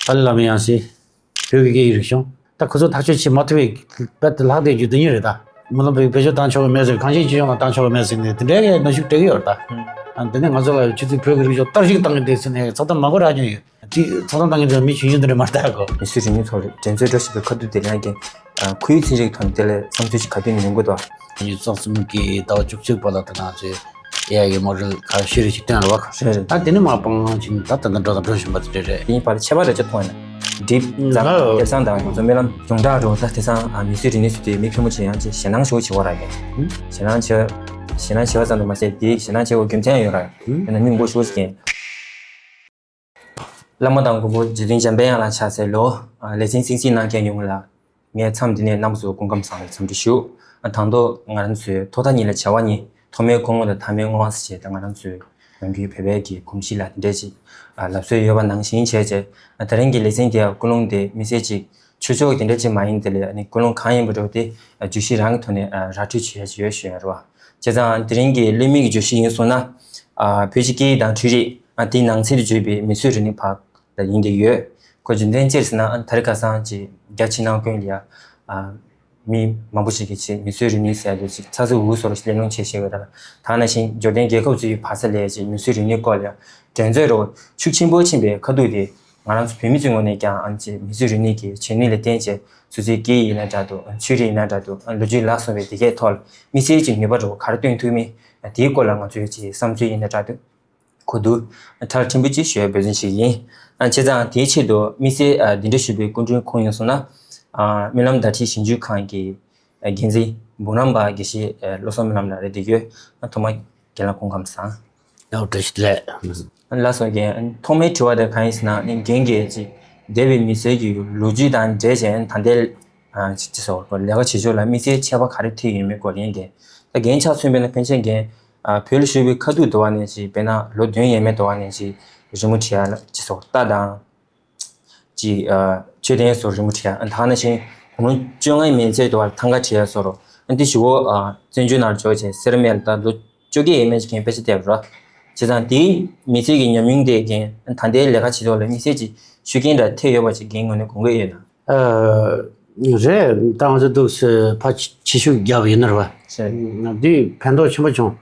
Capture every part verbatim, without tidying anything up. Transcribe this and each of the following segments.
ཏཱ་ལའི་བླ་མ་ཡང་སྲིད། བོད་ཀྱི་སྐད་ཡིག་རིག་གཞུང་། ད་ཁོ་ཚོ་ཐག་གཅོད་བྱེད་མ་ཐུབ་པའི་རྦད་དེ་ལྷག་བསྡད་རྒྱུ་དེ་གཉིས་རེད་ད། སྨོན་ལམ་བོད་བོད་ཆོས་བཏང་ཆོག་གི་མེད་ཟེར། གངས་ཅན་སྤྱི་ཡོངས་ལ་བཏང་ཆོག་གི་མེད་ཟེར་ནས་དེ་འདྲའི་གནོན་ཤུགས་སྤྲད་ཀྱི་ཡོད་རེད་ད། ཨ་དེ་ནས་ང་ཚོ་ལ་ཆུ་ཚོད་བོད་ཀྱི་རིག་གཞུང་བརྟག་ཞིབ་བཏང་གི་འདུག་ཟེར་ནས་ཚོགས་གཏམ་མང་པོ་རག་མྱོང་ཡོད། དེ་ཚོགས་གཏམ་བཏང་མཁན་དེ་མི་གཞོན་གཞོན་དེ་འདྲ་མ་རེད་ད་གོ། མི་སེར་རིག་གནས་ཐོག་ལ་འགྲན་རྩོད་འགྲོ་བཞིན་པའི་ཁ་ཐུག་དེ་ལ་ཡང་ཁུལ་ཚན་རིག་ཐོག་ནས་དེ་ལ་བསམ་ཚུལ་ཞིག་ག་དུས་ནས་ཡོང་གི་འདུག་ཉིས་སྟོང་གསུམ་གྱི་ཟླ་བ་བཅུ་གཅིག་བར་ལ་དེ་ནང་ཚོས་ཨེ་ཨའི་གི་མོ་ཌེལ་ཁ་ཤས་རེ་ཞིག་བཏོན་རེད་བ། རེད་རེད། ད་དེ་ནི་མ་སྤང་བྱིན་ད་ད་ད་འགྲོ་དང་འགྲོ་བཞིན་པ་དེ་འདྲ་རེད། དེ་ཡིན་པར་ཁྱད་པར་རེ་ཆེ་མཐོང་ཡོད་ན། འགྲིབ་ཙམ་ལ་དེ་སང་དང་ང་ཚོ་སྨོན་ལམ་སྦྱོང་བརྡར་འགྲོ་ད་དེ་སང་མི་སེར་རིག་གནས་ཚུལ་དེ་མི་ཕལ་མོ་ཆེ་ཡང་ཅིག་ཞེད་སྣང་ཞེ་པོ་བྱེད་པ་ར་ཡིན། ཞེད་སྣང་བྱེད་ཞེད་སྣང་བྱེད་པ་ཙམ་དུ་མ་ཟད་དེ་ཞེད་སྣང་བྱེད་པའི་རྒྱུ་མཚན་ཡོད་ར་ཡིན་ན་མི་མགོ་ཤོར་ཞིག་ཡིན། བླ་མ་དང་མགོན་པོ་རྗེ་བཙུན་འཇམ་པའི་དབྱངས་ལ་ཕྱག་འཚལ་ལོ། ལེ་ཚན་གསན་གཟིགས་གནང་མཁན་ཡོངས་ལ་ངའི་མཚམས་འདི་ནས་རྣམ་པ་ཚོར་སྐུ་ཁམས་བཟང་བའི་འཚམས་འདྲི་ཞུ། དང་ཐོག་ང་རང་ཚོའི་ཐོག་མཐའ་གཉིས་ལ་བྱ་བ་གཉིས། ཐོག་མའི་སྐུ་ངོ་དང་མཐའ་མའི་བསྔོ་བ་ཟེར་བྱས་ད་ང་རང་ཚོའི་ནམ་རྒྱུན་བོད་པའི་གི་གོམས་གཤིས་ལ་དེ་འདྲས་ཅིག་ལབ་སྲོལ་ཡོད་པ་ནང་བཞིན་བྱས་བྱས། དེ་རིང་གི་ལེ་ཚན་འདིའི་ཀུན་སློང་དེ་མི་སེར་ཅིག་ཆོས་ཕྱོགས་དེ་འདྲ་ཅིག་མ་ཡིན་དེ་ལས་ནི་ཀུན་སློང་གང་ཡིན་པ་འགྲོ་དེ་བརྗོད་གཞི་རང་གི་ཐོག་ནས་ར་འཕྲོད་བྱེད་ཡ་ཅིག་ཡོད་ཞུ་ཡ་རེད་བ། བྱས་ཙང་དེ་རིང་གི་གླེང་མོལ་གྱི་བརྗོད་གཞི་ཡིན་སོང་ན། བོད་ཀྱི་སྐད་ཡིག་དང་འཕྲུལ་རིག་དེའི་ནང་ཚན་དུ་བརྗོད་པའི་མི་སེར་རིག་གནས་བར་ལ་ཡིན་གྱི་ཡོད། ཁོ་རྒྱུ་མཚན་ཅི་རེད་ཟེར་ན་ད་རེས་ཁ་སང་ཅིག་རྒྱ་ཕྱི་ནང་ཀུན་ལ་ཡ། མི་མང་པོ་ཞིག་གིས་ཅིག་མི་སེར་རིག་གནས་ཟེར་ཡ་དེ་ཅིག་ཚ་ཚ་འུར་འུར་བཟོ་འདྲ་ཞིག་གླེང་སློང་བྱེད་བཞིན་ཡོད་རེད། ད་ནང་བཞིན་འབྱོར་ལྡན་རྒྱལ་ཁབ་ཚོའི་བར་ས་ལ་ཡ་ཅིག་མི་སེར་རིག་གནས་སྐོར་ལ་ཡ་འགྲན་རྩོད་རོགས་ཤུགས་ཆེན་པོ་ཕྱིན་པའི་ཁ་ཐུག་དེ་ང་རང་ཚོ་བོད་མི་ཚོའི་ངོས་ནས་ཀྱང་ཨ་ནི་ཅིག་མི་སེར་རིག་གནས་ཀྱི་བྱེད་ནུས་ལ་བརྟེན་བྱས་སོ་སོའི་སྐད་ཡིག་ཡིན་ན་འདྲ་འདུག་ཆོས་རིག་ཡིན་ན་འདྲ་འདུག་ལོ་རྒྱུས་ལ་སོགས་པའི་དེ་གའི་ཐོག་ལ་དམིགས་བསལ་གྱི་ནུས་པ་རོགས་ག་རེ་བཏོན་ཐུབ་མིན་དེའི་སྐོར་ལ་ང་ཚོས་ཅིག་བསམ་ཚུལ་ཡིན་ན་འདྲ་འདུག་གོ་བསྡུར་མཐར་ཕྱིན་པོ་ཅིག་ཞུ་བའི་འབད་བརྩོན་ཞིག་ཡིན། ཨ་བྱས་ཙང་དེའི་ཆེད་དུ་དམིགས་བསལ་ཨ་འདི་འདྲ་ཞུ་བའི་སྐུ་མགྲོན་ཁོང་ཡོང་སོང་ན། ཨ་སྨོན་ལམ་བརྡ་ཁྲིད་ཞིབ་འཇུག་ཁང་གི་ཨ་འགན་འཛིན་འབུམ་རམས་པ་དགེ་བཤེས་ཨ་བློ་བཟང་སྨོན་ལམ་ལགས་རེད་འདུག་ཡོད། ཨ་ཐོག་མ་རྒན་ལགས་སྐུ་ཁམས་བཟང་། ཡག་བཀྲ་ཤིས་བདེ་ལེགས། ལགས་སོ་རྒན། ཐོག་མའི་དྲི་བ་དེ་གང་ཡིན་ཟེར་ན་ནི་རྒན་གྱིས་ཅིག་འདས་པའི་མི་ཚེ་གི་ལོ་རྒྱུས་དང་འབྲེལ་བྱས་ད་ལྟའི་ཨ་ཅི་ཅི་ཟེར་བ་ལས་ཀ་བྱེད་ཕྱོགས་ལ་དམིགས་བསལ་ཁྱད་པར་ག་རེ་ཐེབས་ཡོད་མེད་སྐོར་ཡིན་ཏེ། ད་རྒན་ཆ་མཚོན་པ་ཡིན་ན་ཕན་ཆད་རྒན་ཨ་བོད་ལ་བཞུགས་པའི་ཁ་ཐུག་དུ་བ་ནས་ཅིག་དཔེར་ན་ལོ་བདུན་ཡས་མས་དུ་བ་ནས་ཅིག་རི་མོ་བྲིས་ཡ་ལ་ཅི་ཟེར་བ་རྟ་དང་། ཅིག་ཨ་མཆོད་རྟེན་སོགས་རི་མོ་བྲིས་ཡ་ཨ་ད་ནང་བཞིན་དགུང་ལོ་བཅོ་ལྔའི་མན་ཚད་དུ་བ་ལ་ཐང་ག་བྲིས་ཡ་སོགས་རོ་ཨ་འདི་ཞུ་བོ་ཨ་བཙན་བྱོལ་ནང་འབྱོར་བྱས་སེར་སྨད་ལ་ད་ལོ་བཅོ་བརྒྱད་ཡས་མས་ཅིག་རྒན་དཔེ་ཆ་བལྟས་པ་རོ། བྱས་ཙང་དེའི་མི་ཚེ་གི་ཉམས་མྱོང་དེ་རྒན་ད་ལྟའི་ལས་ཀ་བྱེད་ཐོག་ལ་དམིགས་བསལ་ཅིག་ཤུགས་རྐྱེན་འདྲ་ཐེབས་ཡོད་པ་ཅིག་རྒན་ངོས་ནས་དགོངས་འགལ་ཡོད་ན། ཨ་རེད། ད་ང་ཚོ་འདུག་སེ་ཕར་ཕྱི་ཕྱི་ཤུགས་བརྒྱབ་ཡིན་ན་རེད་བ། རེད། འདི་ཕན་ཐོགས་ཆེན་པོ་བྱུང་།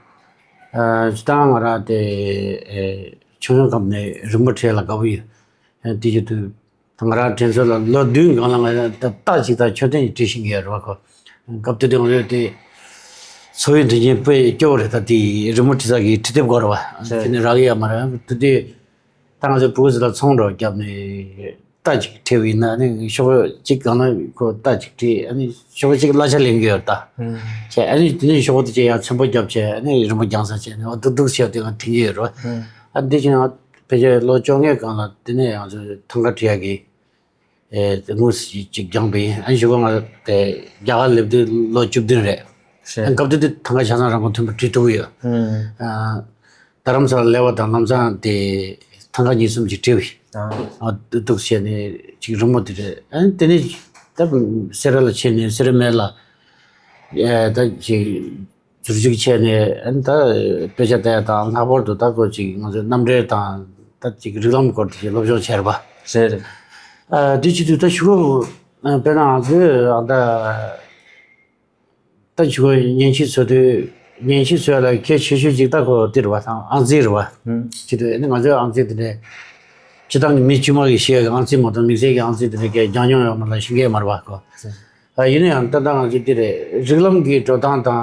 ཨ་ཅི་ད་ང་རང་དེ་ཨེ་ཆུང་ཆུང་སྐབས་ནས་རི་མོ་བྲིས་ལ་དགའ་པོ་ཡོད། ཨ་དེ་བཞིན་དུ་ད་ང་རང་དྲན་གསོ་ལ་ལོ་བདུན་སྒང་ལ་ང་རང་ད་རྟ་ཅིག་དང་མཆོད་རྟེན་ཅིག་བྲིས་ཤེས་ཀྱི་ཡོད་རེད་བ་ཁོ། སྐབས་དེ་དུས་ང་ཚོ་དེ་འཚོ་བའི་མཐུན་རྐྱེན་དཔེ་སྐྱོ་བོ་རེད། ད་དེ་རི་མོ་བྲིས་ས་གི་བྲིས་དེབ་སྐོར་བ་རེད། དེ་ནས་རག་གི་ཡོད་མ་རེད། དེ་དུས་ད་ང་ཚོ་ཕྲུ་གུ་ཚོ་ལ་ཚོང་འགྲོ་བརྒྱབ་ནས་རྟ་ཅིག་ཁྲིད་པ་ཡིན་ན་ཨ་ནི་ཤོག་བུ་གཅིག་སྒང་ལ་ཁོ་རྟ་ཅིག་ཁྲིད་ཨ་ནི་ཤོག་བུ་གཅིག་གླ་ཆ་ལེན་གྱི་ཡོད་ད། ཨུམ། བྱས་ཨ་ནི་དེ་ནས་ཤོག་བུ་དེ་ཅིག་ཡང་ཚོན་པོ་བརྒྱབ་བྱས་ཨ་ནི་རི་མོ་རྒྱང་ས་བྱས་ནས་འོ་འདུག་འདུག་བྱས་དེ་ང་དྲན་གྱི་ཡོད་རེད། ཨུམ། ཨ་འདི་ཅིག་ཡང་ཕལ་ཆེར་ལོ་བཅོ་ལྔའི་སྒང་ལ་དེ་ནས་ང་ཚོ་ཐང་ག་ཁྲིད་ཡག་གི་ཨེ་དངོས་སུ་ཅིག་སྦྱངས་པ་ཡིན། ཨ་ནི་གཞུག་གུ་ང་དེ་རྒྱ་གར་སླེབས་དུས་ལོ་བཅུ་བདུན་རེད། རེད། ཨ་ནི་སྐབས་དེ་དུས་ཐང་ག་ཆ་ཚང་རང་ཁོ་མཐུན་པ་ཁྲིད་ཐུབ་ཀྱི་ཡོད། ཨུམ། ཨ། རྡ་རམ་ས་ལ་སླེབས་པ་དང་ལམ་སང་དེ་ཐང་ག་གཉིས་གསུམ་ཅིག་ཁྲིད་པ་ཡིན། ཨ། ཨ་འདུག་འདུག་བྱས་ནས་ཅིག་རི་མོ་དེ་རེད། ཨ་ནི་དེ་ནས་ད་སེ་ར་ལ་ཕྱིན་ནས་སེ་ར་སྨད་ལ་ཨེ་ད་ཅིག་འཛུལ་ཞུགས་བྱས་ནས་ཨ་ནི་ད་དཔེ་ཆ་ལྟ་ཡ་དང་ལྷག་པར་དུ་ད་ཁོ་ཅིག་ང་ཚོའི་རྣམ་འགྲེལ་དང་ད་ཅིག་རིགས་ལམ་སྐོར་དེ་ཅིག་སློབ་སྦྱོང་བྱས་རེད་པ། རེད་རེད། ཨ་དེ་བྱེད་དུས་ད་གཞུག་གུ་དཔེར་ན་ང་ཚོས་ཨ་ད། ད་ཕྱི་གོ་མཉེན་ཆས་བཟོ་དུས་མཉེན་ཆས་བཟོ་ཡ་ལ་གལ་ཆེ་ཤོས་ཅིག་ད་ཁོ་དེ་རེད་བ་དང་ཨང་རྩིས་རེད་བ། ཨུམ། ཅི་དུས་ཨ་ནི་ང་ཚོའི་ཨང་རྩིས་དེ་འདྲའི་སྤྱི་བཏང་གི་མི་དཀྱུས་མ་གི་ཤེས་ཡ་གི་ཨང་རྩིས་མ་གཏོགས་དམིགས་བསལ་གྱི་ཨང་རྩིས་དེ་འདྲའི་གའི་སྦྱང་མྱོང་ཡོད་མ་ལ་ཤེས་མཁན་མ་རེད་བ་ཁོ། ཨ་ཡིན་ན་ཡང་ད་ལྟ་ང་ཚོའི་དེ་རེད། རིགས་ལམ་གྱི་འགྲོ་སྟངས་དང་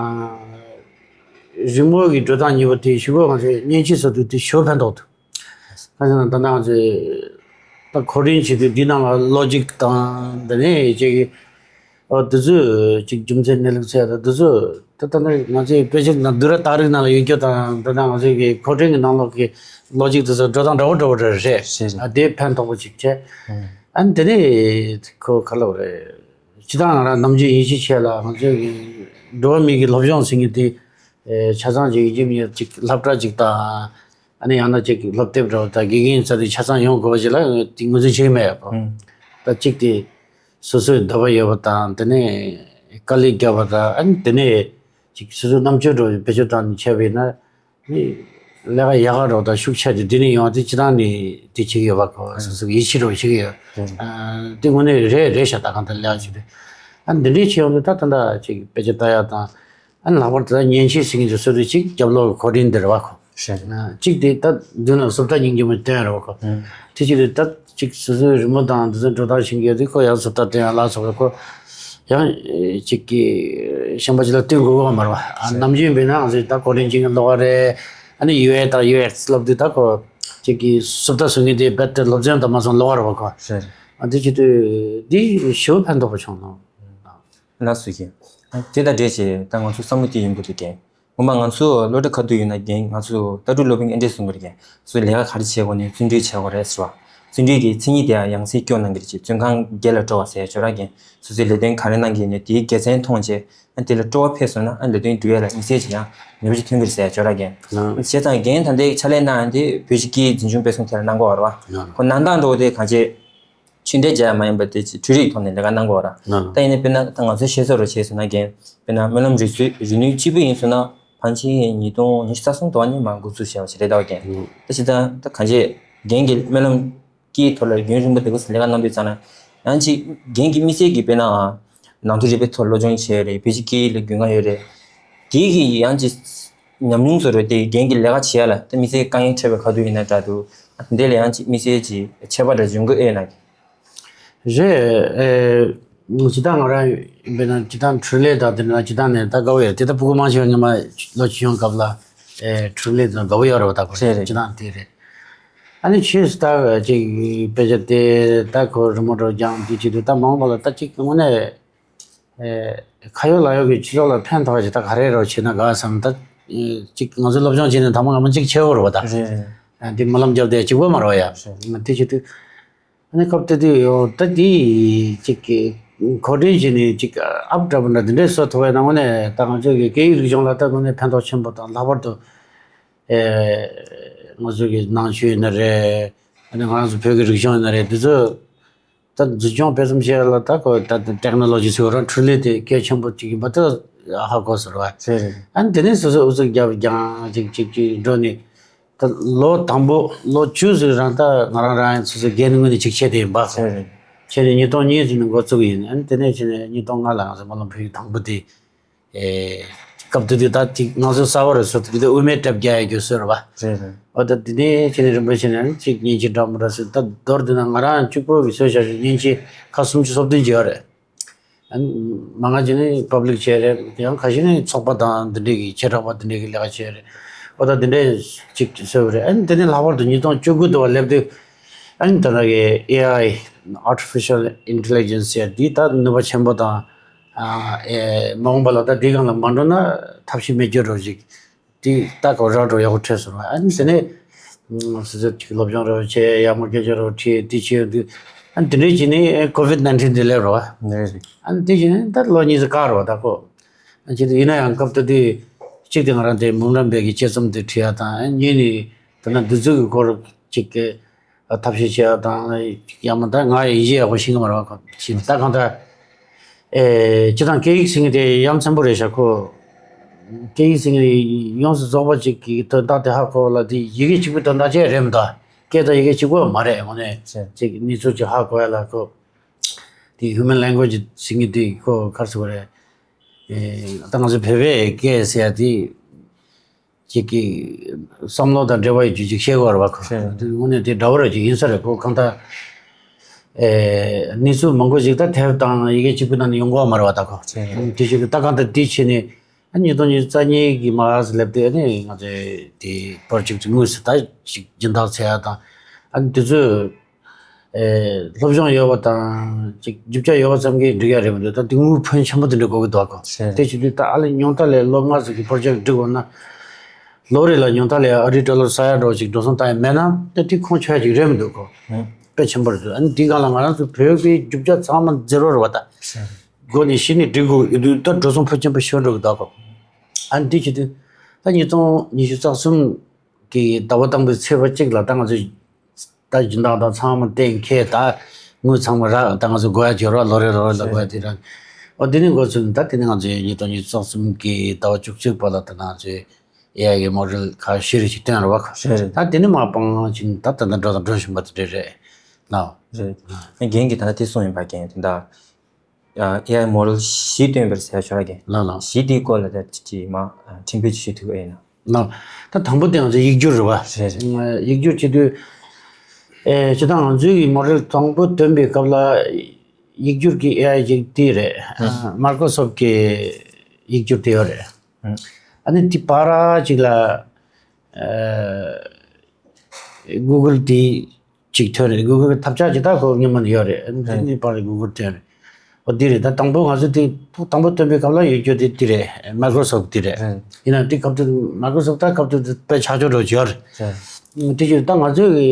རིག་ངོ་གི་འགྲོ་སྟངས་གཉིས་པོ་དེ་ཕྱི་གོ་ང་ཚོའི་མཉེན་ཆས་བཟོ་དུས་དེ་ཞོ་ཕན་ཐོགས་འདུག་ཁ་སང་ད་ལྟ་ང་ཚོས་ད་ཁོ་རིན་བྱེད་དུས་འདི་ནང་ལ་ལོ་ཇིག་དང་འདི་ནས་ཅིག་ཨོ་དེ་ཚོས་ཅིག་རྒྱུ་མཚན་གནས་ལུགས་ཚད་དང་དེ་ཚོ་ད་ལྟ་ནི་ང་ཚོའི་དཔེ་ཆ་ནང་བསྡུས་གྲྭ་རྟགས་རིགས་ནང་ལ་ཡོད་རྒྱུ་དང་ད་ལྟ་ང་ཚོའི་གི་ཁོ་རིན་གྱི་ནང་ལོགས་ཀྱི་ལོ་ཇིག་དེ་ཚོ་འགྲོ་སྟངས་འདྲ་བོ་འདྲ་བོ་རེད་རེད། རེད་རེད། ཨ་དེ་ཕན་ཐོགས་པོ་ཅིག་བྱས། ཨ་ནི་དེ་ནས་ཁོ་ག་ལབ་རེད། སྤྱི་བཏང་ང་རང་ནམ་རྒྱུན་ཡིན་གཅིག་བྱས་ལ་ང་ཚོའི་གི་འགྲོ་བ་མིའི་གི་སློབ་སྦྱོང་ཟེར་མཁན་དེ་ཆ་ཚང་ཅིག་ཡིན་གཅིག་མིན་གཅིག་སློབ་གྲྭ་ཅིག་དང་། ཨ་ནི་ཡང་ན་ཅིག་སློབ་དེབ་འདྲ་བོ་དང་དགེ་རྒན་ཚོ་དེ་ཆ་ཚང་ཡོང་དགོས་པ་ཅིག་ལ་དེ་ངོས་འཛིན་བྱེད་ཀྱི་མེད་པ། ཨང་། ད་གཅིག་དེ་སོ་སོའི་འདོད་པ་ཡོད་པ་དང་དེ་ནས་དཀའ་ལས་རྒྱབ་པ་དང་ཨ་ནི་དེ་ནས་ཅིག་སོ་སོའི་རྣམ་དཔྱོད་འདྲ་བོ་བེད་སྤྱོད་བཏང་ནས་བྱས་པ་ཡིན་ན་ནི་ ལས་ཀ་ཡག་ག་རོགས་དང་ཤུགས་ཆེ་དེ་འདི་ནས་ཡོང་དེ་སྤྱི་བཏང་ནས་དེ་བྱེད་ཀྱི་ཡོད་པ་གོ་སོ་སོ་ཡིད་ཆེས་རོགས་བྱེད་ཀྱི་ཡོད། དེ་དངོས་གནས་རེད་རེད་ཤག་ད་གང་ལྟར་ལས་ཀ་བྱེད་དུས་ཨ་འདི་འདྲའི་བྱེད་ཡོང་དུས་ད་ད་ལྟ་ཅིག་དཔེ་ཆ་ལྟ་ཡག་དང་ཨ་ལྷག་པར་དུ་ད་མཉེན་ཆས་ཟེར་མཁན་ཅིག་བཟོ་དུས་ཅིག་རྒྱབ་ལོགས་གི་ཁོ་རིན་འདི་རེད་བ་གོ་གཅིག་དེ་ད་མདུན་ལ་སོབ་ད་སྙིང་རྗེ་མོ་སྟོན་རེད་བ་གོ་དེ་ཅིག་དེ་ད་ཅིག་སོ་སོའི་རི་མོ་དང་འདི་ཚོ་འགྲོ་སྟངས་ཤེས་མཁན་དེ་ཁོ་ཡང་སོབ་ད་སྟོན་ཡག་ལ་སོགས་པ་ཁོ་ཡང་ཅིག་གི་གཞན་པ་ཅིག་ལ་སྟོན་དགོས་གོ་མ་རེད་བ། ནམ་རྒྱུན་བྱས་ན་ང་ཚོས་ད་གོ་རིན་ཅིག་ཀློག་ག་རེད། ཨ་ནི་ཡུ་ཨེ་དང་ཡུ་ཨེགས་སློབ་དུས་ད་ཁོ་ཅིག་གི་སོབ་ད་བཟོ་མཁན་དེ་རྦད་དེ་སློབ་ཚན་དང་མ་སོང་ཀློག་ག་རེད་བ་གོ་ཨ་འདི་བྱེད་དུས་འདི་ཞེ་པོ་ཕན་ཐོགས་པ་བྱུང་ལ། ལགས་སོ་རྒན། དེ་དང་འབྲེལ་བྱས་ད་ང་ཚོ་བསམ་བློ་དེ་ཡོང་གི་འདུག་རྒན། ངོ་མ་ང་ཚོ་སློབ་གྲྭ་ཁ་ཐུག་ཡོད་ན་རྒན་ང་ཚོ་ལྟ་གྲུབ་སློབ་དཔོན་ཨེ་འདྲས་གསུང་གི་རེད་རྒན། སོ་ལས་ཀ་ག་རེ་བྱེད་དགོས་ནས་བརྩོན་འགྲུས་བྱེད་དགོས་རེད་ཟེར་བ། བརྩོན་འགྲུས་ཀྱི་མཚན་ཉིད་དེ་ཡང་ཡང་སེ་སྐྱོང་གནང་གི་རེད་ཅེས་བརྩོན་ཁང་བརྒྱད་ལ་སྤྲོ་བ་ཟེར་ཡ་ཅོ་ར་རྒན། སོ་སོའི་ལས་དོན་ག་རེ་གནང་གི་ཡོད་ནས་དེའི་དགེ་མཚན་མཐོང་བྱས་ཨ་དེ་ལ་སྤྲོ་བ་འཕེལ་སོང་ན་ཨ་ལས་དོན་སྒྲུབ་ཡ་ལ་དམིགས་བསལ་གྱི་ཡང་ནུས་པ་ཅིག་ཐོན་གི་རེད་ཟེར་ཡ་ཅོ་ར་རྒན། བྱས་ཙང་རྒན་ད་ལྟའི་ཕྱག་ལས་གནང་ཡ་དེ་བོད་ཀྱི་སྐད་ཡིག་འཛིན་སྐྱོང་སྤེལ་གསུམ་ཐད་ལ་གནང་གི་ཡོད་རེད་བ། ཁོ་གནང་སྟངས་འགྲོ་བ་དེ་གང་བྱས། ཆོས་འབྲེལ་བྱས་ཡ་མ་ཡིན་པ་དེ་ཅིག་འཕྲུལ་རིག་ཐོག་ནས་ལས་ཀ་གནང་དགོས་ར། ད་ཡིན་ན་དཔེར་ན་ད་ང་ཚོའི་ཤེས་ཚོད་རུ་བྱས་སོང་ན་རྒན། དཔེར་ན་སྨོན་ལམ་རིག་ཚུལ་རིག་ནུས་གཅིག་པུ་ཡིན་སོང་ན་ཕལ་ཆེར་ཉིས་སྟོང་ཉི་ཤུ་རྩ་གསུམ་དུ་ནས་མར་འགོ་ཚུགས་བྱས་པ་ཞིག་རེད་ད་རྒན། ད་ཕྱི་ད་ད་གང་བྱས་རྒན་གྱི་སྨོན་ལམ་གྱི་ཐོག་ལ་རྒྱུན་རིང་པོ་དེ་ག་ལས་ཀ་གནང་དུས་ཙང་ན་ཡང་ཅིག་རྒན་གྱི་དམིགས་བསལ་གྱི་དཔེར་ན་ནང་དོན་རིག་པའི་ཐོག་སློབ་སྦྱོང་བྱས་རེད་བོད་ཀྱི་སྐད་ཡིག་ལ་རྒྱུས་མངའ་ཡོད་རེད། དེ་གི་ཡང་ཅིག་ཉམས་མྱོང་ཚོ་རེད་དེ་རྒན་གྱི་ལས་ཀ་བྱེད་ཡ་ལ་ད་དམིགས་བསལ་དཀའ་ངལ་འཕྲད་པའི་ཁ་ཐུག་ཡིན་ན་འདྲ་འདུག་འདི་ལ་ཡང་ཅིག་དམིགས་བསལ་གྱི་ཁྱད་པར་འདྲ་འབྱུང་གི་ཨེ་ན། རེད། ཨེ། ཇི་ལྟར་ང་རང་ཡིན་པས་ན་ཇི་ལྟར་འཕྲུལ་ལས་དང་དེ་འདྲ་ཇི་ལྟར་ནས་ད་དགའ་བོ་ཡོད་དེ་ལྟར་སྤུ་གུ་མང་ཆེ་བ་ངས་མ་ལོ་ཆུང་སྐབས་ལ་ཨེ་འཕྲུལ་ལས་དང་དགའ་བོ་ཡོད་རེད་བ། ད་གོ་རེད་རེད། ཇི་ལྟར་དེ་རེད། ཨ་ནི་ཆོས་སུ་ད་ཅིག་དཔེ་ཆ་དེ་ད་ཁོ་རི་མོ་འགྲོ་རྒྱང་དེ་ཅིག་དུ་ད་མང་བ་ལ་ད་ཅིག་དངོས་གནས་ཨེ་ཁ་ཡོད་ལག་ཡོད་ཀྱི་ཕྱི་ལོགས་ལ་ཕན་ཐོགས་ཅིག་ད་ག་རེ་རོགས་བྱེད་ན་དགའ་བསམ། ད་ཅིག་ང་ཚོ་སློབ་སྦྱོང་བྱེད་ནས་དང་པོ་ང་མ་གཅིག་ཆེ་བོ་རེད་བ་ད། རེད་རེད། ཨ་འདི་སྨོན་ལམ་རྒྱབ་དེ་གཅིག་པོ་མ་རེད་བ་ཡ། རེད། དེ་བྱེད་དུས། ཨ་ནི་སྐབས་དེ་དུས་ཡོད་ད་དེ་ཅིག་གི་གོ་སྒྲིག་བྱས་ནས་ཅིག་ཨབ་འདྲ་པོ་འདྲ་འདི་འདྲས་བཟོ་ཐུབ་པའི་ནང་ནས་ད་ང་ཚོ་གི་སྐད་ཡིག་རིག་གཞུང་ལ་ད་དངོས་གནས་ཕན་ཐོགས་ཆེན་པོ་དང་ལྷག་པར་དུ་ཨེ་ང་ཚོ་གི་ནང་ཆོས་ཡིན་ན་རེད། ཨ་ནི་ང་རང་ཚོ་བོད་ཀྱི་རིག་གཞུང་ཡིན་ན་རེད། འདི་ཚོ་ད་འཛིན་སྐྱོང་སྤེལ་གསུམ་བྱེད་ཡ་ལ་ད་ཁོ་ད་ཏེག་ནོ་ལོ་ཇི་ཟེར་བ་རང་འཕྲུལ་ལས་དེ་གལ་ཆེན་པོ་ཅིག་ཡིན་པ་ད་ཧ་གོ་ཟེར་བ། རེད་རེད། ཨ་ནི་དེ་ནས་སོ་སོ་ཨུ་ཚུགས་རྒྱབ་རྒྱང་ཅིག་ཅིག་ཅིག་འགྲོ་ནས། ད་ལོ་དང་པོ་ལོ་བཅུ་ཟིག་རང་ད་ང་རང་རང་སོ་སོའི་འགན་དངོས་ནས་ཅིག་བྱས་ཏེ་ཡིན་པ། ཟེར་རེད། བྱས་ནས་ཉིས་སྟོང་གཉིས་ཟིག་ནས་འགོ་བཙུགས་ཡིན། ཨ་ནི་དེ་ནས་བྱས་ནས་ཉིས་སྟོང་ལྔ་ལ་ང་ཚོ་སྨོན་ལམ་ཕུལ་དང་པོ་དེ། ཨེ། སྐབས་དེ་དུས་ད་ཅིག་ང་ཚོ་གསར་པ་རེད་ཟེར་དུས་དེ་དབུ་མའི་གྲལ་རྒྱག་ཡ་རྒྱུ་སྲོལ་རེད་པ། རེད་རེད། འོ་ད་དེ་ནས་བྱས་ནས་རིམ་པ་བྱས་ནས་ཅིག་མཉེན་ཆས་འདྲ་མི་འདྲ་ཟེར་ད་མདོར་བསྡུས་ན་ང་རང་གཅིག་པོ་གི་བཟོས་བཞག་པའི་མཉེན་ཆས་ཁ་སུམ་ཅུ་སོ་བདུན་ཅིག་ཡོད་རེད། ཨ་ནི་མང་ང་ཅིག་ནི་པབ་ལིག་བྱས་རེད། དེ་ཡང་ཁ་ཤས་ནི་ཚོགས་པ་དང་འདི་འདྲའི་གི་བྱེ་བྲག་པ་འདི་འདྲའི་གི་ལས་ཀ་བྱས་རེད། འོ་ད་འདི་འདྲའི་ཅིག་བཟོས་པ་རེད། ཨ་ནི་དེ་ནས་ལྷག་པར་དུ་ཉིས་སྟོང་བཅུ་དགུ་དུ་བ་སླེབས་དུས་ཨ་ནི་ད་ལྟ་གི་ཨེ་ཨའི་Artificial Intelligence ཡ་འདི་ད་ནུས་པ་ཆེན་པོ་དང་ཨ་ཨེ་མ་འོངས་པ་ལ་ད་འདི་སྒང་ལ་མ་འགྲོ་ན་ཐབས་ཤེས་མེད་རྒྱུ་འདྲ་བོ་ཅིག་དེ་ལྟ་སྐོར་ར་འགྲོ་ཡག་པོ་འཕྲད་སོང་བ། ཨ་ནི་དེ་ནས་སོ་སོ་ཅིག་སློབ་སྦྱོང་ར་བྱས་ཡག་མོ་སྐད་ཆ་ར་དྲིས་དེ་བྱས་ཡོང་དུས་ཨ་ནི་དེ་འདྲའི་བྱས་ནས་ཀོ་བིད་ནའིན་ཊིན་དེ་སླེབས་རོ། ནས་རེད། ཨ་ནི་དེ་བྱས་ནས་ད་ལོ་གཉིས་ཙམ་བཀག་རོ་ད་ཁོ། ཨ་ནི་ཡིན་ན་ཡང་སྐབས་དེ་དུས་གཅིག་དེ་ང་རང་དེ་འབུམ་རམས་པའི་གི་དཔྱད་རྩོམ་དེ་བྲིས་ཡ་དང་ཨ་ནི་གཉིས་ནས་དེ་ན་འདི་ཚོ་གི་སྐོར་ཅིག་གི་ཐབས་ཤེས་བྱེད་ཡག་དང་ཡང་མིན་ད་ང་ཡི་ཡིན་གཞི་ཡག་པོ་ཤེས་ཀྱི་མ་རེད་བ། ཁོ་ཤེས་ད་གང་ལྟར་ཨེ་སྤྱི་དང་སྐད་ཡིག་ཟེར་མཁན་དེ་ཡ་མཚན་པོ་རེད་ཤག་ཁོ་སྐད་ཡིག་ཟེར་མཁན་ཡོངས་སུ་རྫོགས་པ་ཅིག་གི་དོན་དག་དེ་ཧ་གོ་ལ་དེ་ཡི་གེ་གཅིག་པུའི་དོན་དག་ཅིག་རེད་མི་འདུག་སྐད་དང་ཡི་གེ་གཅིག་པོ་མ་རེད། དངོས་གནས་ཅིག་གནས་ཚུལ་ཅིག་ཧ་གོ་ཡ་ལ་ཁོ་དེ་Human Language ཟེར་མཁན་དེ་ཁོ་ག་རེ་ཟེར་དགོས་རེད། ཨེ་ད་ང་ཚོ་བོད་པའི་སྐད་ཟེར་ཡ་དེ། ཅིག་གི་བསམ་བློ་དང་འབྲེལ་བ་ཡོད་རྒྱུ་ཅིག་བཤད་དགོས་རེད་བ་ཁོ། དངོས་གནས་དེ་འདྲ་བོ་ར་ཅིག་ཡིན་ས་རེད་ཁོ། གང་ལྟར་ཨེ་གནས་ཚུལ་མང་པོ་ཞིག་ད་དེབ་དང་ཡི་གེ་གཅིག་པུའི་ནང་ནས་ཡོང་གི་ཡོད་མ་རེད་བ་ད་ཁོ། དེ་བྱས་ཏེ་ད་གང་ལྟར་དེ་བྱས་ནས་ཨ་ཉིས་སྟོང་ཉི་ཤུ་རྩ་གཉིས་ཀྱི་མར་སླེབས་ཏེ་ཨ་ནི་ང་ཚོའི་དེ་པོ་རོ་ཇེག་དངོས་སུ་ད་ཅིག་སྦྱིན་བདག་བྱས་ཡ་དང་ཨ་ནི་དེ་ཚོས། ཨེ་སློབ་སྦྱོང་ཡོད་པ་དང་ཅིག་རྒྱུ་ཆ་ཡོད་པ་ཙམ་གྱིས་འགྲིག་ཡ་རེད་མི་འདུག་ད་དེ་དངུལ་ཕོན་ཆེན་པོ་དེ་འདྲ་དགོས་ཀྱི་འདུག་གོ། རེད། དེ་བྱེད་དུས་ད་ཨ་ལས་ཉུང་མཐའ་ལས་ལོ་ལྔ་ཙམ་གྱི་པོ་རོ་ཇེག་འགྲིག་དགོས་ན། ལོ་རེ་ལ་ཉུང་མཐའ་ལས་ཨ་རིའི་ཌོ་ལར་ས་ཡ་འགྲོ་ཅིག་འགྲོ་སོང་བཏང་ཡ་མེད་ན་ད་དེ་ཁུངས་ཆོད་ཡ་ཅིག་རེད་མི་འདུག་གོ། ཧུམ། དཔེ་ཆེན་པོ་རེད་འདུག་ཨ་ནི་དེའི་སྒང་ལ་ང་རང་ཚོ་བོད་པའི་རྒྱུ་ཆ་ཚང་མ་ཛེ་རོ་རེད་བ་ད། རེད། སྒོ་ནས་གཞི་ནས་འགྲིག་དགོས་ཡོད་དུས་ད་འགྲོ་སོང་ཕོན་ཆེན་པོ་ཤོར་འགྲོ་གི་འདུག་གོ། ཨ་ནི་དེ་བྱེད་དུས་ད་ཉིས་སྟོང་ཉི་ཤུ་རྩ་གསུམ་གི་ཟླ་བ་དང་པོའི་ཚེས་པ་གཅིག་ལ་ད་ང་ཚོས། ད་སྦྱིན་བདག་དང་ཚང་མ་གཏན་འཁེལ་ད་དངུལ་ཚང་མ་རག་ད་ང་ཚོ་དགོས་ཡ་འབྱོར་བ་ལོ་རེ་ལོ་རེ་ལ་དགོས་ཡ་དེ་རག་འོ་དེ་ནས་འགོ་ཚུགས་ནས་ད་དེ་ནས་ང་ཚོས་ཉིས་སྟོང་ཉི་ཤུ་རྩ་གསུམ་གི་ཟླ་བ་བཅུ་གཅིག་པ་ལ་ད་ང་ཚོས་ ཨེ་ཨའི་གི་མོ་ཌེལ་ཁ་ཤས་རེ་ཞིག་བཏོན་རེད་བ། རེད་རེད། ད་དེ་ནི་མ་སྤང་བྱིན་ད་ད་ད་འགྲོ་དང་འགྲོ་བཞིན་པ་དེ་འདྲ་རེད་ལ། རེད། རྒན་གྱིས་ད་ལྟ་དེ་གསུངས་ཡིན་པ་རྒན་དེ་འདྲ། ཨེ་ཨའི་མོ་ཌེལ་བཞི་བཏོན་པར་ཟེར་ཞོར་གྱི། ལགས་ལགས། བཞི་དེའི་སྐོར་ལ་ད་ཅི་མ་ཕྲན་བུ་ཅིག་ཞུ་ཐུབ་ཀྱི་ཡིན་ན། ལགས། ད་དང་པོ་དེ་ང་ཚོ་ཡིག་སྒྱུར་རེད་བ། རེད་རེད། ཡིག་སྒྱུར་བྱེད་དུས། ཨེ་སྤྱིར་བཏང་ང་ཚོའི་གི་མོ་ཌེལ་དང་པོ་བཏོན་པའི་སྐབས་ལ་ཡིག་སྒྱུར་གྱི་ཨེ་ཨའི་ཅིག་དེ་རེད། ཨ། མའི་ཀྲོ་སོབ་ཀྱི་ཡིག་སྒྱུར་དེ་ཡོད་རེད། ཨ་ནི་དེ་བར་ཅིག་ལ་ཨ་གུ་གལ་དེ་ཅིག་ཐོན་རེད། གུ་གལ་ཐབས་ཆག་ཅིག་ད་ཁོ་སྔོན་མ་ནས་ཡོད་རེད། ཨ་ནི་དེ་ནས་བར་གུ་གལ་ཐོན་རེད། འོ་འདི་རེད། ད་དང་པོ་ང་ཚོ་དེ་དང་པོ་བཏོན་པའི་སྐབས་ལ་ཡོད་རྒྱུ་དེ་དེ་རེད། མའི་ཀྲོ་སོབ་དེ་རེད། ཡིན་ན་དེ་སྐབས་དེ་མའི་ཀྲོ་སོབ་ད་སྐབས་དེ་དེ་དཔེ་ཆ་ཆོག་འགྲོ་གི་ཡོད་རེད། དེ་བཞིན་ད་ང་ཚོའི་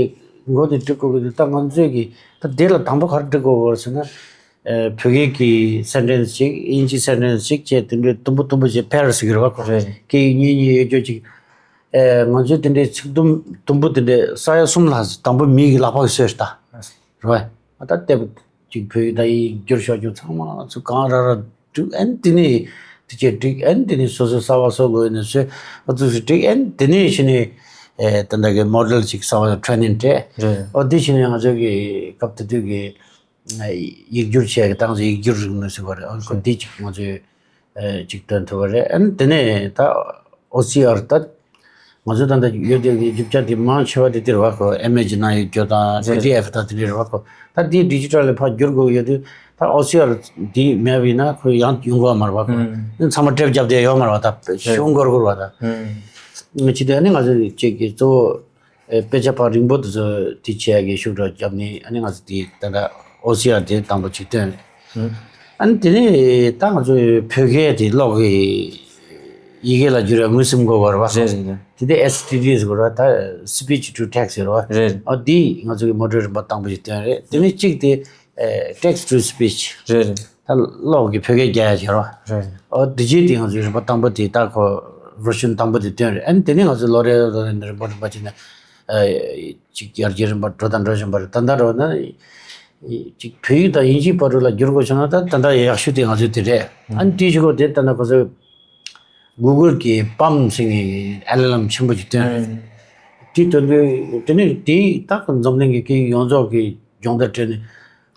མགོ་ནས་འགྲིག་དགོས་ཀྱི་འདུག་ད་ང་ཚོས་ཀྱི་ད་དེ་ལ་དང་པོ་ག་རེ་འགྲིག་དགོས་ཟེར་ན། ཨ་བོད་སྐད་ཀྱི་སེན་ཊེན་སི་ཅིག་དབྱིན་ཇིའི་སེན་ཊེན་སི་ཅིག་བྱས་དེ་འདྲའི་དུམ་བུ་དུམ་བུ་བྱས་ཕེར་ཟེར་གྱི་རེད་བ་ཁོ། རེད། སྐད་ཡིག་གཉིས་གཉིས་ཡོད་རྒྱུ་ཅིག་ཨ་ང་ཚོས་དེ་འདྲའི་ཚིག་དུམ་དུམ་བུ་དེ་འདྲའི་ས་ཡ་གསུམ་ལྷག་དང་པོ་མི་གི་ལག་པ་གིས་བཟོས་ཤག་ད། རེད་བ། ད་ལྟ་བུ་ཅིག་བོད་ཡིག་དང་དབྱིན་ཡིག་བསྒྱུར་ཤོག་རྒྱུ་ཚང་མ་ཚུར་གང་ར་ར་བསྒྲིགས། ཨན་དེ་ནས་དེ་བྱས་བསྒྲིགས། ཨན་དེ་ནས་སོ་སོའི་གསར་པ་བཟོ་དགོས་ནས་བཟོས། ཨ་ཚུར་བསྒྲིགས། ཨན་དེ་ནས་གཞི་ནས་ཨེ་ད་ལྟ་གི་མོ་ཌེལ་ཅིག་གསར་པ་ཊེ་རེ་ནིང་སྤྲད། རེད། ཨོ་དེ་གཞི་ནས་ང་ཚོ་གི་སྐབས་དེ་དུས་ཀྱི་ཡིག་སྒྱུར་བྱས་ཀྱི་ཏང་ཙེ་ཡིག་སྒྱུར་རིག་གནས་ཟེར་བ་རེད། ཨ་ཁོ་འདི་གཅིག་ང་ཚོས་ཨ་གཅིག་སྟོན་ཐུབ་པ་རེད། ཨ་ནི་དེ་ནས་ད་ཨོ་སི་ཨར་ད་ང་ཚོ་ད་ལྟ་ཡོད་དེ་རྒྱུ་ཆ་དེ་མང་ཆེ་བ་དེ་དེ་རེད་བ་ཁོ། ཨེམ་ཨེཆ་ནང་ཡོད་རྒྱུ་དང་རེད། པི་ཌི་ཨེཕ་དང་དེ་འདྲ་རེད་བ་ཁོ། ད་འདི་ཌི་ཇི་ཊལ་ལ་ཕར་བསྒྱུར་དགོས་ཡོད་དུས་ད་ཨོ་སི་ཨར་འདི་མེད་པ་ཡིན་ན་ཁོ་ཡང་ཡོང་གི་ཡོད་མ་རེད་བ་ཁོ། ཨ་ནི་ཚང་མ་ཊེབ་བརྒྱབ་བསྡད་ཡོད་མ་རེད་བ། ད་གཞུང་སྒོར་སྒོར་བ་ད། ཨ་ནི་ཅི་སྟེ་ཨ་ནི་ང་ཚོ་གཅིག་གི་གཙོ་བོ། ཨེ་དཔེ་ཆ་ཕར་རིང་པོ་དེ་ཚོ་དེ་བྱས་ཀྱི་ཤུགས་དྲག་བརྒྱབ་ནས་ཨ་ནི་ང་ཚོ་དེ་ད་ལྟ་ཨོ་སི་ཨར་དེ་དང་པོ་ཅིག་བཏོན་རེད། ཨ་ནི་དེ་ནས་ད་ང་ཚོ་བོད་སྐད་དེ་ཀློག་གི་ཡི་གེ་ལ་བསྒྱུར་བའི་ངོས་ཟིན་དགོས་པ་རེད་བ། རེད་རེད་རེད། དེ་དེ་ཨེས་ཊི་ཊི་ཟེར་བ་རེད་བ། ད་Speech to Text ཟེར་བ། རེད། ཨ་དེ་ང་ཚོ་གི་མོ་ཌེལ་རིམ་པ་དང་པོ་ཞིག་བཏོན་རེད། དེ་ནས་གཅིག་དེ་ཨེ་Text to Speech། རེད་རེད། ད་གློག་གི་བོད་སྐད་རྒྱག་ཡ་བྱེད་རོགས། རེད། ཨོ་དེ་རྗེས་དེ་ང་ཚོའི་རིམ་པ་དང་པོ་དེ་ད་ཁོ་ཝར་ཤན་དང་པོ་དེ་བཏོན་རེད། ཨ་ནི་དེ་ནས་ང་ཚོས་ལོ་རེ་ལོ་རེ་ནས་རིམ་པ་རིམ་པ་བྱས་ནས་ཨ་ཅིག་ཡར་རྒྱས་རིམ་པ་འགྲོ་དང་འགྲོ་བཞིན་པ་རེད། ད་ལྟ་རོ་ན་ཅིག་བོད་ཡིག་དང་དབྱིན་ཇིའི་བར་དུ་ལ་བསྒྱུར་དགོས་བྱུང་ན་ད་ད་ལྟ་ཡག་ཤོས་དེ་ང་ཚོའི་དེ་རེད། ཨ་ནི་དེའི་གཞུག་གུ་དེ་ལྟ་ན་ཁོ་ཚོས་གུ་གལ་གྱི་པམ་ཟེར་ནས་ཨེལ་ཨེལ་ཨེམ་ཆེན་པོ་ཞིག་བཏོན་རེད། དེ་བཏོན་དུས་དེ་ནས་དེ་ད་ཁོ་འཛམ་གླིང་གི་སྐད་ཡིག་ཡོངས་རྫོགས་ཀྱི་སྦྱོང་བརྡར་སྤྲད་ནས།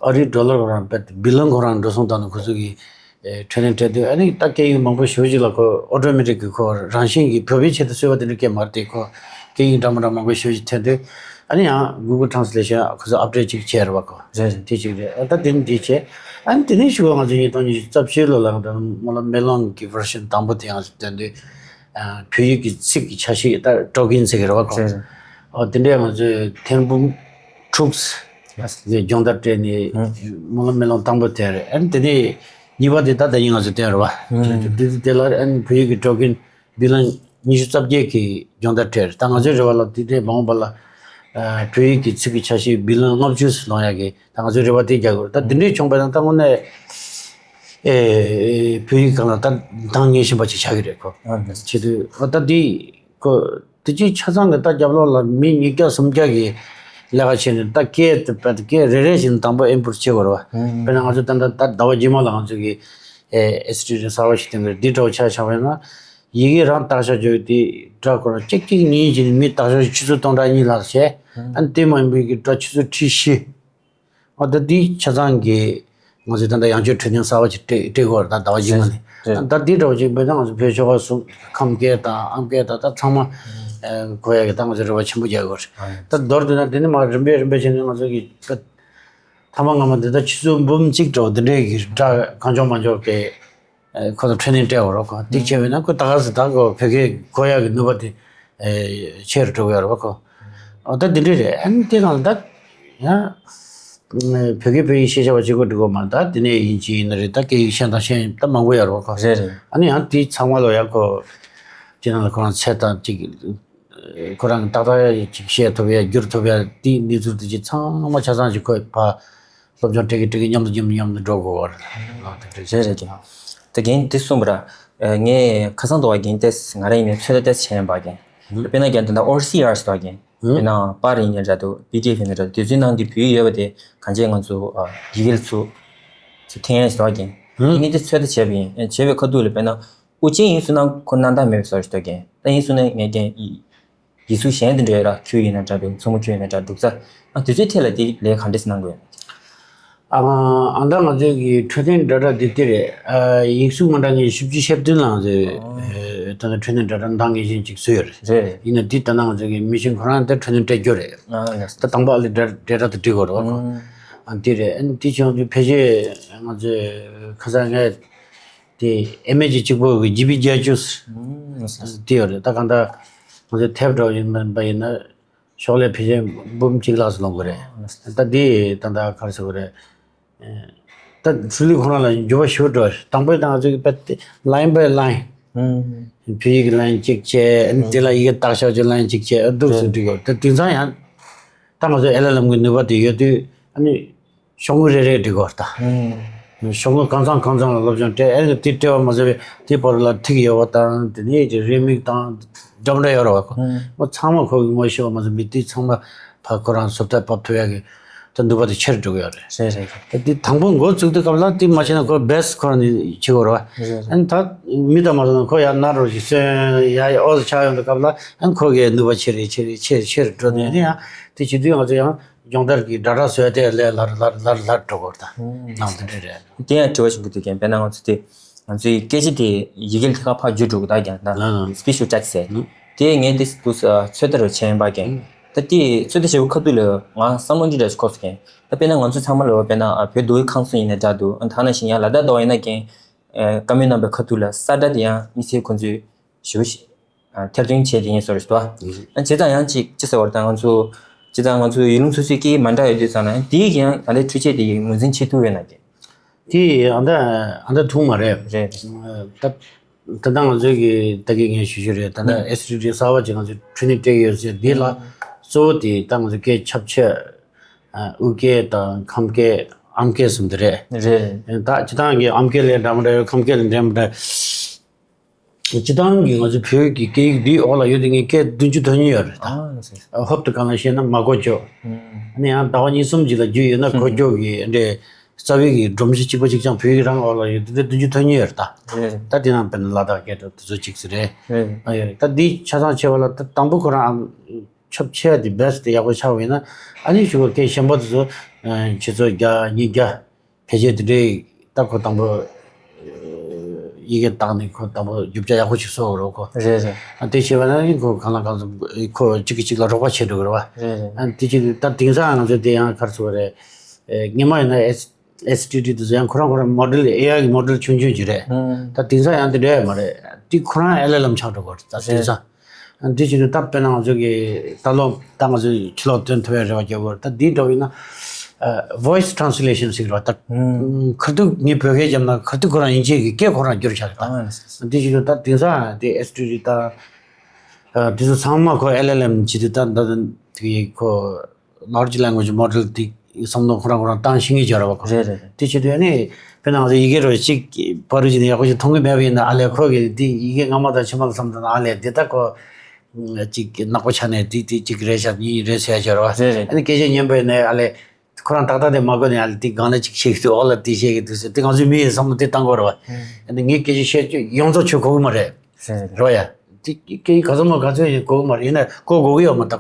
ཨ་རིའི་ཌོ་ལར་ཁོ་རང་བེད་བི་ལིན་ཁོ་རང་འགྲོ་སོང་བཏང་ནས་ཁོ་ཚོ་གི་ཨེ་ཊེ་རེ་ནིང་སྤྲད་དུས། ཨ་ནི་ད་སྐད་ཡིག་མང་པོ་ཞེ་པོ་ཅིག་ལ་ཁོ་ཨོ་ཊོ་མེ་ཊིག་གི་ཁོ་རང་བཞིན་གྱིས་བོད་པའི་ཆེད་དུ་བཟོས་པ་དེ་འདྲ་སྐད་མ་རེད་དེ། ཁོ་སྐད་ཡིག་འདྲ་མི་འདྲ་མང་པོ་ཞེ་པོ་ཅིག་ཐོན་དུས། ཨ་ནི་ཡང་གུ་གལ་ཊེ་རན་སི་ལེ་ཤན་ཁོ་ཚོ་ཨབ་ཌེཊ་ཅིག་བྱས་རེད་བ་ཁོ། རེད་རེད། དེ་གཅིག་རེད། ཨ་ད་དེ་ནི་དེ་བྱས། ཨ་ནི་དེ་ནས་ཞུ་བ་ང་ཚོ་ཉིས་སྟོང་ཉི་ཤུ་རྩ་བཞི་ལོ་ལ་ང་ཚོ་སྨོན་ལམ་མེ་ལོང་གི་ཝར་ཤན་དང་པོ་དེ་ཡང་ཐོན་དུས། ཨ་བོད་ཡིག་གི་ཚིག་གི་ཆ་ཤས་ད་ཀྲོ་ཀིན་ཟེར་གི་རེད་བ་ཁོ། རེད་རེད། ཨོ་དེ་འདྲས་ང་ཚོས་ཐེར་འབུམ་དྲུག་ལས་སྦྱོང་བརྡར་སྤྲད་ནས་ཧུམ། སྨོན་ལམ་མེ་ལོང་དང་པོ་དེ་རེད། ཨ་ནི་དེ་ནས་གཉིས་པ་དེ་ད་ལྟ་ཡིན་ང་ཚོ་བསྟན་རེད་བ། ཧུམ། དེ་དེ་དེ་ལ་ཨ་ནི་བོད་ཡིག་གི་ཀྲོ་ཀིན་བི་ལིན་ཉི་ཤུ་རྩ་བརྒྱད་ཀྱི་སྦྱོང་བརྡར་སྤྲད་རེད། ད་ང་ཚོའི་རེ་བ་ལ་དེ་འདྲས་མ་འོངས་པ་ལ་ཨ་བོད་ཡིག་གི་ཚིག་གི་ཆ་ཤས་བི་ལིན་ལྔ་བཅུ་ལོངས་ཡག་གི་ད་ང་ཚོའི་རེ་བ་དེ་རྒྱག་དགོས་རེད། ད་དེ་འདྲས་བྱུང་བ་ན་ད་དངོས་གནས་ཨེ་བོད་ཡིག་སྒང་ལ་ད་འདང་ངེས་བཞིན་པ་ཅིག་ཆགས་ཀྱི་རེད་ཁོ། ཨ་ནི་བྱེད་དུས་ཨ་ད་འདི་ཁོ། དེ་ཅིག་ཆ་ཚང་གི་ད་རྒྱབ་ལོགས་ལ་མི་ཉིས་བརྒྱ་སུམ་བརྒྱ་གི་ལས་ཀ་བྱས་ནས་ད་སྐད་དེ་བས་སྐད་རེ་རེ་བཞིན་དང་པོ་ཨིན་པུཊ་བྱེད་དགོས་རེད་བ། ཨང་། དཔེར་ན་ང་ཚོ་ད་ལྟ་ད་ཟླ་བ་རྗེས་མ་ལ་ང་ཚོ་གི་ཨེ་ཨེས་ཊི་རེ་གསར་བ་ཞིག་བཏོན་གི་རེད། འདི་འདྲ་བོ་ཆ་བཞག་པ་ཡིན་ན་ཡི་གེ་རང་བཏགས་ཤག་བརྗོད་དེ་སྒྲ་ཁོ་རང་གཅིག་གཅིག་གཉིས་གཉིས་ནས་མི་བཏགས་ཤག་ཆུ་ཚོད་སྟོང་ཕྲག་གཉིས་ལྷག་བྱས། ཨང་། ཨ་ནི་དེ་མ་ཡིན་པའི་གི་སྒྲ་ཆུ་ཚོད་ཁྲི་བཞི། ཨ་ད་འདི་ཆ་ཚང་གི་ང་ཚོས་ད་ལྟ་ཡང་བསྐྱར་འཕྲོད་བསྟེན་གསར་བ་ཞིག་སྤྲད་སྤྲད་དགོས་རེད། ད་ཟླ་བ་རྗེས་མ་ནས། རེད། ད་འདི་འདྲ་བོ་ཅིག་བྱས་ན་ང་ཚོ་བོད་ཆོལ་ཁ་གསུམ་ཁམས་སྐད་དང་ཨམ་སྐད་དང་ད་ཚང་མ་ཨེ་གོ་ཡག་གི་ད་ང་ཚོ་རེ་བ་ཆེན་པོ་རྒྱག་དགོས་རེད། ད་མདོར་བསྡུས་ན་འདི་ནས་མར་རིམ་པས་རིམ་པས་བྱས་ནས་ང་ཚོ་གི་ད་ཐ་མ་སྔ་མ་འདི་ད་ཆུ་ཚོད་འབུམ་གཅིག་འདྲ་བོ་འདི་འདྲའི་གི་སྒྲ་གང་བྱུང་མང་བྱུང་གི་ཁོ་ཚོ་ཊེ་རེ་ནིང་སྤྲད་དགོས་རེད་ཁོ། དེ་བྱས་པས་ན་ཁོ་ད་ག་ཟེ་ད་ཁོ་བོད་སྐད་གོ་ཡག་གི་ནུས་པ་དེ་ཆེ་རུ་འགྲོ་གི་ཡོད་རེད་བ་ཁོ། ཨོ་ད་འདི་འདྲ་རེད། ཨ་ནི་དེ་གང་ལ་ད་ཡང་བོད་སྐད་བོད་ཡིག་ཤེས་བྱ་བ་གཅིག་པོ་འགྲིག་གི་མ་རེད། ད་དེ་ནས་དབྱིན་ཇི་ཡིན་ན་རེད། ད་སྐད་ཡིག་གཞན་དང་གཞན་ད་མང་པོ་ཡོད་རེད་བ་ཁོ། རེད་རེད། ཨ་ནི་ཡང་དེ་ཚང་མ་ལ་ཡང་ཁོ་དེ་ནང་ལ་ཁོ་རང་ཚད་དང་གཅིག་ཁོ་རང་གི་ཏག་ཏག་ཅིག་བཤད་ཐུབ་ཡ་བསྒྱུར་ཐུབ་ཡ་དེའི་གནས་ཚུལ་དེ་ཅིག་ཚང་མ་ཆ་ཚང་ཅིག་ཁོས་ཕར་སློབ་སྦྱོང་སྤྲད་ཀྱི་སྤྲད་ཀྱི་མཉམ་དུ་མཉམ་དུ་མཉམ་དུ་འགྲོ་དགོས་པ་རེད། ཨ་དེ་འདྲ་རེད་རེད་རྒན། ད་རྒན་དེ་གསུངས་པ་ར། ངས་ཁ་སང་དུ་བ་རྒན་ཏེས་ང་རང་ཡིན་ནའི་ཚོད་ལྟ་ཏེས་བྱས་ཡིན་པ་རྒན། དཔེར་ན་རྒན་ད་ལྟ་ཨོ་སི་ཨར་ཟེར་བ་རྒན། དཔེར་ན་པར་ཡིན་ནའི་འདྲ་འདུག་པི་ཌི་ཨེཕ་ཡིན་ནའི་འདྲ་འདུག་དེ་ཚོའི་ནང་གི་བོད་ཡིག་ཡོད་པ་དེ་གང་ཅི་ང་ཚོ་ཡི་གེ་ལ་ཚུར་ཚུར་འཐེན་ཡ་ཟེར་བ་རྒན། ངས་དེ་ཚོད་ལྟ་བྱས་པ་ཡིན། བྱས་པའི་ཁ་ཐུག་ལ་དཔེར་ན་དབུ་ཅན་ཡིན་ཟེར་ན་ཁོ་སྣང་དག་མེད་པ་བཟོ་ཞིག་འདུག་རྒན། ད་ཡིན་སོང་ན་ངས་ཀྱང་ཡིག་གཟུགས་གཞན་དེ་འདྲ་ཡོད་ར། ཁྱོད་ཡིན་ན་འདྲ་འདུག་མཚོ་མོ་ཁྱོད་ཡིན་ན་འདྲ་འདུག་ས། ཨ་དེ་ཚོའི་ཐད་ལ་དེ་ལས་ག་འདྲས་གནང་དགོས། ཨ་ཨ་ད་ང་ཚོའི་གི་འཕྲོད་བསྟེན་སྒྲ་སྒྲ་འདི་དེ་རེད། ཨ་ཡིག་གཟུགས་མ་འདྲ་ངེས་བཞི་བཅུ་ཞེ་བདུན་ལ་ང་ཚོས་ཨ་ད་ནི་འཕྲོད་བསྟེན་སྒྲ་སྒྲ་འདང་ངེས་ཤིང་ཅིག་བཟོས་ཡོད་རེད། རེད། ཡིན་ན་འདི་ད་ནང་ང་ཚོའི་གི་མི་ཤིན་ཁོ་རང་དེ་འཕྲོད་བསྟེན་སྤྲད་རྒྱུ་རེད། ཨ་ལགས་སོ། ད་དང་པོ་ཨ་ལི་སྒྲ་སྒྲ་སྒྲ་དང་འབྲི་དགོས་རེད་བ། ཨ་འདི་རེད། ཨ་ནི་འདི་བྱུང་དུས་ཕལ་ཆེར་ང་ཚོས་ཁ་སང་ངས་དེ་ཨེ་མེ་ཇི་གཅིག་པོ་གི་ཇི་བི་བརྒྱད་ཅུ་ཨ་ལགས་སོ། འདི་ཡོད་རེད། ད་གང་ལྟར་ང་ཚོས་ཐེབས་འདྲ་བོ་ཡིན་པ་ཡིན་ན། ཤོག་ལྷེ་ཕལ་ཆེར་འབུམ་གཅིག་ལྷག་ཙམ་ལོངས་ཀྱི་རེད། ད་འདི་ད་ལྟ་ག་རེ་ཟེར་དགོས་རེད། ད་ཧྥུ་ལི་ཁོ་རང་ལ་འགྱུར་བ་ཞེ་པོ་འགྲོ་རེད། དང་པོ་དང་ང་ཚོ་གི་དཔེ་ལའིན་བའི་ལའིན། བོད་ཡིག་གི་ལའིན་གཅིག་བྱས། དེ་ལ་ཡི་གེ་བཏགས་ཤོག་གི་ལའིན་གཅིག་བྱས། འདུག་སེ་འབྲི་དགོས། ད་དེང་སང་ཡང་ད་ང་ཚོ་ཨེལ་ཨེལ་ཨེམ་གི་ནུས་པ་དེ་ཡོད་དུས་ཨ་ནི། ཤོག་ངོས་རེ་རེ་འབྲི་དགོས་ད། ཤོག་ངོས་གང་ཚང་གང་ཚང་ལ་སློབ་སྦྱོང་སྤྲད། ཨེ་དེ་སྤྲད་པ་མ་ཟད་པའི་དེའི་བར་ལ་ཐིག་ཡོད་པ་དང་། དེ་ནས་རེའུ་མིག་དང་འདྲ་མི་འདྲ་ཡོད་རེད་བ། ཁོ་ཚང་མ་ཁོ་གི་ངོ་ཤེས་པ་མ་ཟད་པའི་དེ་ཚང་མ་ཕ་ཁོ་རང་བཟོ་ལྟ་བབས་ཐུབ་ཡག་གི་ད་ནུས་པ་དེ་ཆེར་འགྲོ་གི་ཡོད་རེད། རེད་རེད། ད་དེ་དང་པོ་འགོ་བཙུགས་དུས་སྐབས་ལ་དེ་མ་བྱས་ན་ཁོ་བེ་སི་ཁོ་རང་ནས་བྱེད་དགོས་རེད་བ། ཨ་ནི་ད་མི་དང་མ་ཟད་ན་ཁོ་ཡར་ན་རོ་ཞིག་སོན་ཡ་ཡི་ཨོ་ཆགས་ཡོང་དུས་སྐབས་ལ་ཨ་ནི་ཁོ་གི་ནུས་པ་ཆེ་རེ་ཆེ་རེ་ཆེ་རེ་ཆེ་རེ་འགྲོ་ནས། ཨ་ནི་ཡང་དེ་བྱེད་དུས་ང་ཚོ་ཡང་། སྦྱོང་བརྡར་གྱི་སྒྲ་སྒྲ་བཟོས་ཏེ་ལས་སླར་སླར་སླར་སླར་འགྲོ་དགོས་ད། ནང་དེ་འདྲ་རེད། དེ་ཡང་དྲི་བ་ཞིག་འདུག་ཀྱང་། དཔེར་ན་ང་ཚོ་དེ་ང་ཚོའི་སྐད་ཆ་དེ་ཡི་གེ་ལ་ཐད་ཀར་ཕར་བསྒྱུར་འགྲོ་གི་ད་ཀྱང་ད་ལགས་ལགས། སི་པི་ཆི་ཊུ་ཊེག་སི་ཟེར། དེ་ངས་དེ་དུས་ཚོད་ལྟར་བྱས་པ་ཀྱང་། ད་དེ་ཚོད་ལྟ་བྱེད་པའི་ཁ་ཐུག་ལ་ང་བསམ་བློ་འདི་འདྲ་ཞིག་འཁོར་སོང་ཀྱང་། ད་དཔེར་ན་ང་ཚོ་ཚང་མ་ལ་དཔེར་ན་བོད་མདོ་དབུས་ཁམས་གསུམ་ཡིན་ན་འདྲ་འདུག་ད་ནང་བཞིན་ཡང་ལ་དྭགས་མདོ་དབུས་ཡིན་ན་ཀྱང་། བཀའ་མོལ་གནང་པའི་ཁ་ཐུག་ལ་ས་སྒྲ་དེ་ཡང་དམིགས་བསལ་ཁོང་ཚོས་ཞེ་པོ་ཞིག་ཨ་ཐེར་འདོན་བྱས་དེ་ཡིན་ཟེར་རེད་དོ། ཨ་བྱས་ཙང་ཡང་ཅིག་ཅི་ཟེར་བ་རེད་ད། ང་ཚོ་བྱས་ཙང་ང་ཚོ་ཡུལ་ལུང་སོ་སོའི་སྐད་ཡིག་མ་འདྲ་ཡོད་དུས་ཙང་ན་དེའི་ཡང་ད་ལྟའི་འཕྲུལ་ཆས་དེ་ཡིས་ངོས་འཛིན་བྱེད་ཐུབ་ཡོད་ན་ཀྱེ། དེ་ཨ་འདྲ་ཨ་འདྲ་ཐུག་མ་རེད། རེད། ད་ད་ལྟ་ང་ཚོའི་གི་ད་གི་ངས་ཞུ་ཞུ་རེད། ད་ལྟ་ཨེ་སི་ཊི་ཌི་གསར་པ་ཅིག་ང་ཚོས་འཕྲུལ་ནས་སྤྲད་ཡོད་ཟེར། འདི་ལ་གཙོ་བོ་དེ་ད་ང་ཚོ་སྐད་ཁྱབ་ཆེ་ཨ་དབུས་སྐད་དང་ཁམས་སྐད་ཨམ་སྐད་གསུམ་དེ་རེད། རེད། ད་སྤྱིར་བཏང་གི་ཨམ་སྐད་ལས་འདྲ་མི་འདྲ་ཡོད། ཁམས་སྐད་ལས་འདྲ་མི་འདྲ། སྤྱིར་བཏང་གི་ང་ཚོའི་བོད་ཀྱི་སྐད་ཡིག་འདིའི་འོག་ལ་ཡོད་དེ་ངས་སྐད་བདུན་ཅུ་དོན་གཉིས་ཡོད་རེད་ད། ཨ་ལགས་སོ། ཧོབ་ཏེ་གང་ལ་བཤད་ན་མ་གོ་ཅོག་ཨ་ནི་ཡང་ཟླ་བ་གཉིས་གསུམ་ཅིག་ལ་རྒྱུས་ཡོད་ན་གོ་ཅོག་གི་འདྲའི་རྩ་བའི་གི་སྒྲོམ་གཞི་གཅིག་པ་གཅིག་རྐྱང་བོད་ཡིག་རང་འོག་ལ་ཡོད་དེ་བདུན་ཅུ་དོན་གཉིས་ཡོད་རེད་ད། རེད། ད་དེ་ནང་དཔེར་ན་ལ་དྭགས་སྐད་འདྲ་དེ་ཚོ་གཅིག་ཙམ་རེད། རེད། ཨ་ཡོད་རེད། ད་འདི་ཆ་ཚང་བྱས་པ་ལ་ད་དང་པོ་ཁོ་རང་ཨམ་ཁྱབ་ཆེ་བ་དེ་བེ་སི་དེ་ཡག་པོ་ཆགས་པ་ཡིན་ན། ཨ་ནི་གཞུག་གི་སྐད་གཞན་པ་དེ་ཚོ་ཨ་ཆུ་ཚོད་བརྒྱ་ཉིས་བརྒྱ། ཕལ་ཆེར་དེ་འདྲའི་ད་ཁོ་དང་པོ་ཡི་གེ་བཏང་ནས་ཁོ་དང་པོ་རྒྱུ་ཆ་ཡག་པོ་ཞིག་བཟོ་དགོས་རེད་ཁོ། རེད་རེད། ཨ་དེ་བྱས་པ་ན་ཁོ་གང་ལ་གང་འཚམ་ཁོ་གཅིག་གིས་གཅིག་ལ་རོགས་པ་བྱེད་འགྲོ་གི་རེད་བ། རེད་རེད། ཨ་དེ་བྱས་དུས་ད་དེང་སང་ང་ཚོ་དེ་ཡང་ག་རེ་ཟེར་དགོས་རེད། ཨེ་སྔོན་མ་ཡིན་ན་ཨེས་ཨེས་ཊི་ཌི་དེ་ཚོ་ཡང་ཁོ་རང་ཁོ་རང་མོ་ཌེལ་ཨེ་ཨའི་གི་མོ་ཌེལ་ཆུང་ཆུང་ཅིག་རེད། ད་དེང་སང་ཡང་དེ་འདྲ་ཡོད་མ་རེད། དེ་ཁོ་རང་ཨེལ་ཨེལ་ཨེམ་ཆགས་འགྲོ་གི་རེད་ད་དེང་སང་། འདི་བྱས་ནས་ད་དཔེར་ན་ང་ཚོ་གི་ད་ལོ་ད་ང་ཚོས་ཕྱི་ལོགས་སྟོན་ཐུབ་ཡ་རེ་བ་རྒྱག་དགོས་རེད། ད་འདི་འདྲ་བོ་ཡིན་ན་ཨ་voice translation ཟེར་གི་རེད་བ། ད་ཁ་ཐུག་ངས་བོད་སྐད་བརྒྱབ་ན་ཁ་ཐུག་ཁོ་རང་དབྱིན་ཇི་གི་སྐད་ཁོ་རང་བསྒྱུར་བྱ་གི་ད། འདི་བྱས་ནས་ད་དེང་སང་དེ་ཨེས་ཊི་ཌི་ད་ཨ་དེ་ཚོ་ཚང་མ་ཁོ་ཨེལ་ཨེལ་ཨེམ་བྱེད་དུས་ད་ད་དེ་ཁོ་large language model དེ་བསམ་བློ་ཁོ་རང་ཁོ་རང་བཏང་ཤེས་ངེས་བྱ་ར་བ་ཁོ། རེད་རེད་རེད། དེ་བྱེད་དུས་ཨ་ནི་དཔེར་ན་ང་ཚོ་ཡི་གེ་རོ་གཅིག་པ་རུ་གཅིག་ནས་ཡག་པོ་ཞིག་མཐོང་གི་མེད་པ་ཡིན་ན་ཨ་ལས་ཁོ་གིས་འདི་ཡི་གེ་སྔ་མ་དང་ཕྱི་མ་ལ་བསམ་བློ་ཨ་ལས་འདི་ད་ཁོ་གཅིག་ནག་པོ་ཆགས་ནས་འདི་འདི་གཅིག་རེད་ཤག་གཉིས་རེད་ཟེར་ཡ་བྱ་ར་བ། རེད་རེད། ཨ་ནི་སྐད་ཆ་ཉན་པ་ཡིན་ན་ཨ་ལས་ཁོ་རང་ཏག་ཏག་དེ་མ་གོ་ནས་ཨ་ལས་འདི་སྒང་ལ་གཅིག་བཤད་ཀྱི་འདུག་འོག་ལ་འདི་བཤད་ཀྱི་འདུག་ཟེར། དེ་ང་ཚོའི་མི་ཡི་བསམ་བློ་དེ་བཏང་དགོས་ར་བ། ཨ་ནི་ངས་སྐད་ཆ་བཤད་རྒྱུ་ཡོངས་རྫོགས་ཆོས་གོ་གི་མ་རེད། རེད་རེད། རོ་ཡ། དེ་སྐད་ཡིག་ག་ཚོད་མ་ག་ཚོད་ཡིན་གོ་གི་མ་རེད། ཡིན་ན་གོ་གོ་གི་ཡོད་མ་ད།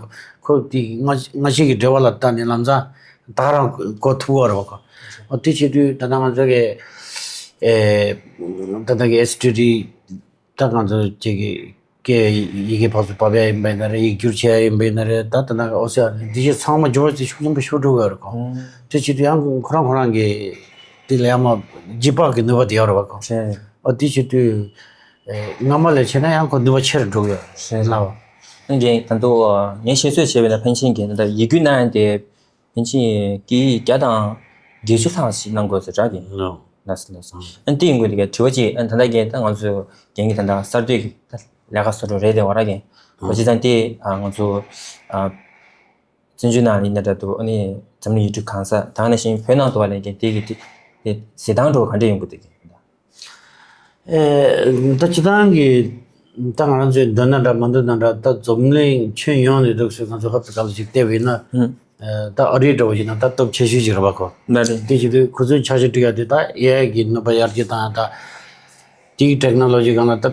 ཁོ་དེ་སྔ་སྔ་ཕྱི་གི་འབྲེལ་བ་ལ་བལྟས་ནས་ལམ་སང་ད་ག་རང་གོ་ཐུབ་ཀྱི་ཡོད་རེད་བ་ཁོ། ཨོ་དེ་བྱེད་དུས་ད་ལྟ་ང་ཚོ་གི་ཨེ་ད་ལྟ་གི་ཨེས་ཊི་ཌི་ད་ང་ཚོ་ཅིག་གི་སྐད་ཡི་གེ་ཕར་ཚུར་ཕབ་ཡ་ཡིན་པ་ཡིན་ན་རེད། ཡིག་སྒྱུར་བྱེད་ཡ་ཡིན་པ་ཡིན་ན་རེད། ད་ད་ལྟ་གི་ཨོ་སི་ཨར་འདི་བྱས་ཚང་མ་འགྱུར་བ་དེ་ཤུགས་ཆེན་པོ་ཤོར་འགྲོ་གི་ཡོད་རེད་ཁོ། དེ་བྱེད་དུས་ཡང་ཁོ་རང་ཁོ་རང་གི་དེ་ལ་ཡང་མ་རྗེས་དཔག་གི་ནུས་པ་དེ་ཡོད་རེད་བ་ཁོ། རེད། ཨོ་དེ་བྱེད་དུས། ཨེ་སྔ་མ་ལས་བྱས་ན་ཡང་ཁོ་ནུས་པ་ཆེ་རུ་འགྲོ་གི་ཡོད་རེད། རེད། ལགས། ཨ་ནི་ད་དུང་ངས་ཤེས་ཚོད་བྱས་པ་ཡིན་ན་ཕན་ཆད་ཀྱི་ད་ལྟ་ཡིག་སྒྱུར་གནང་ཡ་དེ་ཕན་ཆད་ཀྱི་བརྒྱ་དང་བརྒྱད་ཅུ་ལྷག་ཞིག་གནང་དགོས་ཟེར་གྲགས་ཀྱི། ལགས་ལགས་སོ། ཨ་ནི་དེ་ཡིན་དགོས་དེ་གའི་དྲི་བ་ཅིག་ཨ་ནི་ད་ལྟ་གའི་ད་ང་ཚོ་རྒན་གྱི་ད་ལྟ་གསར་གཏོད་ཀྱི་ད་ལས་ཀ་སོ་སོ་རེད་དེ་བ་ར་གའི། ཨ་བྱས་ཙང་དེ་ང་ཚོ་ཨ། བཙན་བྱོལ་ནང་ལ་ཡིན་ན་འདྲ་འདུག་ཨ་ནི་འཛམ་གླིང་ཡུལ་གྲུ་གང་ས་དེ་ནང་བཞིན་བོད་ནང་དུ་བ་ལས་ཀྱང་དེ་གི་དེ་དེ་གཟིགས་སྟངས་འགྲོ་ག་འདྲ་ཡོང་གི་འདུག་གི། ཨེ་ད་སྤྱིར་བཏང་གི་ད་ང་རང་ཚོའི་འདོད་ན་འདྲ་མ་འདོད་ན་འདྲ་ད་འཛམ་གླིང་ཁྱོན་ཡོངས་ནས་འདུག་སེ་ང་ཚོ་ཧབ་ཏུ་ག་ལ་ཞིག་བལྟས་པ་ཡིན་ན། ཨུམ། ཨེ་ད་ཨ་རི་འདྲ་བོ་ཞིག་ན་ད་སྟོབས་ཆེ་ཤོས་ཅིག་རེད་པ་ཁོ། ལགས་རེད། དེ་བྱེད་དུས་ཁོ་ཚོའི་ཆ་ཤས་སྒྲིག་ཡ་དེ་ད་ཨེ་ཨའི་གི་ནུས་པ་ཡར་རྒྱས་བཏང་ཡ་ད་དེའི་ཊེག་ནོ་ལོ་ཇི་སྒང་ལ་ད་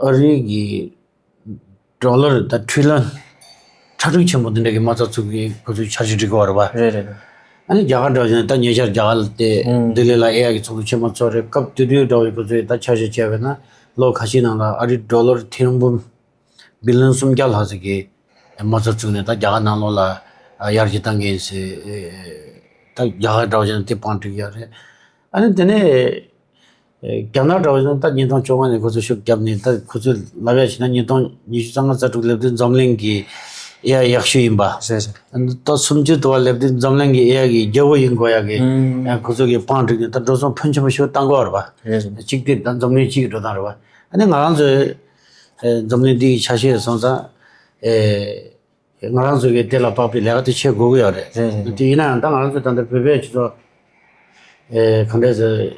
ཨ་རི་གི་ཌོ་ལར་ད་ཊི་རི་ལི་ཡོན་ཁྲ་ཕྲུག་ཆེན་པོ་འདི་འདྲ་གི་མ་རྩ་བཙུགས་ཀྱི་ཁོ་ཚོས་འཆར་གཞི་སྒྲིག་གི་ཡོད་རེད་པ། རེད་རེད་རེད། ཨ་ནི་རྒྱ་གར་འདྲ་བ་ཞིག་ན་ད་ཉེ་ཆར་རྒྱ་གར་དེ་ཨུམ། ལྡི་ལི་ལ་ཨེ་ཨའི་གི་ཚོགས་འདུ་ཆེན་མོ་ཚོགས་རེད། སྐབས་དེ་དུས་འདྲ་བ་ཁོ་ཚོས་ད་འཆར་གཞི་བྱས་པ་ཡིན་ན་ལོ་ཁ་ཤས་ནང་ལ་ཨ་རིའི་ཌོ་ལར་ཐེར་འབུམ་བི་ལི་ཡོན་སུམ་བརྒྱ་ལྷག་ཙམ་གྱི་མ་རྩ་བཙུགས་ནས་ད་རྒྱ་གར་ནང་ལོགས་ལ་ཡར་རྒྱས་བཏང་གི་ཡིན་ཟེར། ད་རྒྱ་གར་འདྲ་བ་ཞིག་ན་དེ་བང་བསྒྲིགས་ཡོད་རེད། ཨ་ནི་དེ་ནས། རྒྱ་ནག་འདྲ་བ་ཞིག་ན་ད་ཉིས་སྟོང་བཅོ་ལྔ་ནས་ཁོ་ཚོས་ཤུགས་བརྒྱབ་ནས། ད་ཁོ་ཚོས་ལབ་ཡ་བྱས་ན་ཉིས་སྟོང་ཉི་ཤུ་རྩ་ལྔ་རྩ་དྲུག་སླེབས་དུས་འཛམ་གླིང་གི་ཨེ་ཨའི་ཡག་ཤོས་ཡིན་པ། རེད་རེད། ད་སུམ་ཅུ་དུ་བ་སླེབས་དུས་འཛམ་གླིང་གི་ཨེ་ཨའི་གི་རྒྱལ་པོ་ཡིན་དགོས་ཡ་གི་ཨུམ། ཁོ་ཚོ་གི་བང་བསྒྲིགས་ནས་ད་འགྲོ་སོང་ཕོན་ཆེན་པོ་ཞིག་བཏང་གི་ཡོད་རེད་པ། རེད་རེད། གཅིག་དེ་ད་འཛམ་གླིང་སྤྱི་གི་འགྲོ་སྟངས་རེད་པ། ཨ་ནི་ང་རང་ཚོའི་འཛམ་གླིང་འདི་ཡི་ཆ་ཤས་སོང་ཙང་། ང་རང་ཚོ་གིས་དེ་ལ་དཔག་པའི་ལས་ཀ་དེ་བྱེད་དགོས་ཀྱི་ཡོད་རེད། རེད་རེད། དེ་ཡིན་ན་ཡང་ད་ང་རང་ཚོ་ད་ལྟ་བོད་པའི་སྤྱི་ཚོགས། ཨེ་གང་འདྲ་ཟེར།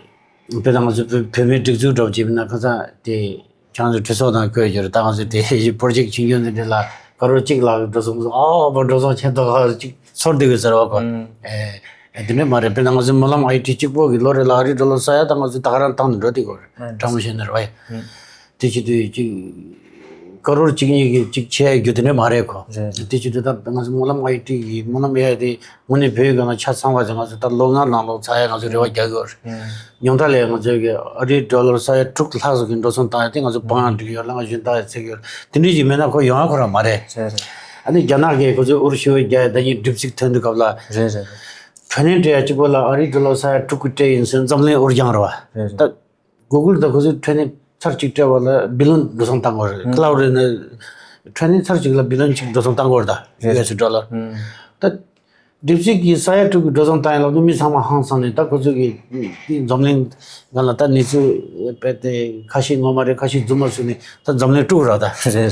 དཔེར་ན་ང་ཚོ་བོད་བོད་མིའི་སྒྲིག་འཛུགས་འདྲ་བོ་བྱས་པ་ན་ཁ་སང་དེ་ཁྱེད་རང་ཚོ་གྲོས་ཚོགས་ནང་བསྐོས་ཡོད་རེད། ད་ང་ཚོ་དེ་པོ་རོ་ཇེཀ་བྱེད་རྒྱུ་འདི་འདྲ་ལ་ཀ་རོར་གཅིག་ལྷག་འགྲོ་སོང་། ཨ་ཨ་པ་འགྲོ་སོང་ཆེན་ཐོག་ཁ་གཅིག་ཚོར་འདུག་ཟེར་བ་ཁོ། ཨེ་ཨེ་དེ་འདྲ་མ་རེད། དཔེར་ན་ང་ཚོ་སྨོན་ལམ་ཨའི་ཊི་གཅིག་པོ་གི་ལོ་རེ་ལ་ཨ་རིའི་ཌོ་ལར་ས་ཡ་ད་ང་ཚོ་ད་ག་རང་བཏང་ནས་འགྲོ་བསྡད་ཀྱི་ཡོད་རེད། ཨ་དྲང་མོ་བཤད་ན་རེད་བ། དེ་བྱེད་དུས་ཅིག་ཀ་རོར་གཅིག་གཉིས་ཀྱིས་ཅིག་བྱས་རྒྱུ་དེ་འདྲ་མ་རེད་ཁོ། རེད་རེད། དེ་བྱེད་དུས་ད་ང་ཚོ་སྨོན་ལམ་ཨའི་ཊི་ཡི་སྨོན་ལམ་ཨེ་ཨའི་དེ་དངོས་གནས་བོད་ཡིག་སྒང་ལ་ཆ་ཚང་བ་ཞིག་ང་ཚོ་ད་ལོ་ལྔ་ནང་ལོགས་ཚར་ཡ་ང་ཚོ་རེ་བ་རྒྱག་གི་ཡོད་རེད། ཉུང་མཐའ་ལ་ང་ཚོའི་གི་ཨ་རིའི་ཌོ་ལར་ས་ཡ་དྲུག་ལྷག་ཙམ་གྱི་འགྲོ་སོང་བཏང་ཡ་དེ་ང་ཚོ་བང་ཡང་བསྒྲིགས་ཡོད་ལ་ང་ཞུན་བཏང་ཡ་ཚེགས་ཡོད་རེད། དེ་འདྲ་ཞིག་མེད་ན་ཁོ་ཡོང་ཡ་ཁོ་རང་མ་རེད། རེད་རེད། ཨ་ནི་རྒྱ་ནག་གིས་ཁོ་ཚོས་འུར་ཞུ་བ་རྒྱག་ཡ་ད་ཉིན་གྲིབ་ཚིག་ཐོན་དུས་སྐབས་ལ། རེད་རེད། ཕྲན་ནུས་སྤྲད་ཡ་གཅིག་པོ་ལ་ཨ་རིའི་ཌོ་ལར་ས་ཡ་དྲུག་གི་སྤྲད་ཡིན་ཟེར་འཛམ་གླིང་འུར་རྒྱང་རེད་བ། རེད་རེད། ད། གུ་གུལ་དང་ཁོ་ཚོས་ཕྲན་ནུས་ཚར་གཅིག་སྤྲད་པ་ལ་བི་ལི་ཡོན་འགྲོ་སོང་བཏང་དགོས་རེད། ཨང་། ཀ་ལའུ་ཌི་ནས་ཕྲན་ནུས་ཚར་གཅིག་ལ་བི་ལི་ཡོན་གཅིག་འགྲོ་སོང་བཏང་དགོས་རེད་ད། རེད། ཡུ་ཨེས་ཌོ་ལར། ཨང་། ད་གྲིབ་ཚིག་གི་ས་ཡ་དྲུག་གི་འགྲོ་སོང་བཏང་ཡ་ལབ་དུས་མི་ཚང་མ་ཧང་སངས་ནས། ད་ཁོ་ཚོས་གི་འཛམ་གླིང་སྒང་ལ་ད་གནས་ཚུལ་རྦད་དེ་ཁ་ཤས་ངོ་མ་རེད། ཁ་ཤས་རྫུན་མ་བཟོས་ནས་ད་འཛམ་གླིང་དཀྲུགས་ར་ད། རེད།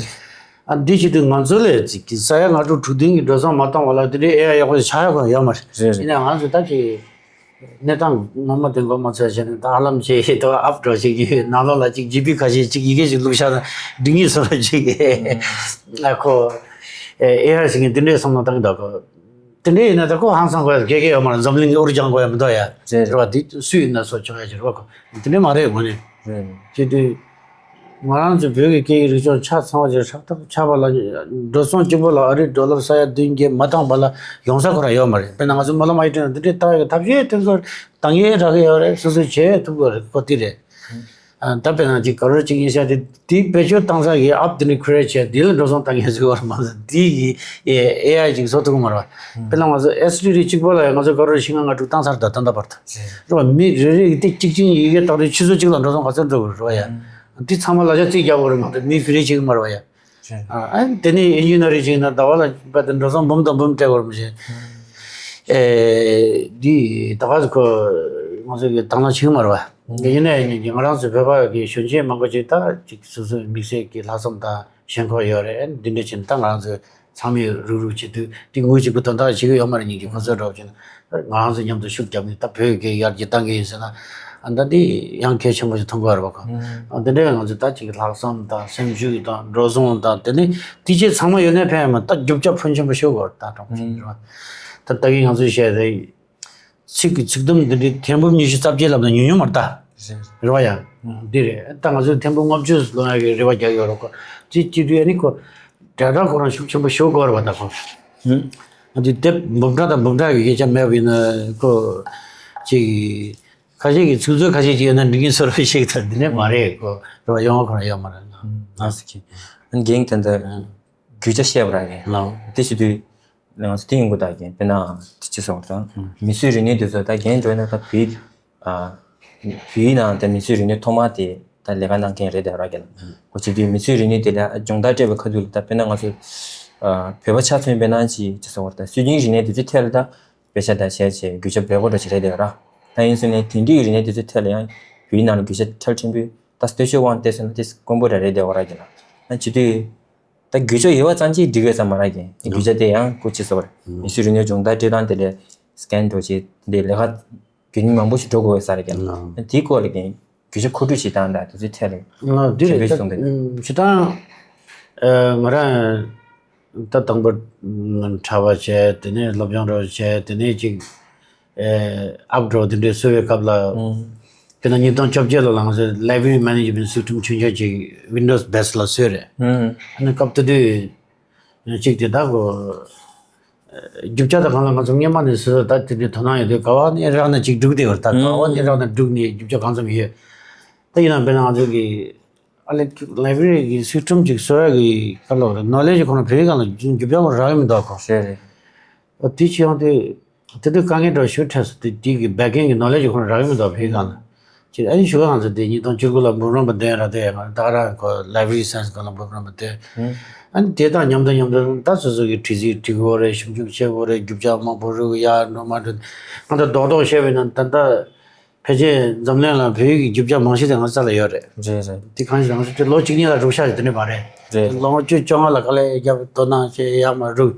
ཨ་འདི་བྱེད་དུས་ང་ཚོ་ལས་ཅིག་གི་ས་ཡ་ལྔ་དྲུག་དྲུག་བདུན་གི་འགྲོ་སོང་མ་བཏང་བ་ལ་དེ་འདྲའི་ཨེ་ཨའི་ཡག་པོ་ཆགས་ཡག་ཡོད་མ་རེད། རེད་རེད། ཡིན་ན་ང་ཚོ་ད་ཅིག་གནས་སྟངས་ངོ་མ་དེ་མགོ་མ་ཚོས་བྱས་ནས་ད་ཧ་ལམ་ཅིག་ད་ཨབ་འགྲོ་ཞིག་གི་ནང་ལོགས་ལ་ཅིག་ཇི་པི་ཁ་ཤས་ཅིག་ཡི་གེ་ཞིག་བླུགས་བཞག་ན་འགྲིག་ངེས་བཟོ་འདྲ་ཅིག་ཨ་ཁོ་ཨེ་ཨེ་ཨའི་ཞིག་གིས་དེ་འདྲའི་བསམ་བློ་བཏང་གི་འདུག་གོ། དེ་འདྲའི་ཡིན་ན་ད་ཁོ་ཧང་སང་དགོས་ཡ་ག་གེ་ཡོད་མ་རེད། འཛམ་གླིང་གི་འུར་རྒྱང་དགོས་ཡ་མི་འདུག་ཡ། རེད་རེད། རེད་བ། འདི་སུ་ཡིན་ན་བཟོ་ཆོག་ཡ་ཅིག་རེད་བ་ཁོ། དེ་འདྲའི་མ་རེད་དངོས་གནས། རེད་རེད། བྱེད་དུས། ང་རང་ཚོའི་བོད་ཀྱི་སྐད་ཡིག་རིག་གཞུང་ཆ་ཚང་བ་ཅིག་ཧྲག་ཐག་ཆགས་པ་ལ། འགྲོ་སོང་གཅིག་པོ་ལ་ཨ་རིའི་ཌོ་ལར་ས་ཡ་བདུན་བརྒྱད་མ་བཏང་བ་ལ་ཡོང་ས་ཁོ་རང་ཡོད་མ་རེད། དཔེར་ན་ང་ཚོ་སྨོན་ལམ་ཨའི་ཊི་ནང་འདི་འདྲའི་བཏང་ཡོད་གི་ཐབས་ཤེས་ཐུབ་དགོས་རེད། ད་ངས་རག་གི་ཡོད་རེད། སོ་སོས་བྱས་ཐུབ་དགོས་རེད། ཁོ་དེ་རེད། ཨ་ད་དཔེར་ན་ཅིག་ཀ་རོར་གཅིག་གཉིས་ཤར་དེ་དེའི་བེད་སྤྱོད་བཏང་ས་གི་ཨབ་དེ་འདྲའི་ཁུ་རེ་བྱས་དེ་ལ་འགྲོ་སོང་བཏང་མཁན་ཟིག་ཡོད་རེད་མ་གཏོགས་དེ་ཡི་ཨེ་ཨའི་ཅིག་བཟོ་ཐུབ་ཀྱི་མ་རེད་བ། དཔེར་ན་ང་ཚོ་ཨེས་ཊི་ཌི་གཅིག་པོ་ལ་ཡང་ང་ཚོས་ཀ་རོར་བཞི་ལྔ་ལྔ་དྲུག་བཏང་ཚར་ད་ད་ལྟ་བར་དུ། རེད་བ། མི་རེ་རེ་གི་དེ་གཅིག་གཅིག་ཡི་གེ་བཏགས་དུས་ཆུ་ཚོད་གཅིག་ལ་འགྲོ་སོང་ག་ཚོད་འགྲོ་དགོས་རེད་བ་ཡ། དེ་ཚང་མ་ལ་ཆ་རྩིས་རྒྱག་དགོས་རེད་མ་གཏོགས་མི་ཕི་རི་བྱེད་ཀྱི་མ་རེད་བ་ཡ། ཨ་དེ་ནས་ཨིན་ཇི་ནི་ཡར་རིང་བྱས་ན་ཟླ་བ་ལ་བར་དུ་འགྲོ་སོང་འབུམ་དང་འབུམ་སྤྲད་དགོས་རེད་མ་གཞི། ཨེ་འདི་ད་ག་ཁོ་ང་ཚོ་གི་དང་བླངས་བྱེད་ཀྱི་མ་རེད་བ། ཡིན་ནའི་ཡིན་གྱི་ང་རང་ཚོ་བོད་པ་གི་གཞོན་སྐྱེས་མང་པོ་ཅིག་ད་ཅིག་སོ་སོའི་དམིགས་བསལ་གྱི་ལྷག་བསམ་དང་ཞེན་ཁོག་ཡོད་རེད། འདི་འདྲ་བྱས་ན་ད་ང་རང་ཚོ་ཚང་མས་རུག་རུག་བྱེད་དུས་དེ་དངུལ་གཅིག་པུ་དོན་དག་བྱེད་ཀྱི་ཡོད་མ་རེད། སྙིང་རྗེ་ཁོ་ཚོའི་འགྲོ་བྱས་ན་ང་རང་ཚོ་མཉམ་དུ་ཤུགས་བརྒྱབ་ནས་ད་བོད་ཀྱི་ཡར་རྒྱས་བཏང་གི་ཡིན་ཟེར་ན་ཨ་ད་འདི་ཡང་གལ་ཆེན་པོ་ཞིག་མཐོང་གི་ཡོད་རེད་པ་ཁོ། ཨ་འདི་འདྲའི་ང་ཚོ་ད་ཅིག་ལྷག་བསམ་དང་སེམས་ཤུགས་དང་འགྲོ་སོང་དང་དེ་ནས་དེ་ཆེ་ཚང་མ་ཡོད་ནས་ཕན་ཡོད་མ་ད་རྒྱུ་ཆ་ཕོན་ཆེན་པོ་ཤོར་གི་ཡོད་རེད་ད་གྲོང་ཁྱེར་རེད་པ། ད་ད་གིན་ང་ཚོས་བཤད་དེ། ཚིག་གི་ཚིག་དུམ་འདི་འདྲའི་ཐེར་འབུམ་ཉི་ཤུ་རྩ་བརྒྱད་ལབ་ན་ཉུང་ཉུང་མ་རེད་ད། རེད། རེད་བ་ཡ། འདི་རེད། ད་ང་ཚོས་ཐེར་འབུམ་ལྔ་བཅུ་ལོན་ཡག་གི་རེ་བ་རྒྱག་ཡོད་རེད་ཁོ། དེ་སྤྱི་དུས་ཨ་ནི་ཁོ། དྲ་གྲགས་ཁོ་རང་ཤུགས་ཆེན་པོ་ཤོར་གི་ཡོད་རེད་བ་ད་ཁོ། ང་ཚོས་དེབ་འབུམ་ཕྲག་དང་འབུམ་ཕྲག་གི་སྐད་ཆ་མེད་པ་ཡིན་ན་ཁོ། ཅིག་ཁ་ཤས་ཀྱིས་ཚིག་མཛོད་ཁ་ཤས་ཅིག་ཡོད་ན་འགྲིག་གི་རེད་བསམ་རེ་བཤད་ཀྱི་ད་འདི་འདྲ་མ་རེད་ཁོ། རེད་བ་ཡོང་བ་ཁོ་རང་ཡོད་མ་རེད་ན། ང་ཚོ་གི། རྒན་ད་ལྟ། རྒྱུ་ཆ་བཤད་པ་ར་རེད། ལའོ། དེ་བྱེད་དུས། ང་ཚོ་དེ་ཡོང་གི་ད་རྒན་དཔེར་ན་དེ་ཅི་སོང་དང་མི་གསོད་རིག་གནས་དེ་ཚོ་ད་རྒན་འགྲོ་ན་ད་བོད་ཨ་བོད་ནང་ད་མི་གསོད་རིག་གནས་ཐོག་མ་དེ་ད་ལས་ཀ་གནང་མཁན་རེད་ད་ར་རྒན་ཁོ་བྱེད་དུས་མི་གསོད་རིག་གནས་དེ་ལ་སྦྱོང་བརྡར་སྤྲད་པའི་ཁ་ཐུག་ལ་ད་དཔེར་ན་ང་ཚོ་ཨ་བོད་པ་ཆ་མཚོན་དཔེར་ན་ཅི་ཅི་སོང་ད་སྲོལ་རྒྱུན་རིག་གནས་དེ་ཚོའི་ཐད་ལ་ད་དཔེ་ཆ་ད་བྱས་བྱས་རྒྱུ་ཆ་འབེལ་པོ་འདྲ་ཞིག་རེད་ད་ར་ད་ཡིན་སོང་ནས་དེང་དུས་རིག་གནས་དེ་ཚོའི་ཐད་ལ་ཡང་བོད་ནང་ལ་རྒྱུ་ཆ་ཁྲལ་ཕྲན་བུ་ད་སྟོད་ཆོས་དབང་བལྟས་སོང་ན་དེ་དཀོན་པོ་འདྲ་རེད་ད་ར་རྒན་ད་བྱེད་དུས། ད་རྒྱུ་ཆ་ཡོད་པ་ཙམ་གྱིས་འགྲིག་གི་ས་མ་རེད་རྒན། རྒྱུ་ཆ་དེ་ཡང་སྐུ་མཁྱེན་ཟེར་བ་རེད། མི་གསོད་རིག་གནས་སྦྱོང་བརྡར་སྤྲད་སྟངས་དེ་ལས་སི་ཀན་འགྲོ་བྱེད་དེ་ལས་ལས་ཀ་རྒྱུན་མང་པོ་ཞིག་འགྲོ་དགོས་ས་རེད་རྒན། དེའི་སྐོར་ལ་རྒན་རྒྱུ་ཆ་མཁོ་སྤྲོད་བྱེད་སྟངས་དང་དེ་ཚོའི་ཐད་ལ་རྒན་ལགས་འདི་རེད། ད་གསུངས་དང་། སྤྱིར་བཏང་ང་རང་ད་དང་པོ་གྲྭ་པ་བྱས་དེ་ནས་སློབ་སྦྱོང་འགྲོ་བྱས་དེ་ནས་ཅིག་ཨབ་འགྲོ་དེ་འདྲའི་གསོལ་བའི་སྐབས་ལ། དཔེར་ན་ཉིས་སྟོང་བཅོ་བརྒྱད་ལོ་ལ་ང་ཚོས་Library Management System ཆུང་ཆུང་ཅིག་Windows base ལ་བཟོས་རེད། ཨ་ནི་སྐབས་དེ་དུས་གཅིག་དེ་ད་གོ་རྒྱུ་ཆ་དང་གང་ལ་ང་ཚོ་སྔོན་མ་ནས་བཟོས་ད་དེ་འདྲའི་དོ་སྣང་ཡོད་དུས་ག་བ་ནས་རག་ན་ཅིག་སྒྲུག་བསྡད་ཡོད་རེད། ད་ག་བ་ནས་རག་ན་སྒྲུག་ནས་རྒྱུ་ཆ་གང་འཚམ་ཡོད། ད་ཡིན་ན་དཔེར་ན་ང་ཚོ་གི་ཨ་ལེ་Library གི་System ཅིག་བཟོ་ཡ་གི་ག་ལ་Knowledge ཁོ་ན་བོད་ཡིག་སྒང་ལ་རྒྱུ་ཆ་མང་པོ་རག་གི་མི་འདུག་གོ། རེད་རེད། ཨ་དེ་ཆེ་ཡང་དེ་དེ་དུས་དཀའ་ངལ་འདྲ་ཞིག་འཕྲད་སོང་། དེ་དེ་གི་བད་ཀན་གི་Knowledge ཁོ་ན་རག་གི་མི་འདུག་བོད་ཡིག་སྒང་ལ། ཅེས་ཨ་ནི་ཞུ་ག་ང་ཚོ་དེ་ཉིས་སྟོང་བཅུ་དགུ་ལ་འབུམ་རམས་པ་འདོན་ར་དེ་ང་ད་རང་གོ་Library Science སྒང་ལ་འབུམ་རམས་པ་འདོན། ཨ་ནི་དེ་དང་མཉམ་དུ་མཉམ་དུ་ད་སོ་སོ་གི་བྲིས་རྩིས་བྲིས་དགོས་རེད། ཞིབ་འཇུག་བྱེད་དགོས་རེད། རྒྱུ་ཆ་མང་པོ་རུག་ཡ་འགྲོ་མ་འགྲོ་ང་ཚོ་རྡོག་རྡོག་བཤད་པ་ཡིན་ན་ད་ལྟ་ཕལ་ཆེར་འཛམ་གླིང་ལ་བོད་ཡིག་གི་རྒྱུ་ཆ་མང་ཤོས་དེ་ང་ཚོ་ལ་ཡོད་རེད། རེད་རེད། དེ་གང་ཞིག་ང་ཚོ་དེ་ལོ་གཅིག་གཉིས་ལ་རུག་ཤག་ཞིག་དེ་འདྲ་མ་རེད། རེད། ལོ་ངོ་བཅུ་བཅོ་ལྔ་ལ་དཀའ་ལས་བརྒྱབ་དོ་སྣང་བྱས་ཡ་མ་རུག་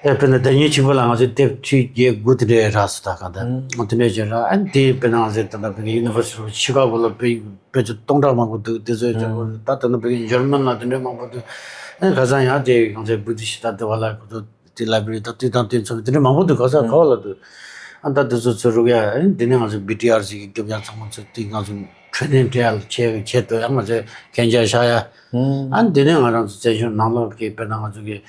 ཨེ་དཔེར་ན་ཟླ་ཉིན་གཅིག་པོ་ལ་ང་ཚོས་དེབ་ཁྲི་བརྒྱད་དགུ་དེ་འདྲའི་རག་སོང་ད་ག་ད། ཨང་། དེ་འདྲའི་བྱས་ར་ཨ་ནི་དེ་དཔེར་ན་ང་ཚོའི་ད་ལྟ་བོད་ཀྱི་University of Chicago ལ་བོད་ཡིག་བེད་སྤྱོད་སྟོང་ཕྲག་མང་པོ་འདུག་དེ་ཚོའི་ཨང་། ད་ད་ལྟ་བོད་ཀྱི་German ལ་དེ་འདྲའི་མང་པོ་འདུག་ཨ་ནི་ཁ་སང་ཡང་དེ་ང་ཚོའི་British ད་ལྟ་བ་ལ་ཁོ་ཚོ་དེ་Library ད་དེ་དང་དེ་ཚོ་དེ་འདྲའི་མང་པོ་འདུག་ག་ས་ག་བ་ལ་འདུག་ཨ་ད་དེ་ཚོ་ཚུར་རུག་ཡ་ཨ་ནི་དེ་ནས་ང་ཚོ་B T R C གི་རྒྱབ་ཡ་ཚང་མ་ཚོ་དེ་ང་ཚོ་Training སྤྲད་ཡ་ལ་བྱས་བྱས་ཏོ་ཡང་ང་ཚོའི་གན་རྒྱ་བཞག་ཡ་ཨང་། ཨ་ནི་དེ་ནས་ང་རང་ཚོ་བཙན་བྱོལ་ནང་ལོགས་ཀྱི་དཔེར་ན་ང་ཚོ་གི་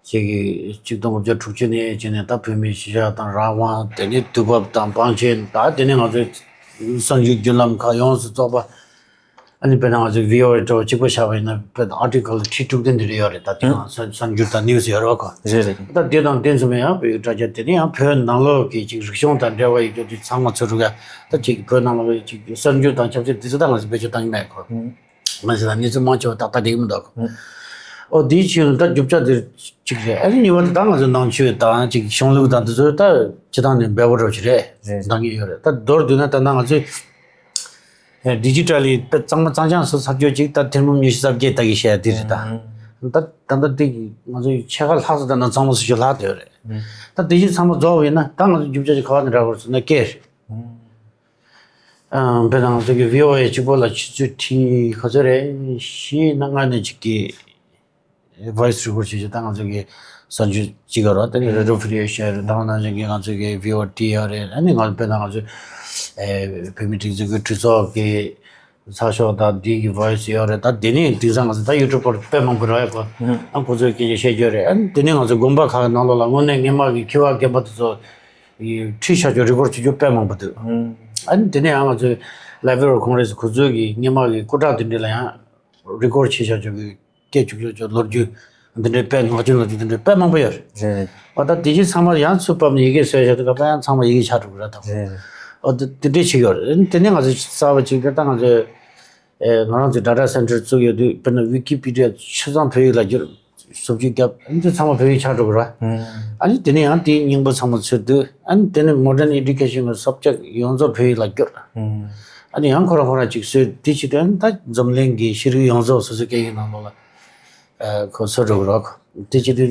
ཅིག་གི་གཅིག་སྟོང་དགུ་བརྒྱ་དྲུག་ཅུ་ནས་བྱས་ནས་ད་བོད་མིའི་གཞིས་ཆགས་དང་རང་དབང་དེ་ནས་དུས་བབ་དང་བང་ཆེན་ད་དེ་ནས་ང་ཚོའི་གསར་འགྱུར་བརྒྱུད་ལམ་ཁག་ཡོངས་སུ་རྫོགས་པ་ཨ་ནི་དཔེར་ན་ང་ཚོའི་V O A འདྲ་བོ་གཅིག་པ་བཞག་པ་ཡིན་ན་དཔེར་ན་Article ཁྲི་དྲུག་དེ་འདི་རེ་ཡོད་རེད། ད་དེ་ཡང་གསར་གསར་འགྱུར་དང་News ཡོད་རེད་བ་གོ། རེད་རེད། ད་དེ་དང་དེ་ཚོ་མེད་ཡང་བོད་ཡིག་དྲ་རྒྱ་དེ་ནས་ཡང་བོད་ནང་ལོགས་ཀྱི་ཅིག་རིག་གཞུང་དང་འབྲེལ་བ་ཡོད་རྒྱུ་དེ་ཚང་མ་ཚུར་རུག་ཡ་ད་ཅིག་བོད་ནང་ལོགས་ཀྱི་ཅིག་གསར་འགྱུར་དང་ཆབ་སྲིད་དེ་ཚོ་ད་ང་ཚོ་བེད་སྤྱོད་བཏང་གི་མེད་གོ། མ་ཟད་ན་གནས་ཚུལ་མང་ཆེ་བ་ཏག་ཏག་བསྡད་ཀྱི་མི་འདུག་ཨོ་དེའི་ཕྱིར་ད་རྒྱུ་ཆ་དེ་གཅིག་རེད། ཨ་ནི་གཉིས་པ་དེ་ད་ང་ཚོའི་ནང་ཆོས་དང་ཅིག་གཞུང་ལུགས་དང་དེ་ཚོ་ད་སྤྱི་བཏང་ནས་འབེལ་པོ་འདྲ་ཞིག་རེད། རེད། འདང་གི་ཡོད་རེད། ད་མདོར་བསྡུས་ན་ད་ལྟ་ང་ཚོས་Digitally ད་གཙང་མ་གཙང་རྐྱང་བཟོ་ཚར་རྒྱུ་ཅིག་ད་ཐེར་འབུམ་ཉི་ཤུ་རྩ་བརྒྱད་ད་གི་བཤད་དེ་རེད་ད། ད་ད་ལྟ་དེ་ང་ཚོའི་ཕྱེད་ཀ་ལྷག་ཙམ་ད་ན་གཙང་མ་བཟོ་རྒྱུ་ལྷག་བསྡད་ཡོད་རེད། ད་དེ་བཞིན་ཚང་མ་རྫོགས་པ་ཡིན་ན་ད་ང་ཚོ་རྒྱུ་ཆ་ཅིག་ག་བ་ནས་རག་དགོས་ཟེར་ན་སྐད་རེད། ཨ་དཔེར་ན་ང་ཚོ་གི་V O A གཅིག་པོ་ལ་ཆུ་ཚོད་ཁྲི་ག་ཚོད་རེད། བཞི་ན་ལྔ་ནས་གཅིག་གི་voice record བྱེད་ཆེད་ད་ང་ཚོ་གི་གསར་འགྱུར་གཅིག་ཡོད་རེད། དེ་ནི་Radio Free Asia རེད། ད་ནང་བཞིན་གི་ང་ཚོ་གི་V O T ཡོད་རེད། ཨ་ནི་ང་དཔེར་ན་ང་ཚོ་ཨེ་བོད་མི་སྒྲིག་འཛུགས་ཀྱི་གྲོས་ཚོགས་ཀྱི་ཚགས་ཤོག་དང་འདི་གི་voice ཡོད་རེད། ད་དེ་ནི་དེང་སང་ང་ཚོ་ད་YouTube པར་དཔེ་མང་པོ་རག་ཡོད་གོ། ཨ་ཁོ་ཚོས་སྐད་ཆ་བཤད་རྒྱུ་རེད། ཨ་ནི་དེ་ནི་ང་ཚོ་དགོན་པ་ཁག་ནང་ལོགས་ལ་དངོས་གནས་སྔོན་མ་གི་མཁས་པ་རྒན་པ་དེ་ཚོ་ཁྲིད་བཞག་རྒྱུ་record བྱེད་རྒྱུ་དཔེ་མང་པོ་འདུག་ཨ་ནི་དེ་ནས་ཡང་ང་ཚོའི་Library of Congress ཁོ་ཚོའི་གི་སྔོན་མ་གི་སྐུ་དྲག་དེ་འདྲ་ལ་ཡང་record བྱས་བཞག་རྒྱུ་གི་སྐད་བཅུག་བཅུག་བཅུག་ལོ་རྒྱུས་འདི་འདྲའི་དཔེ་ངག་རྒྱུན་ལོ་རྒྱུས་འདི་འདྲའི་དཔེ་མང་པོ་ཡོད་རེད། རེད་རེད། འོ་ད་དེ་གཞི་ཚང་མ་ཡང་ཚུར་ཕབ་ནས་ཡི་གེ་བཟོས་བཞག་དུས་སྐབས་ད་ཡང་ཚང་མ་ཡི་གེ་ཆགས་འགྲོ་གི་རེད་ད། རེད་རེད། འོ་དེ་དེ་འདྲའི་ཆེ་ཡོད་རེད། དེ་ནས་ང་ཚོ་གསར་པ་ཅིག་དེ་ད་ང་ཚོས་ཨེ་ང་རང་ཚོའི་data center བཙུགས་ཡོད་དུས་དཔེར་ན་Wikipedia ཆ་ཚང་བོད་ཡིག་ལ་བསྒྱུར། བཟོ་བཅོས་བརྒྱབ། ཨ་ནི་དེ་ཚང་མ་བོད་ཡིག་ཆགས་འགྲོ་གི་རེད། ཨ་ནི་དེ་ནས་ཡང་དེའི་སྙིང་པོ་ཚང་མ་ཚུར་བསྡུས། ཨ་ནི་དེ་ནས་modern education གི་subject ཡོངས་རྫོགས་བོད་ཡིག་ལ་བསྒྱུར། ཨ་ནི་ཡང་ཁོ་རང་ཁོ་རང་ཅིག་བཟོས། དེ་བྱེད་དུས་ཨ་ནི་ད་འཛམ་གླིང་གི་ཤེས་རིག་ཡོངས་རྫོགས་སོ་སོའི་སྐད་ཡིག་ནང་ལོགས་ལ་ཨ་ཁོ་བཟོ་འགྲོ་གི་རེད། དེ་བྱེད་དུས་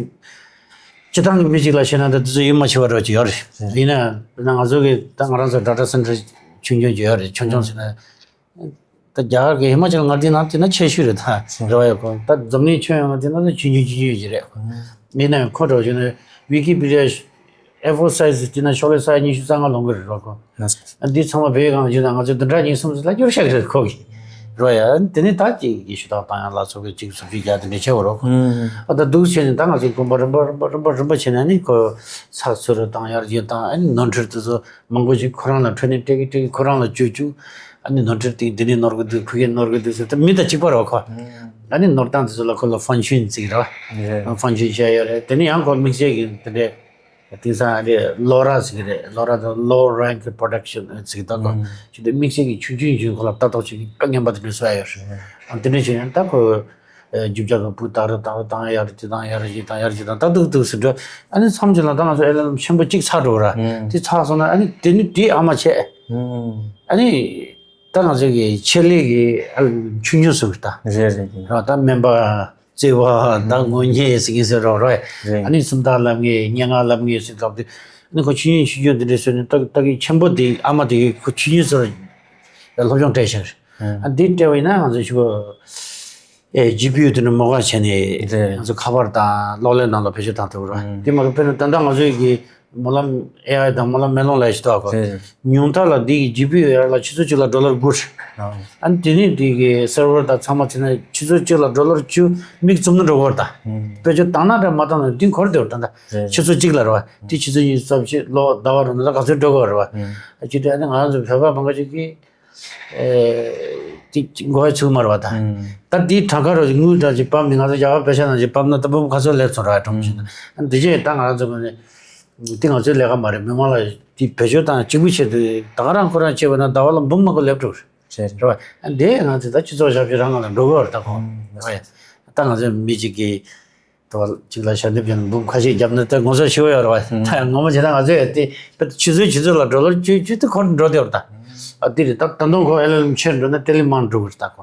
སྤྱི་བཏང་གི་མི་ཅིག་ལ་བཤད་ན་ད་དེ་ཚོ་ཡིད་མ་ཆེས་པ་འདྲ་ཅིག་ཡོད་རེད། ཡིན་ན་ང་ཚོ་གི་ད་ང་རང་ཚོ་data center ཆུང་ཆུང་ཅིག་ཡོད་རེད། ཆུང་ཆུང་ཟེར་ན། ད་རྒྱ་གར་གྱི་ཧི་མ་ཅལ་མངའ་སྡེའི་ནང་དེ་ན་ཆེ་ཤོས་རེད་ད། རེད་བ་ཡ་ཁོ། ད་འཛམ་གླིང་ཁྱོན་ཡོངས་དེ་ན་ཆུང་ཆུང་ཆུང་ཆུང་ཞིག་རེད། ཡིན་ནའང་ཁོ་འདྲ་བྱས་ན་Wikipedia A four size དེ་ན་ཤོག་ལྷེ་ས་ཉི་ཤུ་རྩ་ལྔ་ལོངས་གི་རེད་བ་ཁོ། འདི་ཚང་མ་བོད་སྒང་ལ་བྱས་ན་ང་ཚོ་བདུན་ཕྲག་གཉིས་གསུམ་ཙམ་ལ་བསྒྱུར་བཞག་གི་རེད་ཁོ་གིས། རེད་བ་ཡ། དེ་ནས་ད་ཅིག་གི་ཞུ་དག་བཏང་ཡ་ལ་སོགས་པའི་ཅིག་བཟོ་བཅོས་རྒྱག་དེ་འདྲ་བྱས་པ་རེད་ཁོ། ཨ་ད་འདུག་བྱས་ནས་ད་ང་ཚོའི་དགོན་པ་རིམ་པ་རིམ་པ་རིམ་པ་རིམ་པ་བྱས་ནས་ནི་ཁོ་ཚགས་ཚུད་རུ་བཏང་ཡར་རྒྱས་བཏང་། ཨ་ནི་ནོར་འཁྲུལ་དེ་ཚོ་མང་པོ་ཞིག་ཁོ་རང་ལ་འཕྲོད་ནས་སྤྲད་ཀྱི་སྤྲད་ཀྱི་ཁོ་རང་ལ་བཅོལ་བཅུག་ཨ་ནི་ནོར་འཁྲུལ་དེ་འདི་ནས་ནོར་གི་འདུག་ཕ་གིར་ནོར་གི་འདུག་ཟེར་ཏེ་མི་དང་གཅིག་པ་རེད་ཁོ། ཨ་ནི་ནོར་སྟངས་དེ་ཚོ་ལ་ཁོ་ལ་fine tune བྱེད་ཀྱི་རེད། fine tune བྱས་ཡོད་རེད། དེ་ནས་ཡང་ཁོ་དམིགས་བསལ་གྱི་དེ་འདྲའི་དེང་སང་ཨ་རེ་ལོ་ར་ཟེར་གྱི་རེད། ལོ་ར་དང་low rank production ཟེར་གྱི་ད་ཁོ་ཅི་དེ་དམིགས་བསལ་གྱི་ཆུང་ཆུང་ཆུང་ཁོ་ལ་ལྟ་རྟོག་བྱེད་ཀྱི་དཔེ་ངན་པ་དེ་འདྲ་བཟོ་ཡ་ཡོད་རེད། ཨ་དེ་འདྲ་བྱས་ཡང་ད་ཁོ། རྒྱུ་ཆ་གི་བུ་དག་རེ་དག་རེ་དང་ཡར་གྱི་དང་ཡར་གྱི་དང་ཡར་གྱི་དང་ད་འདུག་འདུག་ཟེར་འགྲོ། ཨ་ནི་མཚམས་ཅིག་ལ་ད་ང་ཚོ་ཨེལ་ཨེལ་ཨེམ་ཆེན་པོ་གཅིག་ཚར་འགྲོ་ར། དེ་ཚར་སོང་ན་ཨ་ནི་དེ་ནི་དེ་ཨ་མ་བྱས། ཨ་ནི་ད་ང་ཚོ་གི་ཆེད་ལས་ཀྱི་ཨ་ཆུང་ཆུང་ཟེར་གི་ད། རེད་རེད་རེད། ར་ད་སྨན་པ་བརྩེ་བ་ད་ངོ་ཉེས་ཟེར་གི་ཟེར་རོགས་རོགས། རེད། ཨ་ནི་སུམ་རྟགས་བསླབ་མཁན་སྙན་ངག་བསླབ་མཁན་ཟེར་སྐབས་དེ་ཨ་ནི་ཁོ་ཆུང་ཆུང་ཆུང་ཆུང་དེ་འདྲས་བཟོས་ནས་ད་ད་གི་ཆེན་པོ་དེ་ཨ་མ་དེ་གི་ཁོ་ཆུང་ཆུང་ཟེར་སློབ་སྦྱོང་སྤྲད་ཤག་ཨ་འདི་སྤྲད་པ་ཡིན་ན་ང་ཚོ་ཞུ་ཨེ་ཇི་པི་ཡུ་དེ་ནི་མོ་ག་བྱས་ནས་རེད། ང་ཚོ་ཁ་པར་དང་གློག་ཀླད་ནང་ལ་བེད་སྤྱོད་བཏང་ཐུབ་ར། ཨང་། དེ་མ་གཏོགས་དཔེར་ན་ད་ལྟ་ང་ཚོའི་གི་ སྨོན་ལམ་ཨེ་ཨའི་དང་སྨོན་ལམ་མེ་ལོང་ལབ་ཡ་ཞིག་འདུག་གོ། རེད་རེད། ཉུང་མཐའ་ལ་འདི་གི་ཇི་པི་ཡུ་ཡར་ལ་ཆུ་ཚོད་གཅིག་ལ་ཌོ་ལར་དགུ་རེད། ཨ་ནི་དེ་ནས་འདི་གི་སར་ཝར་དང་ཚང་མ་བྱས་ན་ཆུ་ཚོད་གཅིག་ལ་ཌོ་ལར་བཅུ་མིག་བཙུམ་ན་འགྲོ་གི་རེད་ད། ཨུམ། དཔེ་བརྗོད་བཏང་ན་འདྲ་མ་བཏང་ན་འདི་འཁོར་བསྡད་ཡོད་རེད་ད། རེད། ཆུ་ཚོད་གཅིག་ལ་རེད་བ། དེ་ཆུ་ཚོད་གཉིས་རྩ་བཞི་ལོ་ཟླ་བ་རེད་ན་ད་ག་ཚོད་འགྲོ་གི་རེད་བ། ཨུམ། ཨ་ཅི་དེ་ཨ་ནི་ང་རང་ཚོ་བོད་པ་མང་པོ་ཞིག་གིས། ཨེ། དེ་མགོ་ཡ་ཚུགས་མ་རེད་བ་ད། ཨུམ། ད་དེའི་གྲངས་ཀ་རོ་དངུལ་འདྲ་ཅིག་བབས་ནས་ང་ཚོ་རྒྱ་གར་པེ་ཤ་ནང་ཅིག་བབས་ན་ད་འབུམ་ག་ཚོད་སླེབས་སོང་ར་གྲོང་ཞིག་ན། ཨ་འདི་རྗེས་ད་ང་རང་ཚོ་ག་ནས་དེ་ང་ཚོའི་ལས་ཀ་མ་རེད། མི་མང་ལ་དེ་བེད་སྤྱོད་བཏང་གཅིག་པུ་བྱེད་དུས་ད་ག་རང་ཁོ་རང་བྱས་པ་ན་ཟླ་བ་ལ་འབུམ་མང་པོ་སླེབས་འགྲོ་རེད། རེད་བ། ཨ་འདི་ང་ཚོ་ད་སྤྱི་ཚོགས་ཞབས་ཞུ་རང་ང་ལ་འགྲོ་གི་རེད་ད་ཁོ། ཨུམ། ད་ང་ཚོའི་མི་གཅིག་གིས། དོ་གཅིག་ལ་ཞལ་འདེབས་ཀྱི་འབུམ་ཁ་ཤས་བརྒྱབ་ན་ད་ངོ་ཚ་ཞེ་པོ་ཡོད་རེད་བ། ད་ངོ་མ་བྱས་ན་ང་ཚོས་དེ་ཆུ་ཚོད་ཆུ་ཚོད་ལ་ཌོ་ལར་བཅུ་བཅུ་དེ་འཁོར་འགྲོ་བསྡད་ཡོད་རེད་ད། ཨ་དེ་རེད་ད། ད་དུང་ཁོ་ཨེལ་ཨེལ་ཨེམ་ཆེར་འགྲོ་ན་དེ་ལས་མང་འགྲོ་གི་རེད་ད་ཁོ།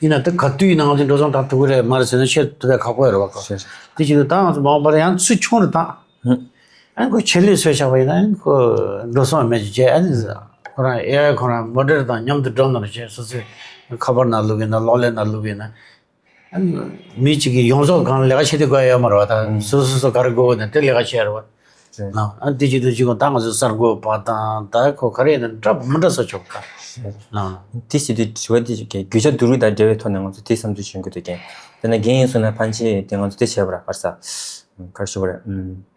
ཡིན་ན་ད་ག་དུས་ཡིན་ན་ང་ཚོ་འགྲོ་སོང་ད་ཐུག་གི་རེད་མ་རེད་ཟེར་ན་ཆེ་ཐུབ་པའི་ཁག་པོ་ཡོད་རེད་བ་ཁོ། དེ་བྱས་ན་ད་ང་ཚོ་མ་འོངས་པར་ཡང་ཚུར་ཆུང་རུ་བཏང་། ཨ་ཁོ་ཆེད་ལས་བཟོས་བཞག་པ་ཡིན་ན་ཁོ་འགྲོ་སོང་མེད་ཅེས་བྱས། ཨ་ནི་ཁོ་རང་ཨེ་ཨའི་ཁོ་རང་མོ་ཌེལ་དང་མཉམ་དུ་འགྲོ་ན་རེ་བྱས། སོ་སོའི་ཁ་པར་ནང་བླུགས་ཡིན་ན་གློག་ཀླད་ནང་བླུགས་ཡིན་ན། ཨ་ནི་མི་གཅིག་གིས་ཡོངས་རྫོགས་གང་ལས་ཀ་བྱེད་དུས་དགོས་ཡོད་མ་རེད་བ། ད་ཨང་། སོ་སོ་སོ་ག་རེ་དགོས་ན་དེ་ལས་ཀ་བྱེད་རེད་བ། ཨང་། ཨ་ནི་དེ་བྱེད་དུས་གཅིག་གོ་ད་ང་ཚོ་གསར་འགོད་པ་དང་ད་ཁོ་ག་རེ་ཡིན་ན་འདྲ་མི་འདྲ་ས་ཆོག་ག་ཨང་། དེ་བྱེད་དུས་དྲི་བ་དེ་གི་རྒྱུ་ཆ་བསྡུ་རུབ་དང་འབྲེལ་བའི་ཐོག་ནས་ང་ཚོ་དེ་བསམ་ཚུལ་ཞུ་གི་འདུག་ཀྱང་། དེ་ན་རྒན་ཡིན་སོང་ན་ཕན་ཆད་དེ་ང་ཚོ་དེ་བྱས་པ་ར་གར་ས། གར་ཞུ་བ་ར།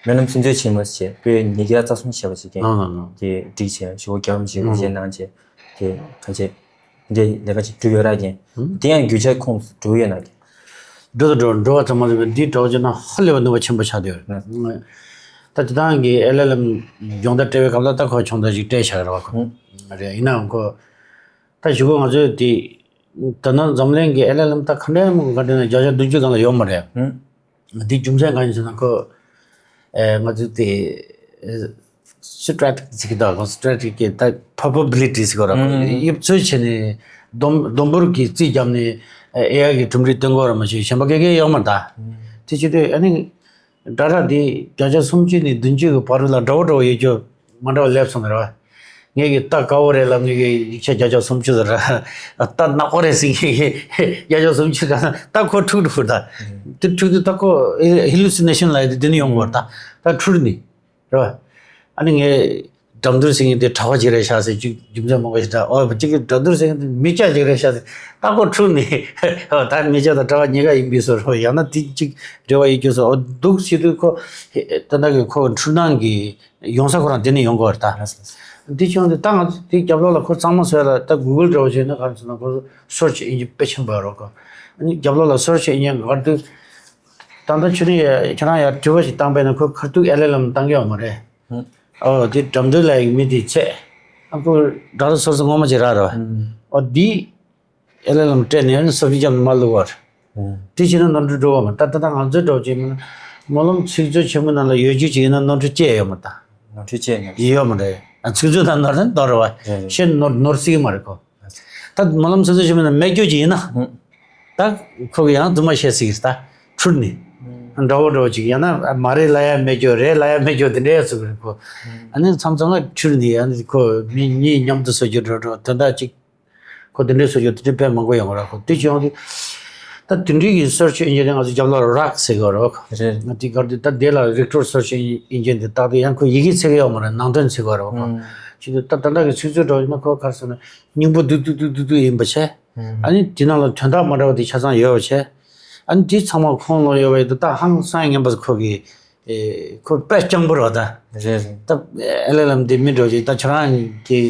སྨོན་ལམ་ཆུ་ཚོད་ཕྱེད་མ་བྱས་པའི་ཉིས་བརྒྱ་རྩ་གསུམ་བྱས་པ་ཞིག་ཀྱང་། ལགས་ལགས་ལགས། དེ་སྒྲིག་བྱས་ཞུ་བ་རྒྱ་རམ་ཞིག་རེ་བྱས་གནང་བྱས། དེ་ག་བྱས། འདི་ལས་ཀ་ཅིག་བསྒྲུབས་ཡོད་ར་ཀྱང་། ཨང་། དེ་ཡང་རྒྱུ་ཆ་ཁོངས་སུ་འགྲོ་ཡོད་ན་ཀྱང་། འགྲོ་དང་འགྲོ་འགྲོ་བ་ཙམ་མ་ཟད་པའི་འདིའི་གྲོགས་ཀྱི་ནང་ཧ་ལས་པ་ནུས་པ་ཆེན་པོ་ཆགས་བསྡད་ཡོད་རེད། ད་སྤྱིར་བཏང་གི་ཨེལ་ཨེལ་ཨེམ་སྦྱོང་བརྡར་སྤྲད་པའི་སྐབས་ལ་ད་ཁོ་སྦྱོང་བརྡར་ཅིག་སྤྲད་བཞག་རེད་བ་ཁོ། ཨང་། རེད། ཡིན་ནའང་ཁོ། ད་གཞུག་གུ་ང་ཚོས་དེ། ད་ནང་འཛམ་གླིང་གི་ཨེལ་ཨེལ་ཨེམ་ད་ག་འདྲ་མོ་ག་འདྲ་ན་བརྒྱ་ཆ་བདུན་ཅུ་སྒང་ལ་ཡོད་མ་རེད། ཨང་། འདི་རྒྱུ་མཚན་གང་ཡིན་ཟེར་ན་ཁོ། ཨེ་ང་ཚོ་དེ། ཨེ་སི་ཊེ་ཊིག་ཟེར་གི་འདུག་སི་ཊེ་ཊིག་གི་ད་པོ་པ་བི་ལི་ཊི་ཟེར་གི་ར་ཁོ། ཨང་། དབྱིབས་ཚོད་བྱས་ནས་སྡོམ་སྡོམ་འབོར་གྱི་རྩིས་བརྒྱབ་ནས་ཨེ་ཨའི་གི་གྲུབ་འབྲས་སྟོན་གི་ར་མ་གཞི་གཞན་པ་ག་གེ་ཡོད་མ་རེད་ད། ཨང་། དེ་བྱེད་དུས་ཨ་ནི་སྒྲ་ར་དེ་བརྒྱ་ཆ་སུམ་ཅུ་ནས་བདུན་ཅུ་གི་བར་དུ་ལ་འདྲ་བོ་འདྲ་བོ་ཡོད་རྒྱུ་མ་འདྲ་བ་སླེབས་སོང་ནི་རེད་བ། ངས་ཀྱི་ལྟ་དཀའ་བོ་རེད་ལབ། ངས་ཀྱི་ཡིག་ཆ་བརྒྱ་ཆ་སུམ་ཅུ་ཟེར་ར། ལྟ་ནག་པོ་རེད་ཟེར་གྱི་བརྒྱ་ཆ་སུམ་ཅུ་ག་ལྟ་ཁོ་འཁྲུག་འགྲོ་ད། དེ་འཁྲུག་དུས་ད་ཁོ་ཧེ་ལུ་སི་ནེ་ཤན་ལབ་ཡ་དེ་དེ་ནི་ཡོང་གི་རེད་ད། ད་འཁྲུག་ནི་རེད་བ། ཨ་ནི་ངས་འགྲམ་འདུལ་ཟེར་མཁན་དེ་གྲྭ་པ་ཅིག་རེད་ཤག་ཟེར། ཅིག་རྒྱུ་མཚན་མང་པོ་ཞིག་ད། ཨོ་ཅིག་གི་འགྲམ་འདུལ་ཟེར་མཁན་དེ་མི་སྐྱ་ཅིག་རེད་ཤག་ཟེར། ད་ཁོ་འཁྲུག་ནི། ཨོ་ད་མི་སྐྱ་དང་གྲྭ་པ་གཉིས་ཀ་ཡིན་པའི་བཟོ་འདྲ་ཡང་ན་དེ་ཅིག་འབྲེལ་བ་ཡོད་རྒྱུ་བཟོ། ཨོ་འདུག་བྱེད་དུས་ཁོ་ད་ལྟ་གི་ཁོ་འཁྲུལ་སྣང་གི་ཡོང་ས་ཁོ་རང་དེ་ནས་ཡོང་གི་ཡོད་རེད་ད། དེ་བྱུང་དུས་ད་ང་ཚོ་དེ་རྒྱབ་ལོགས་ལ་ཁོ་གཙང་མ་བཟོ་ཡ་ལ་ད་གུ་གལ་འདྲ་བོ་བྱས་ན་ག་རེ་ཟེར་ན་ཁོ་སར་ཆི་ཨིན་ཇིན་དཔེ་ཆེན་པོ་ཡོད་རེད་ཁོ། ཨ་ནི་རྒྱབ་ལོགས་ལ་སར་ཆི་ཨིན་ཇིན་ག་རེ་འདུག་ད་ལྟ་ཁྱོད་རང་ཡ་ཁྱོད་རང་ཡར་དྲི་བ་ཞིག་བཏང་པས་ན་ཁོས་ཁ་ཐུག་ཨེལ་ཨེལ་ཨེམ་བཏང་གི་ཡོད་མ་རེད། ཨོ་དེ་འགྲམ་འདུལ་ལབ་ཡག་མི་དེ་ཚད། ཨ་ཁོ་ཌོག་ཊར་སོ་སོ་ངོ་མ་ཅིག་རག་རེད་བ། ཨོ་དེ་ཨེལ་ཨེལ་ཨེམ་སྤྲད་ནས་ཨ་ནི་སོ་བཞི་རྒྱབ་ནས་མར་བླུགས་པ་རེད། དེ་བྱས་ན་ནོར་འཁྲུལ་འགྲོ་གི་མ་རེད། ད་ད་ལྟ་ང་ཚོའི་འདྲ་བོ་ཅིག་མིན་ན་སྨོན་ལམ་ཚིག་མཛོད་ཆེན་མོ་ནང་ལ་ཡོད་རྒྱུ་ཅིག་ཡིན་ན་ནོར་འཁྲུལ་སྐྱེས་ཡོད་མ་རེད་ད། ནོར་འཁྲུལ་སྐྱེས་ནས། ཡོད་མ་རེད། ཨ་ཚིག་མཛོད་དང་ནོར་དེ་ནོར་རེད་བ། རེད་རེད། གཞན་ནོར་ནོར་སྲིད་ཀྱི་མ་རེད་ཁོ། ད་སྨོན་ལམ་ཚིག་མཛོད་ཆེན་མོ་ནང་མེད་རྒྱུ་ཅིག་ཡིན་ན། ད་ཁོ་གི་ཡང་རྫུན་མ་བཤད་སྲིད་ཀྱི་རེད་ད། འཁྲུལ་ནས། འདྲ་བོ་འདྲ་བོ་ཅིག་ཡང་ན་མ་རེད་ལབ་ཡ་མེད་རྒྱུ་རེད་ལབ་ཡ་མེད་རྒྱུ་དེ་འདྲའི་ཚུགས་རེད་ཁོ། ཨ་ནི་མཚམས་མཚམས་ལ་འཁྲུལ་ནས་ཨ་ནི་ཁོ་མི་གཉིས་མཉམ་དུ་བཟོ་རྒྱུ་འདྲ་འདྲ་དོན་དག་ཅིག་ཁོ་དེ་འདྲའི་བཟོ་རྒྱུ་དེ་འདྲའི་དཔེ་མང་པོ་ཡོང་གི་རེད་ཁོ། དེ་བྱུང་དུས་ད་དེ་འདྲའི་གི་སར་ཆི་ཨིན་ཇིན་དེ་ང་ཚོ་རྒྱབ་ལོགས་རག་ཟེར་གི་རེད་ཁོ། རེད། ང་དེ་གར་དུས་ད་དེ་ལ་རིག་ཊར་སར་ཆི་ཨིན་ཇིན་དེ་བཏགས་དུས་ཡང་ཁོ་ཡི་གེ་འཚོལ་གི་ཡོད་མ་རེད། ནང་དོན་འཚོལ་གི་རེད་ཁོ། བྱས་དུས་ད་ད་ལྟ་གི་ཚིག་མཛོད་འདྲ་བོ་ཡིན་ན་ཁོ་ག་རེ་ཟེར་ན་སྙིང་པོ་རྡུག་རྡུག་རྡུག་རྡུག་རྡུག་ཡིན་པ་བྱས། ཨ་ནི་དེ་ནང་ལ་དོན་དག་མ་འདྲ་བ་དེ་ཆ་ཚང་ཡོད་པ་བྱས། ཨ་ནི་དེ་ཚང་མ་ཁོང་ལ་ཡོད་པ་ཡིན་དུས་ད་ཧང་སང་ངན་པ་ཁོ་གི་ཨེ་ཁོ་དཔེ་སྤྱང་པོ་རེད་བ་ད། རེད་རེད། ད་ཨེལ་ཨེལ་ཨེམ་དེ་མི་འགྲོ་ཅིག་ད་ཁྱོད་རང་གི་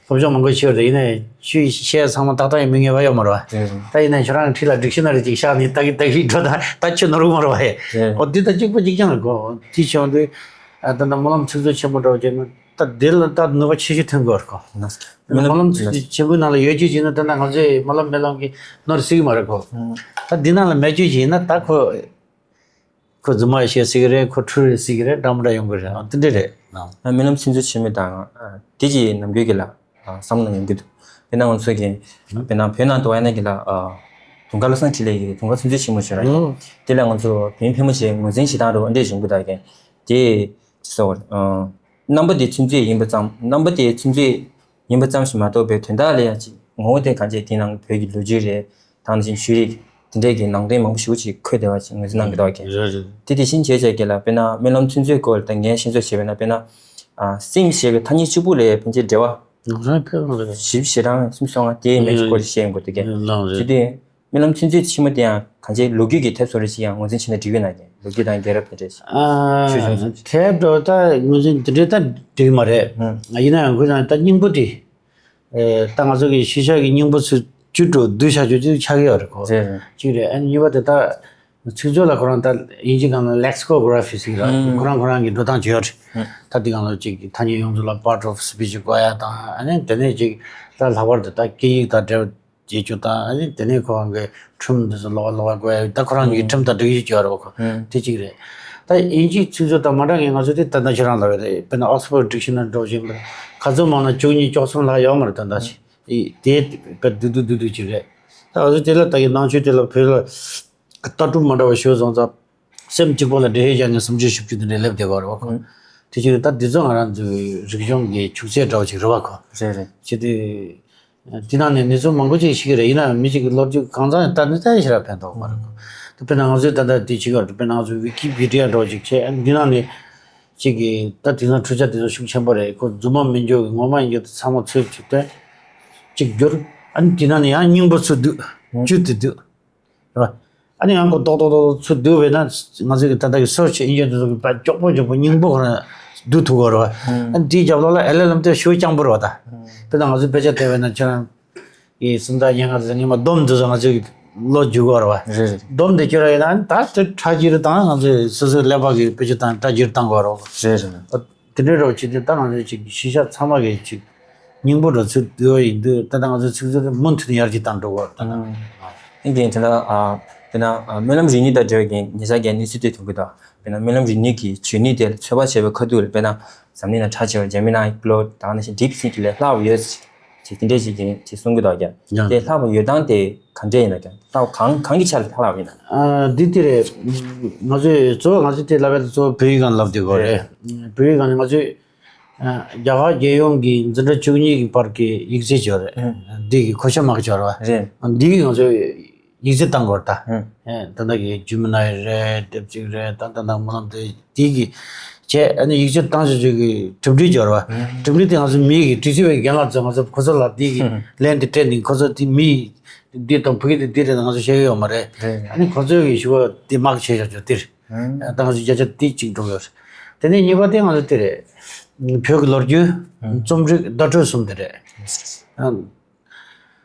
སློབ་སྦྱོང་མང་པོ་ཤེས་པ་རེད། ཡིན་ནའི་ཆུ་བཤད་ཚང་མ་ཏག་ཏག་ཡིན་མི་ངེས་པ་ཡོད་མ་རེད་བ། རེད་རེད། ད་ཡིན་ནའི་ཁྱོད་རང་གི་འཁྲིས་ལ་ཌིག་ཤི་ན་རི་ཅིག་བཞག་ནས་ད་གི་ད་གི་འགྲོ་ད་ད་ཁྱོད་ནོར་གི་མ་རེད་བ་ཧེ། རེད། འོ་འདི་ད་གཅིག་པ་གཅིག་རྐྱང་རེད་གོ། དེ་བྱུང་དུས་ཨ་ད་ད་སྨོན་ལམ་ཚིག་མཛོད་ཆེན་པོ་འདྲ་བོ་བྱས་ན་ད་འདི་ལ་ད་ནུས་པ་ཆེ་ཤོས་ཐོན་གི་རེད་གོ། སྨོན་ལམ་ཚིག་མཛོད་ཆེན་པོའི་ནང་ལ་ཡོད་རྒྱུ་ཅིག་ཡིན་ན་ད་ད་ང་ཚོས་སྨོན་ལམ་སྨོན་ལམ་གྱི་ནོར་སྲིད་གི་མ་རེད་གོ། ད་འདི་ནང་ལ་མེད་རྒྱུ་ཅིག་ཡིན་ན་ད་ཁོ། ཁོ་རྫུན་མ་བཤད་སྲིད་ཀྱི་རེད། ཁོ་འཁྲུལ་རེད་སྲིད་ཀྱི་རེད། འདྲ་མི་འདྲ་ཡོང་གི་རེད། ཨ་དེ་འདྲ་རེད། ཨ་སྨོན་ལམ་ཚིག་མཛོད་ཆེན་མོ་དང་ཨ་དེ་གྱི་ནམ་རྒྱུན་གྱི་ལ་ཨ་བསམ་བློ་ཡོང་གི་འདུག་དཔེར་ན་ང་ཚོ་གི་དཔེར་ན་བོད་ནང་དུ་ཡིན་ན་གི་ལ་ཨ་དུང་དཀར་བློ་བཟང་འཕྲིན་ལས་ཀྱི་དུང་དཀར་ཚིག་མཛོད་ཆེན་མོ་ཞིག་རེད། དེ་ལ་ང་ཚོ་བོད་མི་ཕལ་མོ་ཆེ་ངོས་འཛིན་བྱེད་སྟངས་རེད་པ། འདྲ་བྱུང་གི་ད་གི་དེ་ཅི་ཟེར་བ་རེད། ཨ་རྣམ་པ་དེ་ཚིག་མཛོད་ཡིན་པ་ཙམ་རྣམ་པ་དེ་ཚིག་མཛོད་ཡིན་པ་ཙམ་ཞིག་མ་གཏོགས་པའི་དོན་དག་ལ་ཡང་ཅིག་ངོ་བོ་དེ་གང་ཅི་དེ་ནང་བོད་ཀྱི་ལོ་རྒྱུས་རེད། ད་ནང་བཞིན་ཆོས་རིག་དེ་འདྲས་ཀྱི་ནང་དོན་མང་པོ་ཞེ་པོ་ཅིག་འཁོད་བསྡད་པ་ཅིག་ངོས་འཛིན་གནང་གི་འདུག་གས། རེད་རེད། དེ་དེ་བཞིན་བྱས་བྱས་ཀྱི་ལ་དཔེར་ན་སྨོན་ལམ་ཚིག་མཛོད་སྐོར་ལ་ད་ངས་ཤེས་ཚོད་བྱས་པ་ན་དཔེར་ན་ཨ་སེམས་ཞེས་པའི་ཐ་སྙད་གཅིག་པུ་ལ་ཕན་ཆད་འགྲེལ་བ་ང་རང་ཕལ་བ་རེད། ཞིབ་ཞེ་དྲག་སེམས་སོང་ང་དེའི་མེད་སྐོར་ཞིག་བཤད་ཡོང་གི་འདུག་གས། ལང་རེད། དེ་དུས་སྨོན་ལམ་ཚིག་མཛོད་ཆེན་མོ་དེ་ཡང་གང་ཅིའི་ལོ་རྒྱུས་ཀྱི་དེབ་བཟོ་འདྲ་ཞིག་ཡང་ངོས་འཛིན་བྱས་ན་འགྲིག་གི་ན་གས། ལོ་རྒྱུས་དང་རྒྱལ་རབས་དེ་འདྲ་ཞིག་ཨ་ཞུ་ཆོག་སོང་། དེབ་འགྲོ་ད་ངོས་འཛིན་དེ་འདྲའི་ད་འགྲིག་མ་རེད། ཡིན་ན་ཡང་ཁོས་ད་སྙིང་པོ་དེ། ཨེ། ད་ང་ཚོ་གི་ཤེས་བྱ་གི་སྙིང་པོ་ཚུར་བཅུད་དུ་བསྡུས་བྱ་རྒྱུ་ཅིག་ཆགས་ཀྱི་ཡོད་རེད་ཁོ། རེད་རེད། གཅིག་རེད། ཨ་ནི་གཉིས་པ་དེ་ད་ཚིག་མཛོད་ལ་ཁོ་རང་ད་དབྱིན་ཇི་སྒང་ལ་lexicography་ཟེར་གི་ར། ཁོ་རང་ཁོ་རང་གི་འགྲོ་སྟངས་ཅིག་ཡོད་རེད། ད་དེ་སྒང་ལ་ཅིག་ཐ་སྙད་ཡོངས་རྫོགས་ལ་part of speech་དགོས་ཡ་དང་ཨ་ནི་དེ་ནས་ཅིག་ད་ལྷག་པར་དུ་ད་སྐད་ཡིག་དང་འབྲེལ་བ་བྱེད་རྒྱུ་དང་ཨ་ནི་དེ་ནས་ཁོ་རང་གི་ཁྲིམས་འདི་ཚོ་ལོགས་ལོགས་དགོས་ཡ་ད་ཁོ་རང་གི་ཁྲིམས་དང་སྒྲིག་གཞི་ཅིག་ཡོད་རེད་ཁོ། དེ་གཅིག་རེད། ད་དབྱིན་ཇིའི་ཚིག་མཛོད་དང་མ་འདྲ་ངས་ང་ཚོ་དེ་ད་ལྟ་ཁྱེད་རང་ལ་བས་རེད། དཔེར་ན་Oxford Dictionary་འགྲོ་བཞིན་པ་ག་ཚོད་མང་ན་བཅུ་གཉིས་བཅུ་གསུམ་ལྷག་ཡོད་མ་རེད་ད་ལྟ་ཞིག་དེ་དཔེ་བསྡུས་བསྡུས་བསྡུས་བསྡུས་ཅིག་རེད། ད་ང་ཚོ་དེ་ལ་ད་གི་ནང་ཆོས་དེ་ལ་བོད་ལ་ལྟ་གྲུབ་མ་འདྲ་བ་ཞུ་སོང་ཙང་སེམས་གཅིག་པོ་ལ་འགྲེལ་བཤད་རྒྱག་ནས་བསམ་ཚུལ་ཞིབ་འཇུག་དེ་འདྲའི་སླེབས་བསྡད་ཡོད་རེད་བ་ཁོ། དེ་ཕྱིར་ད་འདི་ཚོ་ང་རང་ཚོའི་རིག་གཞུང་གི་ཆུ་ཚད་འདྲ་བ་ཅིག་རེད་བ་ཁོ། རེད་རེད། ཅི་སྟེ། དེ་ནང་ནས་གནས་ཚུལ་མང་པོ་ཅིག་ཤེས་ཀྱི་རེད། ཡིན་ནའང་མི་གཅིག་གི་ལོ་རྒྱུས་གང་ཚང་ཡང་ལྟ་ནི་ལྟ་ཡི་ཞེ་དྲག་ཕན་ཐོགས་མ་རེད། དཔེར་ན་ང་ཚོས་ད་ལྟ་འདི་བྱེད་ཀྱི་ཡོད་རེད། དཔེར་ན་ང་ཚོས་Wikipedia་འདྲ་བོ་ཅིག་བྱས་ཨ་ནི་འདི་ནང་ནས་གཅིག་གི་ད་དེང་སང་འཕྲུལ་ཆ་དེ་ཚོ་ཤུགས་ཆེན་པོ་རེད། ཁོ་རྫུན་མ་མི་འགྱུར་གི་ངོ་མ་ཡིན་རྒྱུ་དེ་ཚང་མ་ཚུར་ཅིག་བཏོན་ཅིག་བསྒྱུར། ཨ་ནི་འདི་ནང་ནས་ཡང་སྙིང་པོ་ཚུར་བསྡུས་བཅུད་དེ་བསྡུས། རེད་བ། ཨ་ནི་ཡང་ཁོ་ཏོག་ཏོག་ཏོག་ཚུར་བསྡུས་པས་ན་ང་ཚོས་ཀྱི་ད་ལྟ་གི་search engine་དེ་ཚོ་གི་པ་མགྱོགས་པོ་མགྱོགས་པོ་སྙིང་པོ་ཁོ་རང་བསྡུ་ཐུབ་ཀྱི་རེད་བ། ཨ་ནི་དེའི་རྒྱབ་ལོགས་ལ་ཨེལ་ཨེལ་ཨེམ་དེ་ཞེ་པོ་སྤྱང་པོ་རེད་བ་ད། དཔེར་ན་ང་ཚོས་དཔེ་ཆ་བལྟས་པས་ན་ཁྱེད་རང་གི་སུམ་རྟགས་ཉེར་ལྔ་ཟེར་ཉི་མ་སྡོམ་འདི་ཚོ་ང་ཚོས་ཀྱི་བློ་འཇུག་གི་རེད་བ། རེད་རེད། སྡོམ་དེ་ཁྱོད་རང་ཡིན་ན་ད་དེ་ཕྲ་སྒྱུར་དང་ང་ཚོས་སོ་སོའི་ཀླད་པ་གི་དཔེ་ཆ་དང་ཕྲ་སྒྱུར་བཏང་དགོས་རེད་བ། རེད་རེད། དེ་འདྲའི་རོགས་བྱེད་དུས་ད་ང་ཚོའི་ཅིག་གཞིས་ཆགས་ཚང་མ་གི་ཅིག་སྙིང་པོ་འགྲོ་ཚུལ་བསྡུ་བ་ཡིན་དུས་ད་ལྟ་ང་ཚོའི་ཚིག་མཛོད་དེ་མུ་མཐུད་ནས་ཡར་རྒྱས་བཏང་འགྲོ་དགོས་ད་ལྟ། ཨིན་དེ་དེ་ལ་དཔེར་ན་སྨོན་ལམ་རིག་ནུས་དང་འབྲེལ་བའི་ཉེ་ཆར་གྱི་གནས་ཚུལ་དེ་ཐོན་གི་འདུག་དཔེར་ན་སྨོན་ལམ་རིག་ནུས་ཀྱི་བྱེད་ནུས་དེ་ལ་ཚོད་དཔག་བྱས་པའི་ཁ་ཐུག་ལ་དཔེར་ན་འཛམ་གླིང་ལ་གྲགས་ཆེ་བ་Gemini་Claude་དང་ནང་བཞིན་DeepSeek་ལས་ལྷག་པ་ཡོད། ཅེས་དེ་འདྲས་ཞིག་ཡིན་ཅེས་གསུང་གི་འདུག་ཀྱང་། ཡང་དེ་ལྷག་པ་ཡོད་སྟངས་དེ་གང་འདྲས་ཡིན་ན་ཀྱང་ལྷག་པ་གང་གང་གི་ཆ་ལ་ལྷག་པ་ཡིན་ན། ཨ་འདི་དེ་རེད། ང་ཚོས་གཙོ་བོ་ང་ཚོས་དེ་ལབ་ཡ་དེ་གཙོ་བོ་བོད་ཡིག་སྒང་ལབ་དེ་གོ་རེད། བོད་ཡིག་སྒང་ནས་ང་ཚོས་ཨ་རྒྱ་གར་རྒྱལ་ཡོངས་ཀྱི་འཛིན་གྲྭ་བཅུ་གཉིས་ཀྱི་བར་གྱི་ཡིག་ཚད་སྦྱོར་རེད། འདི་གི་ཁོ་ཤ་མ་གི་སྦྱོར་བ་རེད། འདི་གི་ང་ཚོས་ཡིག་ཚད་བཏང་དགོས་རེད་ད། ཨེ་ད་ལྟ་གི་Gemini་རེད། DeepSeek་རེད། ད་ད་ད་མུ་ལམ་དེ་དེ་གི་བྱས་ཨ་ནི་ཡིག་ཆ་བཏང་ཆོག་ཆོག་གི་གྲུབ་འབྲས་སྦྱོར་བ། གྲུབ་འབྲས་དེ་ང་ཚོ་མི་གི་དྲི་ཚིག་པའི་རྒན་ལགས་ཚོ་ང་ཚོ་ཁོ་ཚོ་ལ་དེ་གི་ལན་དེ་སྤྲད་ནས་ཁོ་ཚོ་དེ་མི་འདི་དང་བུ་གི་དེ་འདི་རེད་ང་ཚོ་བཤད་ཡོད་མ་རེད། ཨ་ནི་ཁོ་ཚོ་གི་ཞུ་བ་དེ་མར་ཀ་བྱས་ཆོག་ཆོག་དེ་རེད། ད་ང་ཚོ་བརྒྱ་ཆ་དེ་གཅིག་འགྲོ་ཡོད་རེད། དེ་ནས་གཉིས་པ་དེ་ང་ཚོ་དེ་རེད། བོད་ཀྱི་ལོ་རྒྱུས། རྩོམ་རིག་བརྡ་སྤྲོད་གསུམ་དེ་རེད། ཨ།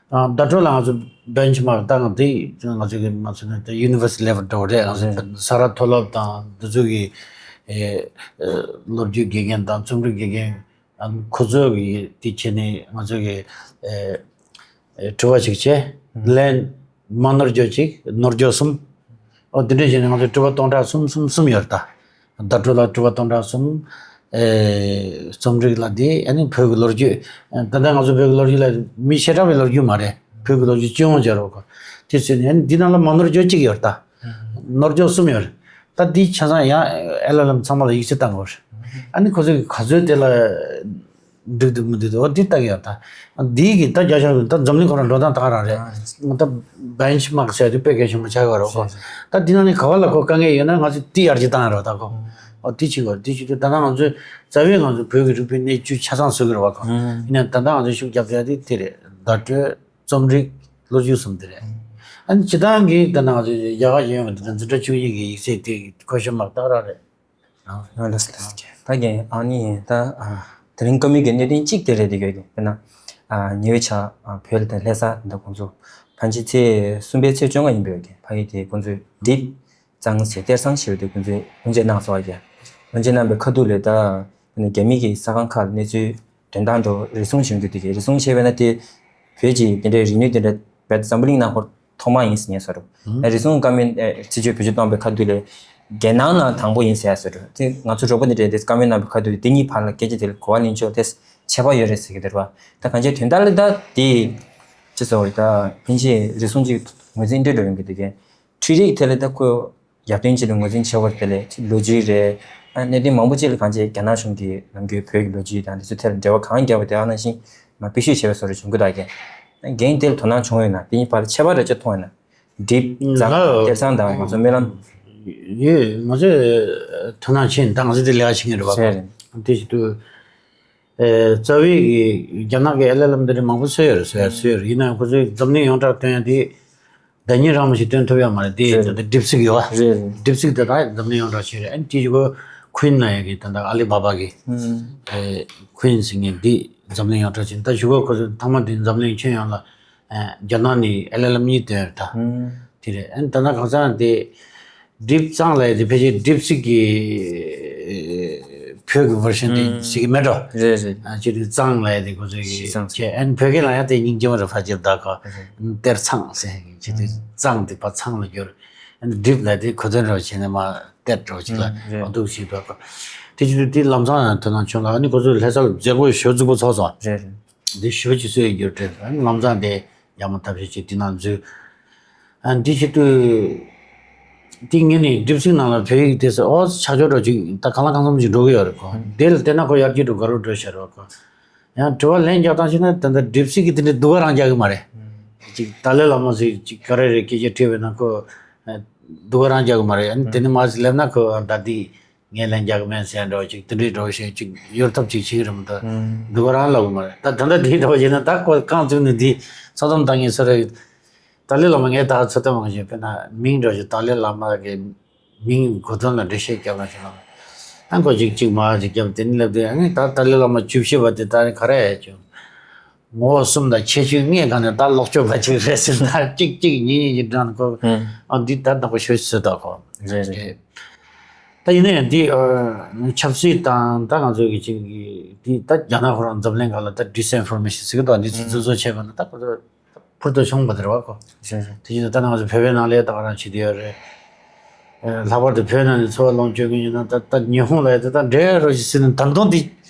ཨ་བརྡ་སྤྲོད་ལ་ང་ཚོ་benchmark་ད་ང་དེ་ང་ཚོ་གི་ང་ཚོ་ནི་ད་university level་འདྲ་བོ་རེད། ང་ཚོ་ས་རཱ་མཐོ་སློབ་དང་འདི་ཚོ་གི་ཨེ་ཨེ་ལོ་རྒྱུས་དགེ་རྒན་དང་རྩོམ་རིག་དགེ་རྒན་ཨ་ཁོ་ཚོ་གི་དེ་བྱས་ནས་ང་ཚོ་གི་ཨེ་ཨེ་དྲི་བ་ཞིག་བྱས། ལན་མ་ནོར་འགྱོ་གཅིག་ནོར་འགྱོ་གསུམ། ཨོ་དེ་འདྲ་བྱས་ནས་ང་ཚོ་དྲི་བ་སྟོང་ཕྲག་གསུམ་གསུམ་གསུམ་ཡོད་རེད་ད། བརྡ་སྤྲོད་ལ་དྲི་བ་སྟོང་ཕྲག་གསུམ། ཨེ་རྩོམ་རིག་ལ་དེ་ཨ་ནི་བོད་ཀྱི་ལོ་རྒྱུས། ད་ལྟ་ང་ཚོ་བོད་ཀྱི་ལོ་རྒྱུས་ལ་མི་བྱེ་བྲག་པའི་ལོ་རྒྱུས་མ་རེད། བོད་ཀྱི་ལོ་རྒྱུས་སྤྱི་ཡོངས་སྦྱར་རོགས་གོ། དེ་ཚོ་ནི་ཨ་ནི་འདི་ནང་ལ་མ་ནོར་འགྱོ་གཅིག་ཡོད་རེད་ད། ནོར་འགྱོ་གསུམ་ཡོད་རེད། ད་འདི་ཆ་ཚང་ཡང་ཨེལ་ཨེལ་ཨེམ་ཚང་མ་ལ་ཡིག་ཆ་བཏང་དགོས་རེད། ཨ་ནི་ཁོ་ཚོས་ག་ཚོད་དེ་ལ། འགྲིག་འདུག་མི་འགྲིག་འདུག་འོ་འདི་ལྟ་གི་ཡོད་ད། འདི་གི་ད་རྒྱ་ཤོག་ད་འཛམ་གླིང་ཁོ་རང་འགྲོ་སྟངས་ད་ག་རང་རེད། ད་benchmark་ཟེར་དུས་དཔེ་གལ་ཆེན་པོ་ཆགས་ཀྱི་རེད་ཁོ། ད་འདི་ནང་ནས་ག་བ་ལ་ཁོ་དཀའ་ངལ་ཡོད་ན་ང་ཚོས་འདི་ཡར་རྒྱས་བཏང་ཡ་རེད་ད་ཁོ། འོ་འདི་བྱེད་དགོས་འདི་བྱེད་དུས་ད་ལྟ་ང་ཚོས་རྩ་བའི་ང་ཚོ་བོད་ཀྱི་རིག་པའི་གནས་བཅུ་ཆ་ཚང་བཟོ་གི་རེད་བ་ཁོ། ཡིན་ན་ད་ལྟ་ང་ཚོས་ཤུགས་རྒྱབ་ཡ་དེ་དེ་རེད། བརྡ་སྤྲོད་རྩོམ་རིག་ལོ་རྒྱུས་གསུམ་དེ་རེད། ཨ་ནི་སྤྱིར་བཏང་གི་ད་ལྟ་ང་ཚོས་རྒྱ་གར་གཞན་ཡོད་འདི་འཛིན་གྲྭ་བཅུ་གཉིས་ཀྱི་ཡིག་ཚད་དེ་ཁོ་ཤ་མར་ད་ག་རང་རེད། ཨ་ལགས་སོ་ལགས་སོ། ད་གིན་ཨ་ནི་ད་ཨ་དེ་རིང་བཀའ་མོལ་གྱི་གནད་དོན་གཅིག་དེ་རེད་དེ་གྱོད་ཀྱི་དཔེར་ན་ཨ་ཉེ་བའི་ཆར་ཨ་བོད་ལ་དང་ལྷ་ས་འདི་ཁོང་ཚོ་ཕན་ཆད་ཚེས་གསུམ་པའི་ཚེས་བཅོ་ལྔ་ཡིན་པའི་གྱོད་ཀྱི་ཕ་གི་དེ་ཁོང་ཚོས་དིབ་གཙང་ཞེས་གཏེར་གཙང་ཞེས་པ་དེ་ཁོང་ཚོས་དབུ་འབྱེད་གནང་སོང་བ་གྱོད་དབུ་འབྱེད་གནང་པའི་ཁ་ཐུག་ལ་ད་རྒྱ་མི་གི་གསར་ཁང་ཁག་ལ་གནས་ཚུལ་དོན་དག་འགྲོ་རེ་ཟུང་བྱུང་རྒྱུ་དེ་གྱོད་རེ་ཟུང་བྱས་པས་ན་དེ་བོད་ཀྱི་དེ་འདྲའི་རིག་ནུས་དེ་འདྲ་བོད་འཛམ་བུ་གླིང་ནང་ཧོར་ཐོག་མ་ཡིན་ཟེར་ངེས་སོ་རུ། ཨ་རེ་ཟུང་བཀའ་མོལ་ཨེ་ཚིག་བརྗོད་བེད་སྤྱོད་གཏོང་པའི་ཁ་ཐུག་ལས་རྒྱལ་ནང་ནང་དང་པོ་ཡིན་ཟེར་ཡ་སོ་རུ། དེ་ང་ཚོ་གྲོགས་པོ་འདི་འདྲས་དེ་བཀའ་མོལ་གནང་པའི་ཁ་ཐུག་ལས་དེ་གཉིས་བར་ལ་སྐད་ཆ་དེ་ལ་གོ་བ་ལེན་ཕྱོགས་དེ་ཁྱད་པར་ཡོད་རེད་ཟེར་གི་འདུག་ར། ད་གང་ཅི་དོན་དག་ལ་ད་དེ་ཅི་ཟེར་བ་རེད། ད་ཕན་ཆད་རེ་ཟུང་ཅིག་ངོས་འཛིན་འདྲ་འགྲོ་ཡོང་གི་འདུག་གས། འཕྲུལ་རིག་དེ་ལ་ད་ཁོ་ཡར་ཐོན་ཅིག་ལ་ངོས་འཛིན་བྱེད་པར་དེ་ལས་ལོ་རྒྱུས་རེད། ཨ་གནད་དོན་མང་པོ་ཅིག་ལ་གང་ཅི་རྒྱ་ནག་གཞུང་གིས་ནམ་རྒྱུན་བོད་ཀྱི་ལོ་རྒྱུས་དང་དེ་ཚོ་ཐད་ལ་འབྲེལ་བ་གང་བརྒྱབ་པ་དེ་ཨ་ནང་བཞིན་མར་སྤེལ་ཤུགས་བྱས་པའི་བཟོ་འདྲ་བྱུང་གི་འདུག་གས། རྒན་དེ་ལ་དོ་སྣང་བྱུང་ཡོད་ན་དེ་གཉིས་བར་ལ་ཁྱད་པར་རེ་ཆེ་མཐོང་ཡོད་ན། སྒྲིབ་ཙམ་ལ་གཏེར་ཚང་དང་ང་ཚོ་སྨོན་ལམ། ཡོད། ང་ཚོས་དོ་སྣང་བྱེད་ད་ང་ཚོས་དེ་ལས་ཀ་བྱེད་མཁན་རེད་བ། རེད་རེད། དེ་བཞིན་དུ། ཨེ། རྩ་བའི་གི་རྒྱ་ནག་གི་ཨེལ་ཨེལ་ཨེམ་འདི་འདྲ་མང་པོ་བཟོས་ཡོད་རེད། བཟོས་ཡ་བཟོས་ཡོད་རེད། ཡིན་ནའང་ཁོ་ཚོས་འཛམ་གླིང་ཡོངས་གྲགས་སྟོན་ཡ་དེ་བདག་ཉིད་རང་མ་ཞིག་སྟོན་ཐུབ་ཡ་མ་རེད། དེ་རེད། ད་ལྟ་སྒྲིབ་བྱེད་ཡོད་བ། རེད་རེད། སྒྲིབ་བྱེད་དེ་ད་འཛམ་གླིང་ཡོངས་གྲགས་ཆེ་རེད། ཨ་ནི་དེ་གཞུག་གུ་ཁུན་ལབ་ཡ་གི་ད་ལྟ་ཨ་ལི་བ་བ་གི་ཨེ་ཁུན་ཟེར་མཁན་འདི་འཛམ་གླིང་ཡོངས་གྲགས་ཆེ། ད་གཞུག་གུ་ཁོ་ཚོས་ཐེངས་མ་དེ་འཛམ་གླིང་ཁྱོན་ཡོངས་ལ་ཨེ་རྒྱ་ནག་ནས་ཨེལ་ཨེལ་ཨེམ་གཉིས་སྟོན་ཡོད་རེད་ད། དེ་རེད། ཨ་ནི་ད་ལྟ་གང་ཟག་དེ་སྒྲིབ་ཙང་ལབ་ཡ་དེ་ཕལ་ཆེར་སྒྲིབ་བྱེད་ཀྱི་བོད་ཀྱི་བར་ཤན་དེ་ཟེར་གི་མེད་འགྲོ། རེད་རེད། ཨ་ཅི་རེད། ཙང་ལབ་ཡ་དེ་ཁོ་ཚོ་གི་ཤི་ཙང་ཟེར། ཨ་ནི་བོད་སྐད་ལ་ཡང་དེ་སྙིང་རྗེ་མོ་རེད། ཕ་ཅིར་ད་ཁོ་གཏེར་ཚང་ཟེར་གི་ཅི་རེད། ཙང་དེ་ཕར་ཚང་ལ་བསྒྱུར། ཨ་ནི་སྒྲིབ་ལབ་དེ་གོ་དོན་འདྲ་བོ་བྱས་ནས་མར་གཏེར་འདྲ་བོ་ཅིག་ལ་རེད། འོ་འདུག་ཞིག་འདུག་གོ། དེ་ཅི་རེད། དེ་ལམ་སང་ཡང་དོ་སྣང་བྱུང་ལ། ཨ་ནི་ཁོ་ཚོས་ལྷ་སར་མཛད་སྒོ་ཞེ་པོ་རྫིག་པོ་ཚོགས་སོང་། རེད་རེད། འདི་ཞེ་པོ་ཅིག་བཟོས་ཡོད་རྒྱུ་རེད། ཨ་ནི་ལམ་སང་དེ་ཡག་མོ་ཐབས་ཤེས་ཅིག་དེ་ནང་འཛུལ། ཨ་འདི་ཆེད་དུ་དེ་ངས་ནི་སྒྲིབ་བྱེད་ནང་ལ་བོད་ཡིག་དེ་ཟེར་ཨོ་ཆ་ཆོག་འགྲོ་ཅིག་ད་གང་ལ་གང་འཚམ་ཅིག་འགྲོ་གི་ཡོད་རེད་ཁོ། དེ་ལ་བལྟས་ན་ཁོ་ཡར་རྒྱས་འགྲོ་དགའ་རབ་འགྲོ་ཤར་བ་ཁོ། ཡང་དྲི་བ་ལན་རྒྱག་སྟངས་ཤེས་ན་ད་ལྟ་སྒྲིབ་བྱེད་ཀྱི་དེ་འདྲའི་སྡུག་ག་རང་རྒྱག་གི་མ་རེད། ཅིག་ཏཱ་ལའི་བླ་མ་ཟེར་ཅིག་ག་རེ་རེད་སྐད་ཆ་དྲིས་པས་ན་ཁོ་སྡུག་ག་རང་རྒྱག་གི་མ་རེད། ཨ་ནི་དེ་ནས་མར་ཅིག་སླེབས་ན་ཁོ་ད་འདི། ངས་ལན་རྒྱག་གི་མེད་ཟེར་འདྲ་བོ་ཅིག་དེ་འདྲའི་འདྲ་བོ་ཞིག་ཅིག་གཡོལ་ཐབས་ཅིག་བྱེད་ཀྱི་རེད་མ་གཏོགས། ཨང་། སྡུག་ག་རང་ལབ་གི་མ་རེད། ད་ད་ལྟ་འདིའི་འདྲ་བོ་བྱས་ན་ད་ཁོ་རྐང་བཙུགས་ནས་འདི་ཚོགས་གཏམ་བཏང་མཁན་སུ་རེད། ཏཱ་ལའི་བླ་མ་ངས་ད་ཚོགས་གཏམ་གང་བྱས་དཔེར་ན་མིང་འདྲ་བོ་ཞིག་ཏཱ་ལའི་བླ་མ་གི་མིང་གོ་དོན་ལ་འགྲེལ་བཤད་རྒྱབ་ན་ཞིག་ལ། ཨ་ཁོ་ཅིག་ཅིག་མ་ཅིག་རྒྱབ་དེ་ནི་ལབ་དུས་ཨ་ངས་ད་ཏཱ་ལའི་བླ་མ་བཅུ་བཞི་པ་དེ་ད་ག་རེ་ཡ་ཅིག་ངོ་བོ་གསུམ་དང་ཁྱད་ཆོས་ལྔའི་སྒང་ནས་ད་ལོག་སྤྱོད་པ་ཅིག་རེད་ཟེར་ན་གཅིག་གཅིག་གཉིས་གཉིས་ཀྱི་འགྲམ་ཁོ། ཨང་། ཨ་འདི་ད་ནག་པོ་ཤོད་ཟེར་ད་ཁོ། རེད་རེད། ད་ཡིན་ན་ཡང་འདི་ཨ་ཆབ་སྲིད་དང་ད་ང་ཚོ་གི་ཅིག་གི་འདི་ད་རྒྱ་ནག་ཁོ་རང་འཛམ་གླིང་སྒང་ལ་ད་disinformation་ཟེར་གི་འདུག་འདི་ཚོ་ཨང་། འཛིན་བཟུང་བྱས་པ་ན་ད་ཁོ་ཚོ་ཕུལ་དུ་བྱུང་བ་དེ་རེད་བ་ཁོ། རེད་རེད། དེ་བཞིན་ད་ལྟ་ང་ཚོ་བོད་པའི་ནང་ལ་ད་ག་རང་བྱེད་དུ་ཡོད་རེད། ལྷག་པར་དུ་བོད་ནང་ནས་འཚོ་བ་ལོངས་སྤྱོད་མཁན་ཡིན་ན་ད་ད་ཉི་ཧོང་ལ་ཡ་ད་ད་འདྲེ་རོ་ཞིག་ཟེར་ནས་ད་དུང་དེ་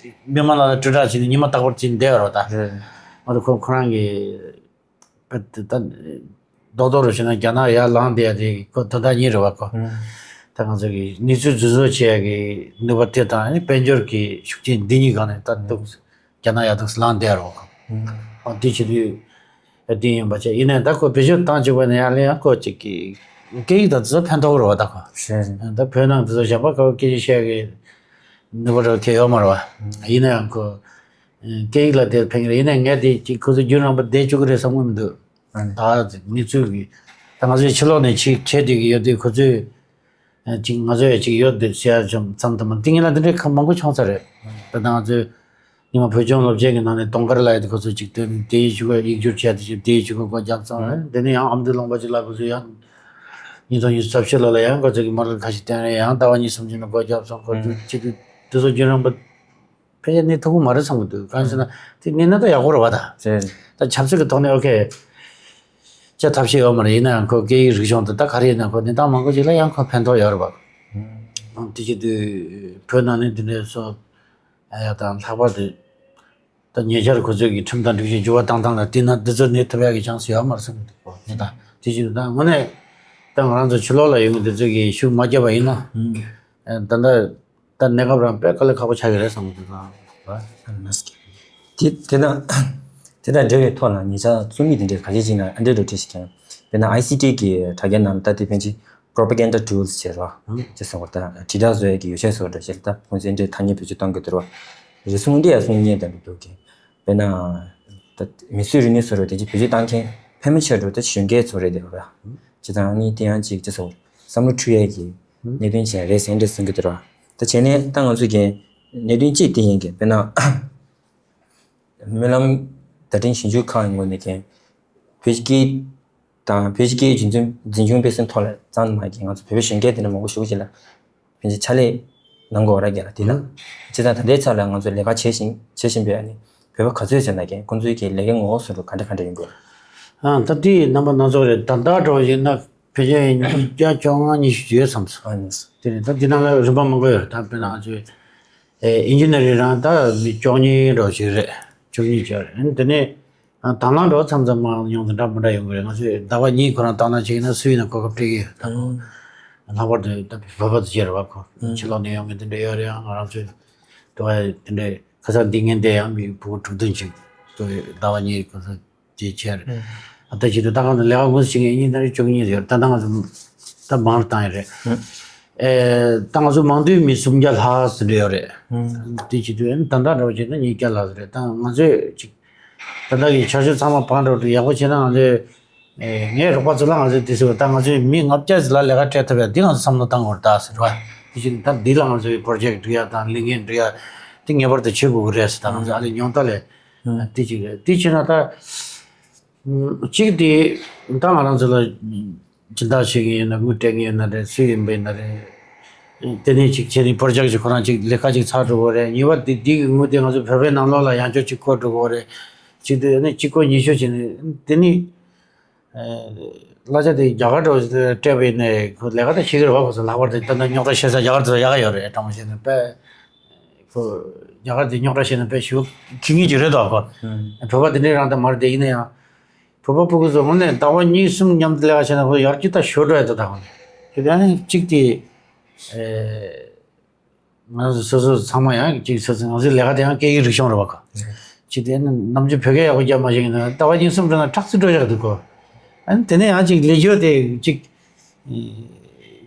མི་མང་ལ་དྲིལ་བསྒྲགས་བྱས་ནས་ཉི་མ་རྟག་པར་བྱས་ནས་བསྡད་ཡོད་རེད་བ་ད། རེད་རེད། ང་ཚོ་ཁོ་ཁོ་རང་གི་ད་ད་རྡོག་རྡོག་རུ་བྱས་ན་རྒྱ་ནག་ཡར་ལངས་བསྡད་ཡ་དེ་ཁོ་ད་ལྟ་ཉིད་རེད་བ་ཁོ། ཨང་། ད་ང་ཚོ་གི་གནས་ཚུལ་རྫུན་བཟོ་བྱེད་ཡ་གི་ནུས་པ་དེ་དང་དཔལ་འབྱོར་གྱི་ཤུགས་རྐྱེན་འདི་གཉིས་སྒང་ནས་ད་འདུག་རྒྱ་ནག་ཡར་འདུག་ལངས་བསྡད་ཡོད་རེད་བ་ཁོ། ཨང་། ཨ་དེ་བྱེད་དུས། ཨ་དེ་ཡིན་པ་བྱས་ཡིན་ནའི་ད་ཁོ་བེད་སྤྱོད་བཏང་བཅུག་པ་ནས་ཡར་ལེན་ཡང་ཁོ་ཅིག་གི་སྐད་ཡིག་དང་དེ་ཚོ་ཕན་ཐོགས་རེད་བ་ད་ཁོ། རེད་རེད། ད་བོད་ནང་དེ་ཚོ་གཞན་པ་ཁོ་སྐད་ཆ་བཤད་གི་ནུས་པ་རེ་ཐེབས་ཡོད་མ་རེད་བ། ཡིན་ན་ཡང་ཁོ་སྐད་ཡིག་ལ་དེ་ཕན་གི་རེད། ཡིན་ནའི་ངས་དེ་ཅིག་ཁོ་ཚོ་རྒྱུན་རིང་པོ་བསྡད་བཅུག་གི་རེད་བསམ་གི་མི་འདུག་ཨ་ནི་ད་གནས་ཚུལ་གི་ད་ང་ཚོའི་ཕྱི་ལོགས་ནས་ཅིག་བྱེད་བསྡད་གི་ཡོད་དུས་ཁོ་ཚོས་ཅིག་ང་ཚོ་ཡང་ཅིག་ཡོད་འདུག་ཟེར་ཡ་ཅུང་ཙམ་དུ་མ་འདི་ངེད་ལ་འདི་འདྲའི་ཁ་མང་པོ་བྱུང་ས་རེད། ད་ང་ཚོས། ཉི་མ་བོད་ལྗོངས་སློབ་ཆེན་གྱི་ནང་ནས་དུང་དཀར་ལགས་ཡོད་དེ་ཁོ་ཚོ་ཅིག་སྟོན་དེའི་གཞུག་གུ་ཡིག་སྒྱུར་བྱས་དེ་ཅིག་དེའི་གཞུག་གུ་སྒོ་རྒྱབ་སོང་། ཨ་དེ་ནས་ཡང་ཨ་མདོ་ལུང་པ་ཅིག་ལ་ཁོ་ཚོ་ཡང་ཉིས་སྟོང་ཉི་ཤུ་རྩ་བཞི་ལོ་ལ་ཡང་ཁོ་ཚོ་གི་མ་དངུལ་ཁ་ཤས་བཏོན་རེད། ཡང་ཟླ་བ་གཉིས་གསུམ་ཅིག་ནས་སྒོ་རྒྱབ་སོང་། ཁོ་ཚོ་ཅིག་དེ་དེ་ཚོ་རྒྱུན་རིང་པོ་ཕལ་ཆེར་གནས་ཐུབ་ཀྱི་མ་རེད་བསམ་གི་འདུག་གང་ཟེར་ན་དེ་གནས་ན་ད་ཡག་པོ་རེད་བ་ད། རེད། ད་ཆབ་སྲིད་ཀྱི་ཐོག་ནས་ཨོ་ཁེ་བྱ་ཐབས་ཤེས་ཡོད་མ་རེད། ཡིན་ན་ཡང་ཁོ་སྐད་ཡིག་རིག་གཞུང་དེ་ད་ག་རེ་ཡིན་ན་ཁོ་གནས་སྟངས་མང་པོ་ཅིག་ལ་ཡང་ཁོ་ཕན་ཐོགས་ཡོད་རེད་བ། དེ་བྱེད་དུས་བོད་ནང་ནས་འདི་འདྲའི་སོ། ཨ་ཡ་དང་ལྷག་པར་དུ་ད་ཉེ་ཆར་ཁོ་ཚོས་ཀྱི་ཁྲིམས་དང་སྒྲིག་གཞི་འགྱུར་བ་བཏང་སྟངས་ལ་བལྟས་ན་འདི་ཚོ་གནས་ཐུབ་ཡག་གི་ཆང་སི་ཡོད་མ་རེད་བསམ་གྱི་འདུག་གོ། ངས་ད་དེ་བཞིན་ད་དངོས་གནས་ད་ང་རང་ཚོ་ཕྱི་ལོགས་ལ་ཡོད་མཁན་འདི་ཚོས་ཀྱི་ཤུགས་མ་བརྒྱབ་པ་ཡིན་ན། ཨ་ད་ལྟ་ད་གནས་སྐབས་རང་དཔེ་དཀའ་ལས་ཁག་པོ་ཆགས་ཀྱི་རེད་བསམ་གྱི་འདུག་ག། དེ་དེ་དང་དེ་དང་འབྲེལ་བའི་ཐོག་ལ་ཉེ་ཆར་རྩོམ་ཡིག་དེ་འདྲའི་ཁ་ཤས་ཤིག་ནང་ཨ་འདྲའི་འགྲོ་འགྲེལ་ཞིག་ཀྱང་དཔེར་ན་ཨའི་སི་ཊི་གི་དྲ་རྒྱའི་ནང་ད་དེ་ཕན་ཆད་propaganda tools་ཅེས་རོ། ཨང་། ཅེས་སོགས་པར་ད་དྲིལ་བསྒྲགས་བཟོ་ཡས་ཀྱི་ཡོ་བྱད་སོགས་འདྲ་ཞིག་ད་ཁོང་ཚོས་འདྲའི་ཐ་སྙད་བེད་སྤྱོད་གཏོང་གི་འདུག་རོ། རེ་ཟུང་འདི་ཡང་གསུང་ཉན་དང་འདུག་གི། དཔེར་ན། ད་མིས་བཟོས་རིག་གནས་སོགས་རོ་དེ་ཅིག་བེད་སྤྱོད་གཏོང་མཁན་ཕལ་མོ་ཆེ་འགྲོ་ད་གཞོན་སྐྱེས་ཚོ་རེད་དེ་རོ། ཅེས་དང་ནི་དེ་ཡང་ཅིག་ཅེས་སོགས་བསམ་བློ་འཁྲུལ་ཡས་ཀྱི་གནད་དོན་ཅིག་རེད་ཟེར་འདྲ་གསུང་གི་འདུག་རོ། ད་བྱས་ནས་ད་ང་ཚོས་ཀྱི་གནད་དོན་གཅིག་དེ་ཡིན་གི་དཔེར་ན། སྨོན་ལམ་བརྡ་འཕྲིན་ཞིབ་འཇུག་ཁང་གི་ངོས་ནས་ཀྱང་བོད་ཀྱི་དང་བོད་ཀྱི་རྒྱུན་འཛིན་འཛིན་སྐྱོང་སྤེལ་གསུམ་ཐོག་ལ་ཙམ་མ་ཡིན་ང་ཚོ་བོད་པའི་གཞོན་སྐྱེས་དེ་འདྲ་མང་པོ་ཞེ་པོ་ཅིག་ལ་ཕན་ཆད་ཕྱག་ལས་གནང་དགོས་ར་རྒྱ་ལ་དེ་དང་། བྱས་ཙང་ད་ལྟའི་ཆ་ལ་ང་ཚོ་ལས་ཀ་བྱེད་བཞིན་བྱེད་བཞིན་པའི་ཨ་ནི་བོད་པ་ག་ཚོད་ཟེར་ན་ཀྱང་ཁོང་ཚོའི་གི་ལས་ཀའི་ངོ་བོ་སོགས་རུ་ག་འདྲ་ག་འདྲ་ཡིན་དགོས། ཨ་ད་དེ་རྣམ་པ་སྣ་ཚོགས་རེད། ད་ལྟ་འགྲོ་བཞིན་ན། ཕལ་ཆེར་ཉིས་བརྒྱ་བཅོ་ལྔ་ཉི་ཤུ་ཡོད་བསམ་སོང་། ཨ་ནི། དེ་ནས་ད་འདི་ནང་ལ་རིམ་པ་མང་པོ་ཡོད་རེད། ད་དཔེར་ན་ང་ཚོའི་ཨེ་ཨིན་ཇི་ནི་ཡར་རང་ད་མི་བཅུ་གཉིས་འདྲ་བོ་ཞིག་རེད། བཅུ་གཉིས་ཅིག་རེད། ཨ་ནི་དེ་ནས་ཨ་དང་བླངས་འདྲ་བོ་མཚམས་མཚམས་མང་ཉུང་དེ་འདྲ་མི་འདྲ་ཡོང་གི་རེད། ང་ཚོས་ཟླ་བ་གཉིས་ཁོ་རང་དང་བླངས་བྱས་ན་སུ་ཡིན་ན་གོ་སྐབས་སྤྲད་ཀྱི་ཡོད། ད་ཁོ་ལྷག་པར་དུ་ད་བོད་པ་ཚོ་བྱས་རེད་བ། ཁོ་ཕྱི་ལོགས་ནས་ཡོང་མཁན་དེ་འདྲ་ཡོད་རེད། ཡང་ང་རང་ཚོའི་དུ་བ་དེ་འདྲའི་ཁ་སང་འདི་ངན་བསྡད་ཡང་མི་ཕྲུ་གུ་དྲུག་བདུན་ཅིག་ཟླ་བ་གཉིས་ཁོ་ཚོ། ཅེས་བྱས། ཨུ། ད་ལྟ་བྱེད་དུས་ད་གང་ལ་ལས་ཀ་དངོས་སུ་བྱེད་མཁན་གཉིས་ད་རེས་བཅུ་གཉིས་ཡོད་རེད། ད་ལྟ་ང་ཚོ་ད་མང་རུ་བཏང་ཡོད་རེད། ཨེ་ད་ང་ཚོ་མང་དུས་མི་སུམ་བརྒྱ་ལྷག་ཙམ་རེད་ཡོད་རེད། དེ་བྱེད་དུས་ཨེ་ད་ལྟ་འདྲ་བོ་བྱས་ན་ཉིས་བརྒྱ་ལྷག་ཙམ་རེད། ད་ང་ཚོས་ཅིག་ད་ལྟ་གི་ཆར་ཆུ་ཚང་མ་སྤང་འགྲོ་དུས་ཡག་པོ་བྱས་ན་ང་ཚོས་ཨེ་ངའི་རོགས་པ་ཚོ་ལ་ང་ཚོས་དེ་ཟེར་བ་ད་ང་ཚོས་མི་ལྔ་བརྒྱ་ཙམ་ལ་ལས་ཀ་སྤྲད་ཐུབ་ཡ་འདི་ང་ཚོ་བསམ་བློ་བཏང་དགོས་རེད་ད་ཟེར་བ། དེ་བཞིན་ད་འདི་ལ་ང་ཚོས་པོ་རོ་ཇེག་སྒྲིག་ཡ་དང་ལས་འགན་སྒྲིག་ཡ་དེ་ངེས་པར་དུ་བྱེད་དགོས་ཀྱི་རེད་ཟེར། ད་ང་ཚོས་ཨ་ལས་ཉུང་མཐའ་ལས་དེ་གཅིག་རེད། དེ་བྱས་ན་ད། གཅིག་དེ་ད་ང་རང་ཚོ་ལ་སྦྱིན་བདག་བྱེད་མཁན་ཡོད་ན་དངུལ་སྤྲད་མཁན་ཡོད་ན་རེད། སུ་ཡིན་པ་ཡིན་ན་རེད། དེ་ནས་གཅིག་བྱས་ནས་པོ་རོ་ཇེག་ཅིག་ཁོ་རང་གཅིག་ལས་ཀ་ཅིག་ཚར་འགྲོ་གི་རེད། གཉིས་པ་དེ་དེའི་དངུལ་དེ་ང་ཚོ་བོད་པའི་ནང་ལོགས་ལ་ཡང་བསྐྱར་ཅིག་བཀོལ་འགྲོ་གི་རེད། གཅིག་དེ་ནས་གཅིག་བཀོལ་ཉིས་བཀོལ་བྱས་ནས་དེ་ནས་གླ་ཆ་དེ་རྒྱ་གར་འགྲོ་སྤྲད་པ་ཡིན་ནའི་ཁོ་ལས་ཀ་ད་བྱེད་ཀྱི་རེད་བ། ཁོ་ཚོ་ལྷག་པར་དུ་ད་ལྟ་རྙོག་དྲ་བཤད་ས་རྒྱ་གར་དུ་ཡག་ཡོད་རེད། དྲང་པོ་བཤད་ན་དཔེ་ཁོ་རྒྱ་གར་དེ་རྙོག་དྲ་བཤད་ན་དཔེ་ཞེ་པོ་ཁེ་ངེས་ཅིག་རེད་དོ། ཁོ་བོད་པ་དེ་འདྲའི་རང་ད་མ་རེད། དེ་ཡིན་ན་ཡང་། བོད་པ་ཕྲུ་གུ་ཚོ་དངོས་གནས་ཟླ་བ་གཉིས་གསུམ་མཉམ་དུ་ལས་ཀ་བྱས་ན་ཁོ་ཡར་རྒྱས་ད་ཤོར་འགྲོ་ཡ་ད། ད་ཁོ་ནི་དེ་ཨ་ནི་གཅིག་དེ་ཨེ་ང་ཚོ་སོ་སོ་ཚང་མ་ཡང་གཅིག་སོ་སོ་ང་ཚོའི་ལས་ཀ་དེ་ཡང་སྐད་ཡིག་རིག་གཞུང་རེད་བ། ཁོ་གཅིག་དེ་ཨ་ནི་ནམ་རྒྱུན་བོད་སྐད་ཡག་པོ་རྒྱབ་མ་ཤེས་ན་ཟླ་བ་གཉིས་གསུམ་འགྲོ་ན་ཁྲག་རྩི་འགྲོ་ཡག་འདུག་གོ། ཨ་ནི་དེ་ནས་ཡང་གཅིག་ལས་སྦྱོར་དེ་གཅིག་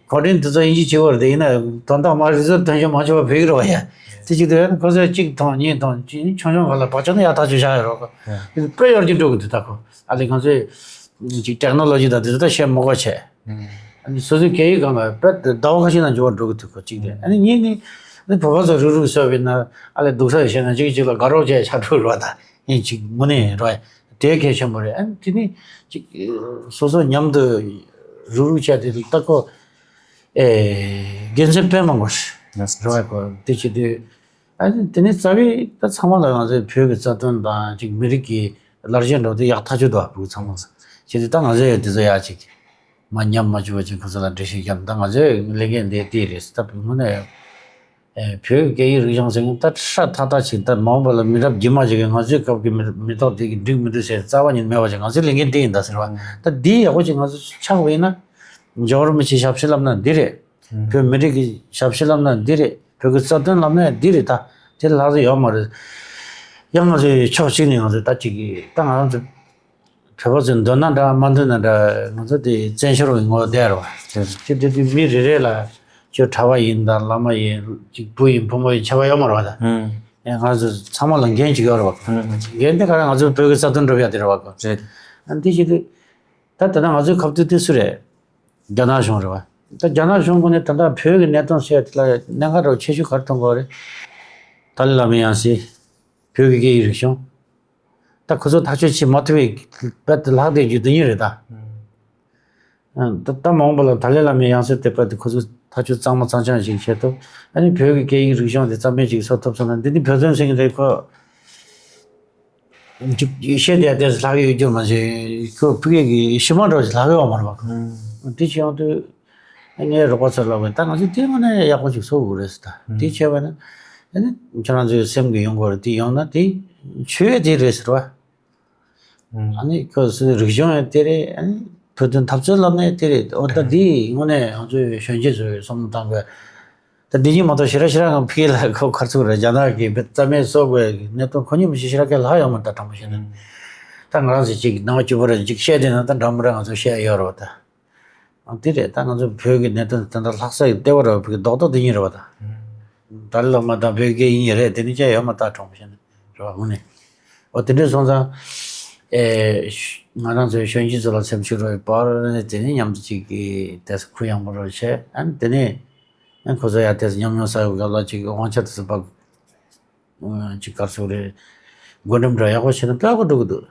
གོ་རིམ་དེ་ཚོ་དབྱིན་ཇི་བྱེད་པར་དེ་ཡིན་ན་དོན་དག་མ་རིག་ཚོ་དོན་ཆེན་མ་ཆེ་བ་བོད་ཡིག་རེད་བ་ཡ། དེ་གཅིག་དེ་ཁོ་ཚོས་གཅིག་མཐོང་གཉིས་མཐོང་གཅིག་ཆུང་ཆུང་ག་ལ་བག་ཆགས་ནི་ཡག་ཐག་ཆོད་བཞག་ཡོད་རོགས། དཔེ་ཡར་རྒྱས་འགྲོ་གི་འདུག་ད་ཁོ། ཨ་ལས་ང་ཚོས་གཅིག་ཊེག་ནོ་ལོ་ཇི་དང་དེ་ཚོ་ད་བཤད་མི་དགོས་བྱས། ཨ་ནི་སོ་སོའི་སྐད་ཡིག་སྒང་ལ་དཔེ་ཟླ་བ་ཁ་ཤས་ནང་འགྱུར་བ་འགྲོ་གི་འདུག་ཁོ་གཅིག་དེ། ཨ་ནི་གཉིས་ནི་ཨ་ནི་བོད་པ་ཚོ་རུག་རུག་བཟོས་པ་ཡིན་ན་ཨ་ལས་སྡུག་ས་ཡོད་བཤད་ན་གཅིག་གཅིག་ལ་དགའ་རོགས་བྱས་ཆགས་འགྲོ་རོགས་ད། ཡིན་གཅིག་དངོས་གནས་རོགས་དེ་གལ་ཆེན་པོ་རེད། ཨ་ནི་དེ་ནི་གཅིག་སོ་སོ་མཉམ་དུ་རུག་རུག་བྱས་དེ་ལ་ལྟ་ཁོ། ཨེ་དགེ་མཚན་དཔེ་མང་པོ་རེད་རོགས་ཁོ། དེ་བྱེད་དུས་ཨ་ནི་དེ་ནི་རྩ་བའི་ད་ཚང་མ་ལ་ང་ཚོའི་བོད་ཀྱི་རྩ་དོན་དང་གཅིག་མི་རིགས་ཀྱི་ལར་ཞེན་འགྲོ་དེ་ཡག་ཐག་ཆོད་འདུག་བོད་ཚང་མ་ཚོ། བྱེད་དུས་ད་ང་ཚོས་དེ་ཚོ་ཡག་ཅིག་མ་ཉམས་མ་བཅུག་པ་ཅིག་ཁོ་ཚོ་ལ་འགྲེལ་བཤད་བརྒྱབ་ན་ད་ང་ཚོའི་ལས་འགན་དེ་དེ་རེད། ད་བོད་ངོས་ནས་ཨེ་བོད་སྐད་ཡིག་རིག་གཞུང་ཟེར་མཁན་ད་ཧྲ་ཐག་ཐག་ཅིག་ད་མ་འོངས་པ་ལ་མི་རབས་རྗེས་མ་ཅིག་གིས་ང་ཚོའི་སྐབས་ཀྱི་མི་མི་ཐོག་དེ་གི་འགྲིག་མི་འདུག་ཟེར་རྩ་བ་ཉིད་མེད་པ་ཅིག་ང་ཚོའི་ལས་འགན་དེ་ཡིན་ད་ཟེར་བ། ད་འདི་ཡག་པོ་ཅིག་ང་ཚོ་ཆགས་པ་ཡིན་ན་འཇོ་རུ་མི་ཆེ་ཞབས་ཕྱི་ལབ་ན་འདི་རེད། བོད་མི་རིགས་ཀྱི་ཞབས་ཕྱི་ལབ་ན་འདི་རེད། བོད་ཀྱི་རྩ་དོན་ལབ་ན་འདི་རེད། ད་དེ་ལྷག་ཙམ་ཡོད་མ་རེད། ཡང་ང་ཚོའི་ཕྱོགས་གཅིག་ནས་ང་ཚོས་ད་ཅིག་གི་ད་ང་རང་ཚོ་བོད་པ་ཚོས་འདོད་ན་འདྲ་མ་འདོད་ན་འདྲ་ང་ཚོ་དེ་བཙན་བྱོལ་བའི་ངོ་བོ་བསྡད་རེད་བ། ཅི་དེ་དུས་མི་རེ་རེ་ལ་ཁྱོད་གྲྭ་པ་ཡིན་དང་བླ་མ་ཡིན་ཅིག་བུ་ཡིན་བུ་མོ་ཡིན་ཁྱད་པར་ཡོད་མ་རེད་བ། ད་ཡང་ང་ཚོ་ཚང་མ་ལ་འགན་ཅིག་ཡོད་རེད་བ། འགན་དེ་ག་རེ་ང་ཚོ་བོད་ཀྱི་རྩ་དོན་སྒྲུབ་ཡ་དེ་རེད་བ། ཨ་འདི་བྱེད་དུས་ད་ད་ལྟ་ང་ཚོའི་ཁ་ཐུག་དེ་སུ་རེད། རྒྱ་ནག་གཞུང་རེད་བ། ད་རྒྱ་ནག་གཞུང་ངོས་ནས་ད་ལྟ་བོད་ཀྱི་གནད་དོན་ཟེར་ཡ་དེ་ལ་གནད་འགག་འདྲ་བོ་ཆེ་ཤོས་ག་རེ་མཐོང་གི་ཡོད་རེད། ཏཱ་ལའི་བླ་མའི་ཡང་སྲིད། བོད་ཀྱི་སྐད་ཡིག་རིག་གཞུང་། ད་ཁོ་ཚོ་ཐག་གཅོད་བྱེད་མ་ཐུབ་པའི་རྦད་དེ་ལྷག་བསྡད་རྒྱུ་དེ་གཉིས་རེད་ད། ཨ་ད་ད་མ་འོངས་པ་ལ་ཏཱ་ལའི་བླ་མའི་ཡང་སྲིད་དེ་རྦད་དེ་ཁོ་ཚོ་ཐག་གཅོད་གཙང་མ་གཙང་རྐྱང་ཞིག་བྱེད་ཐུབ། ཨ་ནི་བོད་ཀྱི་སྐད་ཡིག་རིག་གཞུང་དེ་རྩ་མེད་ཅིག་བཟོ་ཐུབ་སོང་ན་འདི་ནི་བོད་དོན་ཟེར་མཁན་དེ་ཁོ། འཇིག་བཤད་དེ་དེ་ལྷག་ཡོད་རྒྱུ་མ་ཟད་ཁོ་ཕ་གི་གི་ཤི་མ་འགྲོ་ཞིག་ལྷག་ཡོད་མ་རེད་བ། དེ་བྱས་ཡོང་དུས་ངའི་རོགས་པ་ཚོ་ལབ་པས་ད་ང་ཚོ་དེ་དངོས་གནས་ཡག་པོ་ཞིག་བཟོ་དགོས་རེད་ཟེར། ད་དེ་བྱས་པ་ན་ཨ་ནི་ཁྱེད་རང་ཚོའི་སེམས་ཀྱི་ཡོང་དགོས་རེད། དེ་ཡོང་ན་དེ་ཆོས་དེ་རེད་ཟེར་བ། ཨ་ནི་ཁོ་ཚོའི་རིག་གཞུང་ཡང་དེ་རེད། ཨ་ནི་བོད་དོན་འཐབ་རྩོད་ལབ་ནས་དེ་རེད། འོ་ད་དེ་དངོས་གནས་ང་ཚོའི་གཞོན་སྐྱེས་ཚོའི་བསམ་བློ་བཏང་དགོས། ད་འདི་གཉིས་མ་གཏོགས་ཞེ་དྲག་ཞེ་དྲག་ངང་ཕ་གི་ལ་ཁོ་ག་རེ་ཟེར་དགོས་རེད། རྒྱ་ནག་གིས་རྩ་མེད་བཟོ་དགོས་གནད་དོན་ཁོ་གཉིས་མི་ཤེས་ཞེ་དྲག་གི་ལྷག་ཡོད་མ་རེད། ད་དྲང་པོ་བཤད་ན། ད་ང་རང་ཚོ་ཅིག་ནང་པ་གཅིག་པོ་རེད་ཅིག་བཤད་བསྡད་ན་ད་འདྲ་མི་འདྲ་ང་ཚོ་བཤད་ཡོད་རེད་བ། ད་ཨང་དེ་རེད། ད་ང་ཚོ་བོད་ཀྱི་གནད་དོན་དེ་འདྲ་ལྷག་ས་ཡི་ལྟེ་བ་རེད་བ། བོད་ཀྱི་རྡོག་རྡོག་དེ་གཉིས་རེད་བ། ད་ཏཱ་ལའི་བླ་མ་དང་བོད་སྐད་ཡིན་ཡིན་རེད། དེ་ནི་བཤད་ཡོད་མ་རེད། ད་དྲང་པོ་བཤད་ན་རེད་བ། དངོས་གནས་འོ་དེ་འདྲ་སོང་ཙང་ཨེ་ང་རང་ཚོའི་གཞོན་སྐྱེས་ཚོ་ལ་སེམས་ཤུགས་རོགས་པར་དེ་ནས་མཉམ་དུ་ཅིག་གི་དེ་ཚོ་གུ་ཡངས་པོ་རོགས་བྱས། ཨ་ནི་དེ་ནས་ཨ་ཁོ་ཚོ་ཡང་དེ་ཚོ་ཉམས་མྱོང་བསགས་པའི་སྐབས་ལ་ཅིག་དབང་ཆ་དེ་ཚོ་ཕར་ཅིག་ག་རེ་ཟེར་དགོས་རེད། བགོ་འགྲེམས་འདྲ་ཡག་པོ་བྱས་ན་དཔེ་ཡག་པོ་འགྲོ་གི་འདུག་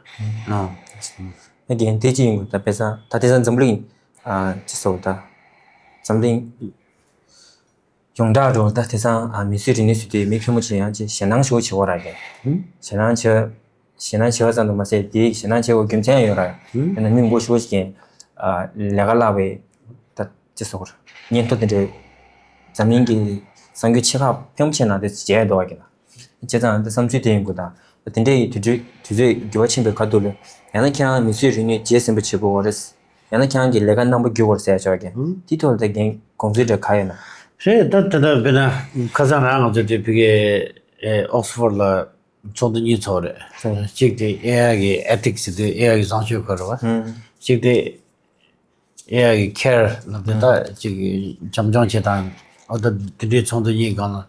ཨ། ཨ་རྒན་དེ་ཅི་ཡིན་དགོས་ད་དཔེ་ས་ད་དེ་ས་འཛམ་གླིང་ཨ་ཅི་ཟེར་དགོས་ད་འཛམ་གླིང་ཡོངས་གྲགས་འགྲོ་ད་དེ་སང་ཨ་མི་སེར་རིག་གནས་ཟེར་དུས་མི་ཕལ་མོ་ཆེ་ཡང་ཅི་ཞེད་སྣང་ཞེ་པོ་བྱེད་ཀྱི་ཡོད་རེད། ཞེད་སྣང་བྱེད་ཞེད་སྣང་བྱེད་པ་ཙམ་དུ་མ་ཟད་དེ་ཞེད་སྣང་བྱེད་དགོས་རྒྱུ་མཚན་ཡང་ཡོད་རེད། དཔེར་ན་མི་མང་པོ་ཞེ་པོ་ཅིག་གིས་ཨ་ལས་ཀ་བརླག་པའི་ད་ཅི་ཟེར་དགོས་རེད། སྙན་ཐོ་དེ་འདྲའི་འཛམ་གླིང་གི་གསར་འགྱུར་ཆེ་ཁག་ཕལ་མོ་ཆེ་ནང་དེ་མཇལ་ཡ་འདུག་བ་གི་ན། བྱས་ཙང་འདི་བསམ་ཚུལ་དེ་ཡིན་དགོས་དང་། དེ་འདྲ་ཡི་དུས་ཚོད་དུས་ཚོད་འགྱུར་བ་ཕྱིན་པའི་ཁ་ཐུག་ལ། ཡང་ན་ཁྱེད་རང་མི་སེར་རིག་གནས་ཇེ་ཟིན་པ་བྱེད་དགོས་པ་རེད། ཡང་ན་ཁྱེད་རང་གི་ལས་ཀ་རྣམ་པ་འགྱུར་དགོས་རེད་ཟེར་ཡ་ཆོག་གི། དེའི་ཐོག་ལ་ད་རྒན་དགོངས་ཚུལ་འདྲ་ག་ཡོད་ན། རེད། ད་ད་ལྟ་དཔེར་ན་ཁ་སང་རང་ང་ཚོ་དེ་ཕ་གི་ཨོག་སི་ཕོར་ལ་ ཚོགས་འདུ་གཉིས་ཚོགས་རེད། ཧུམ། གཅིག་དེ་ཨེ་ཨའི་གི་ཨེ་ཐིག་སི་ཟེར་དུས་ཨེ་ཨའི་གི་བཟང་སྤྱོད་སྐོར་རེད་བ། ཧུམ། གཅིག་དེ་ཨེ་ཨའི་གི་ཁེར་ལབ་དེ་ད་ཅིག་བྱམས་སྐྱོང་བྱེད་སྟངས་འོ་ད་དེ་འདྲའི་ཚོགས་འདུ་གཉིས་སྒང་ལ་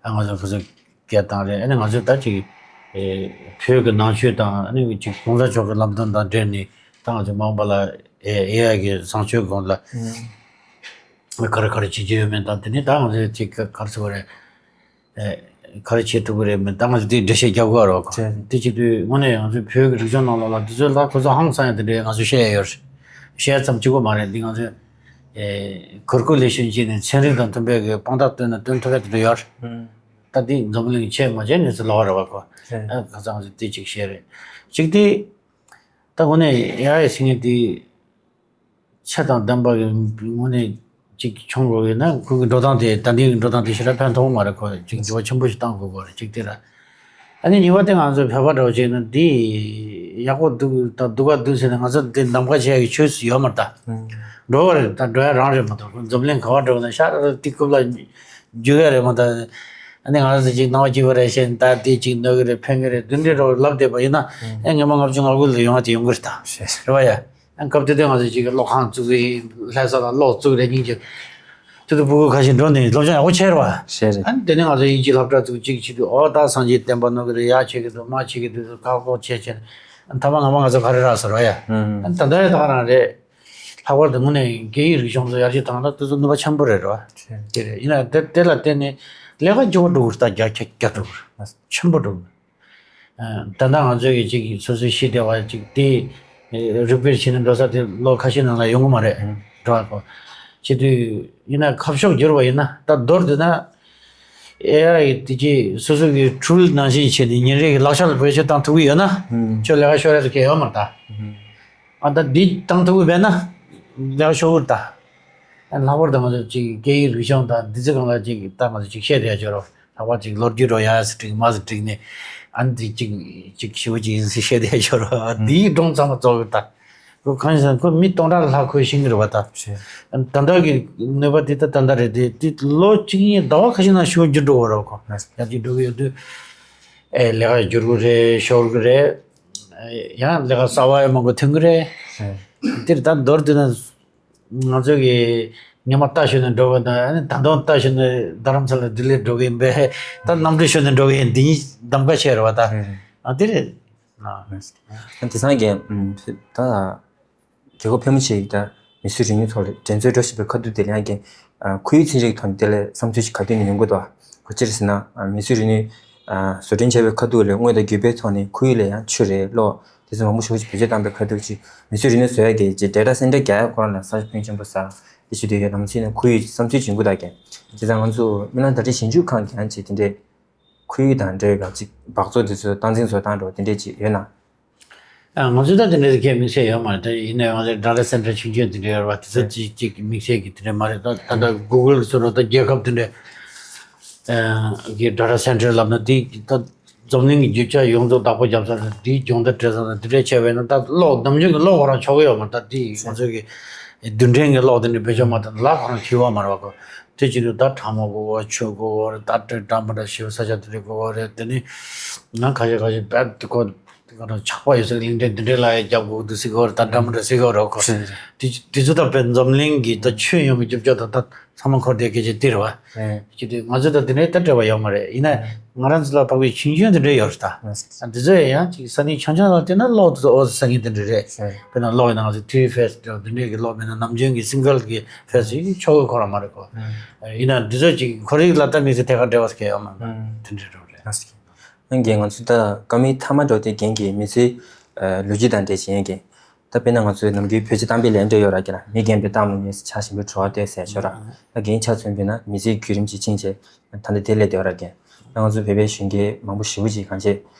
ཨ་ང་ཚོ་ཁོ་ཚོ་སྐད་བཏང་རེད། ཨ་ནི་ང་ཚོས་ད་ཅིག་བོད་ཀྱི་ནང་ཆོས་དང་ཨ་ནི་ཅིག་གོང་ས་མཆོག་གི་ལམ་སྟོན་དང་འབྲེལ་ནས་ད་ང་ཚོ་མ་འོངས་པ་ལ་ཨེ་ཨེ་ཨའི་གི་བཟང་སྤྱོད་སྒང་ལ་ག་རེ་ག་རེ་བྱེད་ཀྱི་ཡོད་མེད་དང་དེ་ནས་ད་ང་ཚོས་ཅིག་ག་རེ་ཟེར་བ་རེད། ཨེ། ག་རེ་བྱེད་ཐུབ་ཀྱི་རེད་མིན་ད་ང་ཚོ་དེའི་འགྲེལ་བཤད་རྒྱག་དགོས་རོགས། བྱས། དེ་བྱེད་དུས་དངོས་གནས་ང་ཚོའི་བོད་ཀྱི་རིག་གཞུང་ནང་ལོགས་ལ་དེ་ཚོའི་ལ་ཁོ་ཚོ་ཧང་སང་ཡ་དེ་འདྲའི་ང་ཚོ་བཤད་ཡ་ཡོད་རེད། བཤད་ཙམ་གཅིག་པོ་མ་རེད། འདི་ང་ཚོས་ཨེ། གུར་ཀུ་ལེ་ཤོན་བྱས་ནས་ཚན་རིག་དང་མཐུན་པའི་གི་དཔང་རྟགས་བཏོན་ན་སྟོན་ཐུབ་ཡ་དེ་འདྲ་ཡོད་རེད། ཨུམ། ད་འདི་འཛམ་གླིང་ཆེས་མ་བྱས་ནས་ཚོ་ལོགས་རེད་བ་ཁོ། བྱས། ཨ་ཁ་སང་ང་ཚོ་དེ་གཅིག་བཤད་རེད། གཅིག་དེ། ད་དངོས་གནས་ཡ་ཡ་ཟེར་མཁན་དེ། ཚད་དང་ལྡན་པ་གི་དངོས་གནས་ཅིག་བྱུང་དགོས་ཡོད་ན་ཁོ་གི་འགྲོ་སྟངས་དེ་ད་ལྟའི་འགྲོ་སྟངས་དེ་ཞེ་དྲག་ཕན་ཐོགས་མ་རེད། ཁོ་ཅིག་འགྱུར་བ་ཆེན་པོ་ཞིག་བཏང་དགོས་ཀྱི་རེད། ཅིག་དེ་ར། ཨ་ནི་གཉིས་པ་དེ་ང་ཚོ་བོད་པ་འདྲ་བོ་བྱས་ན་འདི་ཡག་པོ་འདུག་ད་སྡུག་ག་འདུག་ཟེར་ན་ང་ཚོ་འདི་གདམ་ག་བྱེད་ཡ་གི་ཆོས་སུ་ཡོད་མ་རེད་ད། འགྲོ་བ་རེད་ད་འགྲོ་ཡ་རང་རེད་མ་གཏོགས་ཁོ་འཛམ་གླིང་ག་བ་འགྲོ་ན་ཤ་ར་ཏི་ཀུབ་ལ་རྒྱུག་ཡ་རེད་མ་ད། ཨ་ནི་ང་ཚོ་ཅིག་སྣང་བ་སྐྱིད་པོ་རེད་ཤེས་ད་དེ་ཅིག་གནོད་གི་རེད་ཕན་གི་རེད་འདི་འདྲའི་འདྲ་བོ་ལབ་བསྡད་པ་ཡིན་ན་ཨེ་ངེས་མ་ལྔ་བཅུ་ང་དགུ་ལ་ཡོང་བ་དེ་ཡོང་གི་རེད་ད། རེད་བ་ཡ། ཨ་སྐབས་དེ་དུས་ང་ཚོས་ཅིག་གི་གློག་ཁང་བཙུགས་ཀྱི་ཡིན། ལྷ་ས་ལ་གློག་བཙུགས་རེད་སྙིང་རྗེ། དེ་དུས་སྤུ་གུ་ཁ་ཤས་འགྲོ་ནས་སློབ་སྦྱོང་ཡག་པོ་བྱས་རེད་བ། བྱས་རེད། ཨ་ནི་དེ་ནས་ང་ཚོ་དབྱིན་ཇིའི་སློབ་གྲྭ་བཙུགས་གཅིག་བྱེད་དུས་ཨོ་ད་སངས་རྒྱས་བསྟན་པ་གནོད་ཀྱི་རེད་ཡག་བྱེད་ཀྱི་འདུག་མ་བྱེད་ཀྱི་འདུག་ཁག་ཁོག་བྱས་བྱས་ཨ་ཐ་མ་ང་མ་ང་ཚོ་ག་རེ་རག་ཟེར་བ་ཡ། ཨ་ནི་ད་ལྟ་ཡ་ད་ག་རང་རེད། ལྷག་པར་དུ་དངོས་གནས་སྐད་ཡིག་རིག་གཞུང་ཚོ་ཡར་རྒྱས་བཏང་ན་དེ་ཚོ་ནུས་པ་ཆེན་པོ་རེད་རེད་བ། བྱས། དེ་རེད་ཡིན་ན་དེ་དེ་ལ་བརྟེན་ནས་ལས་ཀ་མགྱོགས་པོ་འགྲོ་གི་རེད་ད་རྒྱ་ཁྱ་རྒྱ་འགྲོ་གི་རེད་ཆེན་པོ་འགྲོ་གི་རེད། ད་ལྟ་ང་ཚོའི་གི་ཅིག་སོ་སོའི་ཤེས་བདེ་བ་ཅིག་དེ་རིག་པའི་ཆེད་ནས་འགྲོ་ས་དེ་ལོ་ཁ་ཤས་ནང་ལ་ཡོང་གི་མ་རེད། འགྲོ་བ་གོ། བྱེད་དུས་ཡིན་ན་ཁ་ཕྱོགས་བསྒྱུར་བ་ཡིན་ན་ད་མདོར་བསྡུ་ན་ཨེ་ཨའི་དེ་ཅིག་སོ་སོ་གི་འཕྲུལ་ནང་བཞིན་བྱས་ནས་ཉིན་རེ་གི་ལག་ཆ་ལ་བེད་སྤྱོད་བཏང་ཐུབ་ཀྱི་ཡོད་ན་ཁྱོད་ལས་ཀ་ཤོར་ཡ་དེ་གལ་ཡོད་མ་རེད་ད། ཨ་ད་འདི་བཏང་ཐུབ་ཀྱི་མེད་ན་ལས་ཀ་ཤོར་གི་རེད་ད། ལྷག་པར་དུ་ང་ཚོ་ཅིག་སྐད་ཡིག་རིག་གཞུང་དང་འདི་ཚོ་སྒང་ལ་ཅིག་ད་ང་ཚོ་ཅིག་བཤད་བསྡད་ཡ་ཅིག་ཡོད་རེད། ལྷག་པར་ཅིག་ལོ་རྒྱུས་འགྲོ་ཡ་ཟེར་བྲིས་མ་ཟེར་བྲིས་ནས་ཨ་ནི་འདི་ཅིག་ཅིག་ཞེ་པོ་ཅིག་ཡིན་ཟེར་བཤད་བསྡད་ཡ་ཅིག་ཡོད་རེད། འདིའི་སྒྲུང་ཚང་མ་རྫོགས་ཡོད་ད། ཁོ་གང་ཡིན་ཟེར་ན་ཁོ་མི་སྟོང་ཕྲག་ལྷག་ཁོས་ཤེས་ཀྱི་རེད་བ་ད། ད་ལྟ་གི་གནོད་པ་དེ་ད་ད་ལྟ་རེད་དེ་དེ་ལོ་གཅིག་གཉིས་ཟླ་བ་ཁ་ཤས་ནང་ཞེ་པོ་འགྱུར་འགྲོ་གི་རེད་ཁོ། ཡར་རྒྱས་འགྲོ་གི་ཡོད་དུས་ཨེ་ལས་ཀ་འགྱུར་གི་རེད་ཤོར་གི་རེད། ཡང་ལས་ཀ་གསར་པ་ཡང་མང་པོ་ཐོན་གི་རེད། དེར་ད་མདོར་བསྡུས་ན། ང་ཚོ་གི་ཉི་མ་རྟ་ཞོན་ནས་འགྲོ་གི་འདུག་ཨ་ནི་ད་དུང་རྟ་ཞོན་ནས་རྡ་རམ་ས་ལ་ལྡི་ལིར་འགྲོ་གི་ཡིན་པས་ད་གནམ་གྲུ་ཞོན་ནས་འགྲོ་གི་ཡིན་འདི་གཉིས་གདམ་ག་བྱས་རེད་བ་ད། ཨ་དེ་རེད། དེང་སང་གི་ད་རྒྱལ་ཁབ་ཕལ་མོ་ཆེ་ཡིས་ད་མིས་བཟོས་རིག་ནུས་ཐོག་ལ་འགྲན་རྩོད་འགྲོ་བཞིན་པའི་ཁ་ཐུག་དེ་ལ་ཡང་གི་ཁོར་ཡུག་ཚན་རིག་ཐོག་ནས་དེ་ལ་བསམ་ཚུལ་ཞིག་ག་དུས་ནས་ཡོང་གི་འདུག་ཁོ་ཅི་རེད་ཟེར་ན་མིས་བཟོས་རིག་ནུས་བཟོ་སྐྲུན་བྱས་པའི་ཁ་ཐུག་ལ་དངོས་དང་བརྒྱུད་པའི་ཐོག་ནས་ཁོར་ཡུག་ལ་ཡང་ཆུ་རེད་གློག་དེ་ཚོ་མང་པོ་ཞེ་པོ་ཅིག་བེད་སྤྱོད་བཏང་པའི་ཁ་ཐུག་ཅིག་མིས་བཟོས་རིག་ནུས་བཟོ་ཡ་གི་ཅིག་data center་རྒྱག་ཡ་ཁོ་རང་ལ་བསམ་ཤེས་ཕོན་ཆེན་པོ་ཟ་དེ་བྱེད་དུས་ཡོད་ནམ་ཚིག་ནས་ཁོར་ཡུག་བསམ་ཚུལ་བྱུང་གི་འདུག་ཀྱང་བྱས་ཙང་ང་ཚོ་སྨི་ལན་བརྡ་སྤྲོད་ཞིབ་འཇུག་ཁང་གིས་ཡང་ཅིག་དེ་འདྲའི་ཁོར་ཡུག་དང་འབྲེལ་བའི་ཅིག་སྦགས་བཙོག་དེ་ཚོ་སྟངས་འཛིན་བཟོ་སྟངས་འདྲ་བོ་དེ་འདྲས་ཅིག་ཡོད་ན། ང་ཚོས་ད་དེ་འདྲའི་གའི་དམིགས་བསལ་ཡོད་མ་རེད། ད་ཡིན་ན་ཡང་data center་ཆུང་ཆུང་དེ་འདྲ་ཡོད་རེད་བ་དེ་ཚོ་ཅིག་ཅིག་དམིགས་བསལ་གྱི་དེ་འདྲ་མ་རེད། ད་ད་ལྟ་Google་ཚོ་ར་ད་རྒྱལ་ཁབ་དེ་འདྲ་གི་data center་ལབ་ན་དེ་ད་འཛམ་གླིང་གི་རྒྱུ་ཆ་ཡོངས་རྫོགས་བདག་པོ་རྒྱབ་ས་དང་དེའི་སྦྱོང་བརྡར་སྤྲད་ས་དང་དེ་འདྲ་བྱས་པས་ན་ད་གློག་ནམ་རྒྱུན་གྱི་གློག་ཁོ་རང་ཆོག་གི་ཡོད་མ་རེད། ད་དེ་ང་ཚོ་གི་རྡུལ་ཕྲན་གྱི་གློག་དེ་འདྲ་བེད་སྤྱོད་མ་བཏང་ལ་ཁོ་རང་འཁྱེར་བ་མ་རེད་བ་ཁོ། དེ་བྱེད་དུས་ད་ཁྲ་མོ་དགོས་གོ་ཆུ་དགོས་གོ་རེད། ད་འདྲ་འདྲ་མི་འདྲ་ཞེ་པོ་ས་ཆ་དེ་འདྲ་དགོས་གོ་རེད། དེ་ནི་ང་ཁ་ཤས་ཁ་ཤས་རྦད་དེ་ཁོ་དེ་ག་རང་ཆག་པ་ཡོད་ས་གླིང་ཕྲན་དེ་འདྲ་ལ་ཡ་རྒྱབ་དགོས་འདུག་ཟེར་གོ་རེད། ད་འདྲ་མི་འདྲ་ཟེར་གོ་རེད་ཁོ། དེ་དེ་ཚོ་ད་དཔེ་འཛམ་གླིང་གི་ད་ཆོས་ཡོང་གི་རྒྱབ་ལྗོངས་ད་ད་ཚང་མ་འཁོར་བསྡད་སྐད་ཆ་དེ་རེད་བ། ཅི་དེ་ང་ཚོ་ད་དེ་འདྲའི་ད་འབྲེལ་བ་ཡོད་མ་རེད། ཡིན་ན་ང་རང་ཚོ་ལ་བབས་པའི་ཆུང་ཆུང་དེ་འདྲ་ཡོད་རེད་ད། དེ་ཚོ་ཡང་ཅིག་ས་གནས་ཆུང་ཆུང་ལ་བལྟས་ན་གློག་དེ་ཚོ་ཨོ་ས་གནས་དེ་འདྲ་རེད། དཔེར་ན་གློག་ཡིན་ན་ང་ཚོ་three phase་དེ་འདྲའི་གི་གློག་མེད་ན་ནམ་རྒྱུན་གྱི་single་གི་phase་ཡིན་ཆོག་གི་ཁོ་རང་མ་རེད་ཁོ། ཡིན་ན་འདི་ཚོ་ཅིག་ཁོར་ཡུག་ལ་ད་དམིགས་བསལ་ཐད་ཀར་འབྲེལ་བ་ཟེར་མཁན་ཡོད་མ་རེད། དེ་འདྲ་རེད། ཨང་རྒན་ང་ཚོ་ད་བཀའ་མོལ་མཐའ་མ་འགྲོ་དེ་རྒན་གྱི་མི་ཚེའི་ལོ་རྒྱུས་དང་འབྲེལ་བྱེད་ཡན་གྱི་ད་དཔེར་ན་ང་ཚོའི་ནམ་རྒྱུན་བོད་ཆས་བཏང་པའི་ལས་འབྲས་ཡོད་ར་རྒན་ལ་མི་རྒན་པའི་གཏམ་ལ་ཉན་ཆ་ཞིམ་པོའི་བྲོ་བ་སྟེར་ཟེར་ཤོད་ར་ད་རྒན་ཆ་མཚོན་པས་ན་མི་ཚེའི་བརྒྱུད་རིམ་ཅིག་ཕྱིན་རྗེས་ད་ལྟ་དེ་སླེབས་བསྡད་ཡོད་ར་རྒན་ད་ང་ཚོ་བོད་པའི་གཞོན་སྐྱེས་མང་པོ་ཞེ་པོ་ཅིག་གང་བྱས་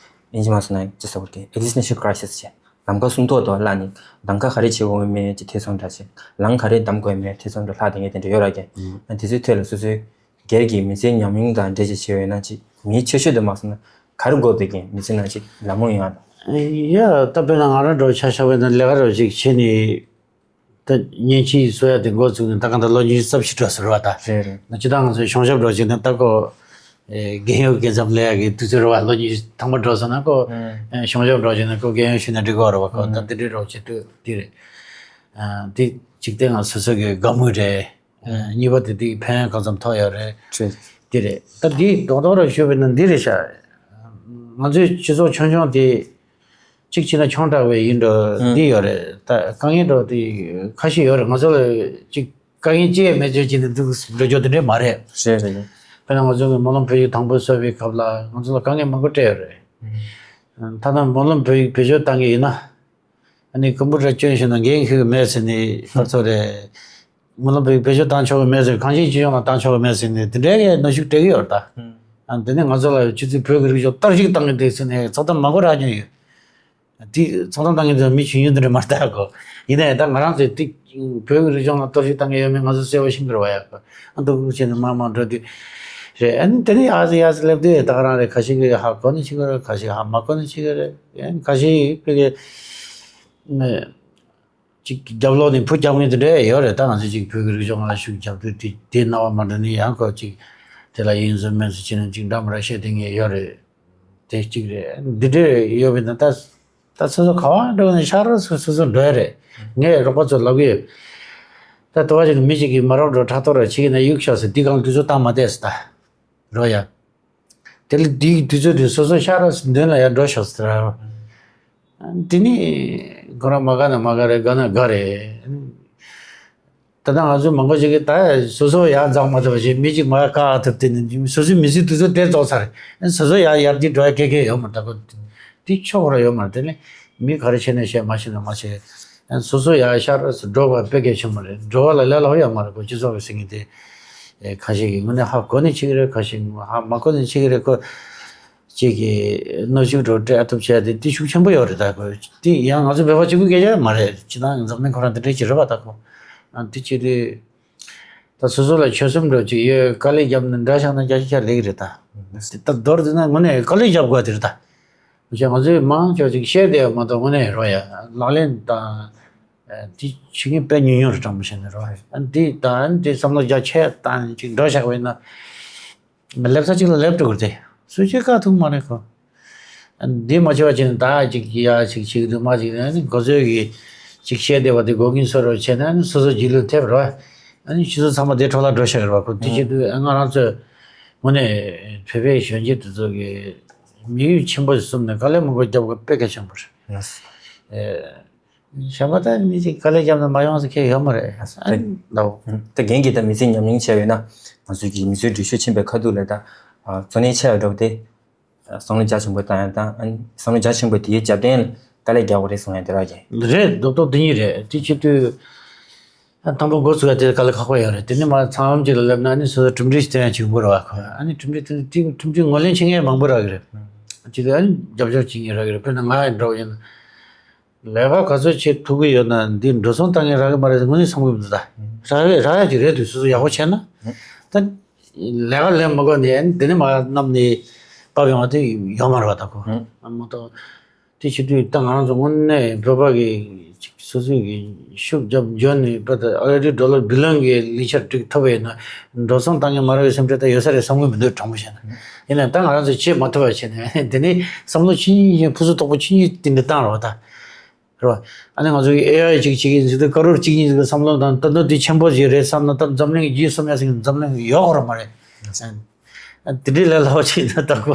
ཨིན་ཇི་མ་སོང་ན་ཅི་ཟེར་བ་རྒན་existential crisis་བྱས་ལམ་ཁ་སུམ་ཐོག་ཏུ་བརླག་ནས་གདམ་ག་ག་རེ་བྱེད་དགོས་མེད་ཀྱི་ཐེ་ཚོམ་འདྲ་ཞིག་ལམ་ག་རེ་བདམས་དགོས་མེད་ཐེ་ཚོམ་དུ་ལྷག་བསྡད་མཁན་དེ་འདྲ་ཡོད་ར་རྒན། ཨ་དེ་ཚོའི་ཐད་ལ་སོ་སོའི་སྒེར་གྱི་མི་ཚེའི་ཉམས་མྱོང་དང་འབྲེལ་བྱས་བྱས་པ་ཡིན་ན་ཅིག་མིའི་ཆེ་ཤོས་དུ་མ་སོང་ན་ག་རེ་དགོས་འདུག་གན་མི་ཚེ་ནང་ཅིག་ལམ་ལྷོང་ཡོང་ཡ་དང་། ཡ་ད་དཔེར་ན་ང་རང་འདྲ་བོ་ཆ་བཞག་པ་ཡིན་ན་ལས་ཀ་འདྲ་བོ་ཅིག་བྱས་ནས་ད་མཉེན་ཆས་བཟོ་ཡ་དེ་འགོ་བཙུགས་ནས་ད་གང་ལྟར་ལོ་ཉི་ཤུ་རྩ་བཞི་འགྲོ་ཟེར་བ་ད། རེད་རེད། ད་སྤྱིར་བཏང་ང་ཚོའི་གཞུང་ཞབས་འདྲ་བོ་ཅིག་ནི་ད་ཁོ། རྒན་ཡོལ་རྒན་འཇམ་ལས་ཀྱི་དུས་ཚོད་རེད་བ། ལོ་ཉི་ཤུ་ཐམ་པ་འགྲོ་སོང་ན་ཁོ་གཞུང་ཞབས་འགྲོ་བྱས་ན་ཁོ་རྒན་ཡོལ་ཞུས་ན་འགྲིག་གི་རེད་བ། ཁོ་ད་འདི་འདྲའི་རོགས་བྱེད་དུས་འདི་རེད། འདི་གཅིག་དེ་ང་སོ་སོ་གི་དགའ་མོས་རེད། གཉིས་པ་དེ་འདི་ཕན་ཡོན་གང་འཚམ་ཐོགས་ཡོད་རེད། འདི་རེད། ད་འདི་རྡོག་རྡོག་ར་ཞུས་པ་ཡིན་ན་འདི་རེད་ཤག་ང་ཚོའི་སྤྱི་ཚོགས་ཆུང་ཆུང་དེ་གཅིག་བྱས་ན་ཆུང་དྲགས་པའི་ཡིན་འགྲོ་འདི་ཡོད་རེད། ད་དཀའ་ངལ་འགྲོ་དེ་ཁ་ཤས་ཡོད་རེད། ང་ཚོ་ལ་གཅིག་དཀའ་ངལ་ཅི་ཡང་མེད་ཚོད་ཅིག་ནས་འདུག་འགྲོ་རྒྱུ་དེ་འདྲས་མ་རེད། རེད་རེད། དཔེར་ན་ང་ཚོ་གི་སྨོན་ལམ་བོད་ཡིག་དང་པོ་བཟོ་བའི་སྐབས་ལ་ང་ཚོ་ལ་དཀའ་ངལ་མང་པོ་འཕྲད་ཡོད་རེད། ཐ་ན་སྨོན་ལམ་བོད་ཡིག་བེད་སྤྱོད་བཏང་གི་ཡིན་ན། ཨ་ནི་ཀམ་པུ་ཊར་སྐྱོན་ཞིག་ན་འགན་འཁྱེར་གི་མེད་ཟེར་ནས་ཁ་ཚོ་རེད། སྨོན་ལམ་བོད་ཡིག་བེད་སྤྱོད་བཏང་ཆོག་གི་མེད་ཟེར། གངས་ཅན་སྤྱི་ཡོངས་ལ་བཏང་ཆོག་གི་མེད་ཟེར་ནས་དེ་འདྲའི་གི་གནོན་ཤུགས་སྤྲད་ཀྱི་ཡོད་རེད་ད། ཨ་དེ་ནས་ང་ཚོ་ལ་ཆུ་ཚོད་བོད་ཀྱི་རིག་གཞུང་གཏོར་བཤིག་བཏང་གི་འདུག་ཟེར་ནས་ཚོགས་གཏམ་མང་པོ་རག་མྱོང་ཡོད། དེ་ཚོགས་གཏམ་བཏང་གི་འདུག་མི་ཆུང་ཆུང་དེ་འདྲ་མ་རེད་ད་གོ། ཡིན་ནའི་ད་ང་རང་ཚོས་དེ་བོད་ཀྱི་རིག་གཞུང་ལ་གཏོར་བཤིག་བཏང་གི་ཡོད་མེད་ང་ཚོ་གསལ་པོ་ཤེས་ཀྱི་རེད་བ་ཡ་གོ། ཨ་འདུག་བྱས་ནས་མར་མར་འགྲོ་དུས་རེད། ཨ་ནི་དེ་ནས་ཡར་སླེབས་དུས་ད་ག་རང་རེད། ཁ་ཤས་ཀྱིས་ཧ་གོ་ནས་ཤེས་ཀྱི་རེད། ཁ་ཤས་ཧ་མ་གོ་ནས་ཤེས་ཀྱི་རེད། ཨ་ནི་ཁ་ཤས་ཀྱིས་ཕ་གི་ཅིག་རྒྱབ་ལོགས་ནས་ཕུ་རྒྱབ་མཁན་དེ་འདྲ་ཡོད་རེད། ད་ང་ཚོ་ཅིག་བོད་ཀྱི་རིག་གཞུང་ལ་ཤུགས་རྒྱབ་དུས་དེ་དེའི་སྣང་བ་མ་འགྲོ་ནས་ཡང་ཁོ་ཅིག་དེ་ལ་ཡིན་བཟོ་མིན་བཟོ་བྱས་ནས་ཅིག་འདྲ་མི་འདྲ་བཤད་བསྡད་མཁན་ཡོད་རེད། དེ་གཅིག་རེད། འདི་འདྲ་ཡོད་པ་ཡིན་ན་ད་ད་སོ་སོ་ག་བ་འགྲོ་ནས་ཤར་སོ་སོ་སོ་འགྲོ་ཡ་རེད། ངས་རོགས་པ་ཚོ་ལབ་གི་ཡོད། ད་དུ་བ་ཅིག་མི་ཅིག་གིས་མ་རོགས་འགྲོ་ཕྲག་དོག་ར་བྱེད་ཀྱི་ན་གཡུག་ཤོག་ཟེར། འདི་གང་དུས་ཚོད་བཏང་མ་བསྡད་ཟེར་ད། རོ་ཡ། དེ་ལ་འདིའི་དུས་ཚོད་དུ་སོ་སོ་ཤར་ར་མདུན་ལ་ཡར་འགྲོ་ཤོག་ཟེར། དེ་ནི་ཁོ་རང་མ་དགའ་ན་མ་དགའ་རེད། དགའ་ན་དགའ་རེད། ད་ལྟ་ང་ཚོ་མང་པོ་ཞིག་གིས་ད་སོ་སོ་ཡར་འཛེགས་མ་ཐུབ་པ་ཞིག་མི་གཅིག་མར་བཀག་ཐུབ། དེ་ནི་སོ་སོའི་མི་ཚེའི་དུས་ཚོད་དེ་རྫོགས་ཚར། སོ་སོ་ཡར་ཡར་རྒྱས་འགྲོ་ཡ་སྐད་སྐད་ཡོད་མ་རེད། ད་ཁོ་དེ་ཆོག་ར་ཡོད་མ་རེད། དེ་ནི་མི་ག་རེ་བྱས་ན་བྱས། མ་བྱས་ན་མ་བྱས། སོ་སོ་ཡར་ཤར་འགྲོ་བ་དཔེ་གལ་ཆེན་པོ་རེད། འགྲོ་བ་ལ་ལས་སླ་པོ་ཡོད་མ་རེད་གོ། སྤྱི་ཚོགས་ཀྱི་ཟིན་གྱི་དེ། ཨེ་ཁ་ཤས་ཀྱིས་དངོས་གནས་ཧ་གོ་ནས་བྱེད་ཀྱི་རེད། ཁ་ཤས་ཧ་མ་གོ་ནས་བྱེད་ཀྱི་རེད་གོ། གཅིག་གིས་གནོན་ཤུགས་འགྲོ་སྤྲད་ཐུབ་བྱས་དེ་དེ་ཤུགས་ཆེན་པོ་ཡོད་རེད་ད་གོ། དེ་ཡང་ང་ཚོ་བོད་པ་གཅིག་པུའི་སྐད་ཆ་མ་རེད། སྤྱིར་བཏང་འཛམ་གླིང་ཁོ་རང་དེ་འདྲའི་ཅིག་རེད་པ་ད་གོ། ཨ་དེ་བྱེད་དུས་ད་སོ་སོ་ལ་ཆོད་སེམས་འགྲོ་ཅིག་ཡོད། དཀའ་ལས་བརྒྱབ་ནས་འདྲ་བཞག་ན་རྒྱ་ཆེ་ཆ་ལེགས་རེད་ད། དེ་ད་མདོར་བསྡུས་ན་དངོས་གནས་དཀའ་ལས་བརྒྱབ་དགོས་དེ་རེད་ད། མི་ཆ་ང་ཚོའི་མང་ཆོག་ཅིག་བཤད་བསྡད་ཡོད་མ་གཏོགས་དངོས་གནས་རོ་ཡ་ལག་ལེན་དང་དེ་བྱེད་མཁན་དཔེ་ཉུང་ཉུང་རེད། དྲང་པོ་བཤད་ན་རོ། ཨ་འདི་དང་འདི་བསམ་བློ་རྒྱ་ཆེ་བཏང་ཅིག་འགྲོ་བཞག་པ་ཡིན་ན། སླེབས་ས་གཅིག་ལ་སླེབས་འགྲོ་གི་རེད་དེ། སུ་གཅིག་བཀག་ཐུབ་མ་རེད་ཁོ། འདི་མ་བྱས་པ་བྱས་ནས་ད་གཅིག་ཡ་གཅིག་བྱེད་ཀྱི་འདུག་མ་གཅིག་ནས་གོ་ཚོད་ཀྱིས་གཅིག་བཤད་བསྡད་པ་དེ་འགོག་གིན་བཟོ་འདྲ་བྱས་ན་སོ་སོ་རྗེས་ལུས་ཐེབས་རོགས། ཨ་ནི་ཕྱི་ཚོ་ཚང་མ་དེ་འཕྲོ་བརླག་འགྲོ་ཤག་རེད་བ། ཁོ་དེ་བྱེད་དུས་ང་རང་ཚོས་དངོས་གནས་བོད་པའི་གཞོན་སྐྱེས་དེ་ཚོ་གིས་དམིགས་ཡུལ་ཆེན་པོ་ཞིག་བཟུང་ནས་དཀའ་ལས་མང་པོ་བརྒྱབ་དགོས་དཔེ་གལ་ཆེན་པོ་རེད། ཨེ། གཞན་པ་ད་མི་ཞིག་དཀའ་ལས་བརྒྱབ་ན་མ་ཡོང་ཟེར་མཁན་ཡོད་མ་རེད། ཨ་ནི་ལའོ། ད་རྒན་གྱིས་ད་མི་ཚེ་ཉམས་མྱོང་བྱས་པས་ན་ང་ཚོ་གི་མི་ཚེའི་འགྲུལ་བཞུད་ཕྱིན་པའི་ཁ་ཐུག་ལ་ད་གཙོ་གནད་ཆེ་བ་འདྲ་བོ་དེ་བསམ་བློ་རྒྱ་ཆེན་པོ་བཏང་ཡ་དང་། ཨ་ནི་བསམ་བློ་རྒྱ་ཆེན་པོ་དེའི་རྒྱབ་རྟེན་ལ་དཀའ་ལས་རྒྱག་དགོས་རེད་གསུང་ཡ་དེ་ར་རྒྱན། རེད། རྡོག་རྡོག་དེ་གཉིས་རེད། དེ་བྱེད་དུས་ཨ་དང་པོ་འགོ་ཚུགས་ཡ་དེ་དཀའ་ལས་ཁག་པོ་ཡོད་རེད། དེ་ནས་མ་ཚང་མ་གཅིག་ལ་སླེབས་ན་ཨ་ནི་སོ་སོ་གྲུབ་འབྲས་ཤིག་སྟོན་ཡ་གཅིག་དགོས་རེད་བ། ཁོ་ཨ་ནི་གྲུབ་འབྲས་དེ་ནི་དེ་གྲུབ་འབྲས་ངོས་ལེན་བྱེད་མཁན་མང་པོ་རག་གི་རེད། བྱེད་དུས་ཨ་ནི་རྒྱབ་སྐྱོར་བྱེད་མཁན་རག་གི་རེད། དཔེར་ན་ང་ཡི་འདྲ་བོ་ཡིན་ན། ལས་ཀ་ག་ཚོད་བྱེད་ཐུབ་ཀྱི་ཡོད་ན་འདི་འགྲོ་སོང་བཏང་མཁན་རག་གི་མ་རེད་དངོས་གནས་བསམ་གྱི་མི་འདུག་ད། རག་ཡོད་རག་ཡ་ཅིག་རེད་འདུག་སོ་སོ་ཡག་པོ་བྱས་ན། ད་ལས་ཀ་ལས་མ་དགོས་ནས་འདི་ནས་མ་བསྣམས་ནས་བབས་ཡོང་བ་དེ་ཡོད་མ་རེད་བ། ད་ཁོ་མ་གཏོགས་དེ་བྱེད་དུས་ད་ང་རང་ཚོ་དངོས་གནས་བོད་པ་གི་ཅིག་སོ་སོ་གི་ཤུགས་རྒྱབ་འཇོན་ནས་བོད་དུ་ཨ་རི་ཌོ་ལར་བི་ལིའོན་གི་ལས་འཆར་སྒྲིག་ཐུབ་པ་ཡིན་ན་འགྲོ་སོང་བཏང་མཁན་མ་རག་པའི་སེམས་ཁྲལ་ད་ཡོད་ས་རེད་བསམ་གྱི་མི་འདུག་དྲང་པོ་བཤད་ན། ཡིན་ནའང་ད་ང་རང་ཚོ་བྱེད་མ་ཐུབ་པ་བྱས་ནས་དེ་ནས་བསམ་བློ་ཆུང་ཆུང་ཕུན་སུམ་ཚོགས་པོ་ཆུང་ཆུང་དེ་འདྲ་བཏང་རོགས་ད། རེད་བ། ཨ་ནི་ང་ཚོ་གི་ཨེ་ཨའི་ཅིག་བྱེད་ཀྱི་ཡིན་ཟེར་དུས་ཀ་རོར་གཅིག་གཉིས་ཟེར་དུས་བསམ་བློ་བཏང་། ད་ནོར་འདི་ཆེན་པོ་ཞིག་རེད་བསམ་ན་ད་འཛམ་གླིང་གི་རྗེས་སུ་མེད་ཟེར་གྱི་འཛམ་གླིང་གི་ཡོད་ཁོ་ར་མ་རེད། ཨ་དེ་འདྲའི་ལས་སླ་པོ་ཅིག་ན་ད་ཁོ་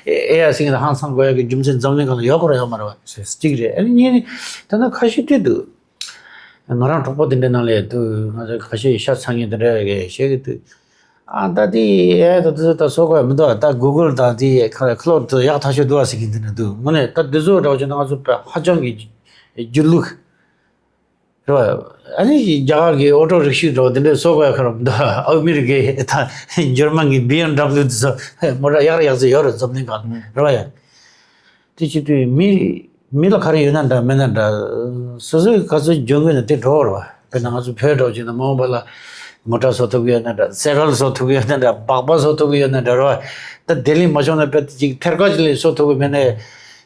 ཨེ་ཨའི་ཟེར་གྱི་ཧང་སང་དགོས་ཡ་གི་རྒྱུ་མཚན་འཛམ་གླིང་སྒང་ལ་ཡོད་ཁོ་ར་ཡོད་མ་རེད་བ། གཅིག་རེད། ཨ་ནི་གཉིས་ནི་ད་ནི་ཁ་ཤས་བལྟས་འདུག་ང་རང་གྲོགས་པོ་དེ་འདྲའི་ནང་ལ་ཡོད་དུས་ང་ཚོ་ཁ་ཤས་ཤ་ཚ་མཁན་དེ་འདྲ་གི་བཤད་ཀྱི་འདུག་ཨ་ད་དེ་ཨེ་ད་དེ་ཚོ་ད་བཟོ་དགོས་མི་འདུག་ད་གུ་གལ་དང་དེ་ཁ་ཁ་ལོར་དུ་ཡག་ཐག་ཆོད་འདུག་ཟེར་གྱི་འདི་འདྲ་འདུག་དངོས་གནས་ད་འདི་ཚོ་འདྲ་བོ་བྱས་ན་ང་ཚོ་དཔེ་ཧ་ཅང་གི་སྒྱིད་ལུག་རེད་བ། ཨ་ནི་རྒྱ་གར་གྱི་ཨོ་ཊོ་རིག་ཤི་འདྲ་བོ་དེ་འདྲ་བཟོ་དགོས་ཡ་ཁ་ར་མི་འདུག་ཨ་མི་རི་ཀའི་ད་འཇར་མན་གྱི་བི་ཨེམ་ཌབ་ལིའུ་དེ་ཚོ་མོ་ཊ་ཡག་ར་ཡག་ཚོ་ཡོད་རེད་འཛམ་གླིང་སྒང་རེད་བ་ཡ། དེ་བྱེད་དུས་མི་མི་ལ་ག་རེ་ཡོད་ན་འདྲ་མེད་ན་འདྲ། སོ་སོའི་ག་ཚོད་འཇོན་གྱི་ན་དེ་འགྲོ་བར་བ། དཔེར་ན་ང་ཚོ་བོད་འགྲོ་བྱས་ན་མ་འོངས་པ་ལ་མོ་ཊ་བཟོ་ཐུབ་ཀྱི་ཡོད་ན་འདྲ། སའི་ཀལ་བཟོ་ཐུབ་ཀྱི་ཡོད་ན་འདྲ། སྦག་སྦག་བཟོ་ཐུབ་ཀྱི་ཡོད་ན་འདྲ་ར་བ། ད་དེ་ལས་མ་བྱུང་ན་དཔེ་ཅིག་ཐེར་ཀ་ཅིག་ལས་བཟོ་ཐུབ་ཀྱི་མེད་ན་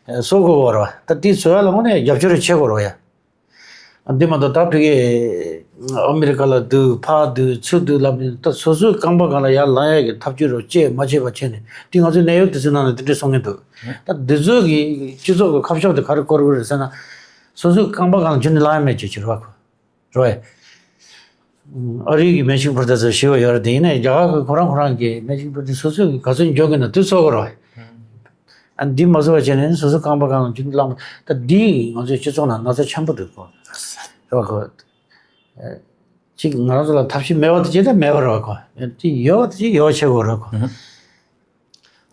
བཟོ་དགོས་བར་བ། ད་དེ་བཟོ་ཡ་ལ་དངོས་གནས་རྒྱབ་སྐྱོར་བྱེད་དགོས་ར་བ་ཡ། འདི་མ་གཏོགས་ད་ཕ་གི་ཨ་མི་རི་ཀ་ལ་འདུག་ཕར་འདུག་ཚུར་འདུག་ལབ་ནས། ད་སོ་སོའི་རྐང་པ་སྒང་ལ་ཡར་ལངས་ཡག་གི་ཐབས་ཇུས་རོགས་བྱེད་མ་བྱེད་པ་བྱས་ནས། འདི་ང་ཚོའི་གནད་ཡོད་དུས་ཚོད་ནང་ལ་འདི་འདྲས་གསུང་གི་འདུག་ད་འདི་ཚོ་གི་སྤྱི་ཚོགས་ཀྱི་ཁ་ཕྱོགས་དེ་ག་རེ་བསྐོར་དགོས་རེད་ཟེར་ན། སོ་སོའི་རྐང་པ་སྒང་ལ་རྒྱུན་ནས་ལངས་ཡག་མེད་ཅེས་བྱེད་རོགས། རོགས། ཨ་རི་གི་མེ་ཤིང་འབུར་ཐོན་ཚོ་ཞེ་པོ་ཡོད་རེད་དེ། ཡིན་ནའི་རྒྱ་གར་གི་ཁོ་རང་ཁོ་རང་གི་མེ་ཤིང་འབུར་ཐོན་སོ་སོ་གི་ག་ཚོད་འཇོག་གི་ན་དུས་ཚོད་གོ་རོགས། ཨ་འདི་མ་བཟོ་བ་བྱས་ནས་སོ་སོ་རྐང་པ་སྒང་ལ་རྒྱུན་བླངས་པ་ད་འདི་ང་ཚོའི་སྤྱི་ཚོགས་ནང་ན་ཚ་ཆེན་པོ་འདུག་གོ། རེད་བ་གོ། ཨ་གཅིག་ང་རང་ཚོ་ལ་ཐབས་ཤེས་མེད་པ་དེ་ཅི་ལྟར་མེད་པ་རེད་བ་གོ། དེ་ཡོད་པ་དེ་ཅི་ཡོད་པ་བྱེད་དགོས་རེད་གོ།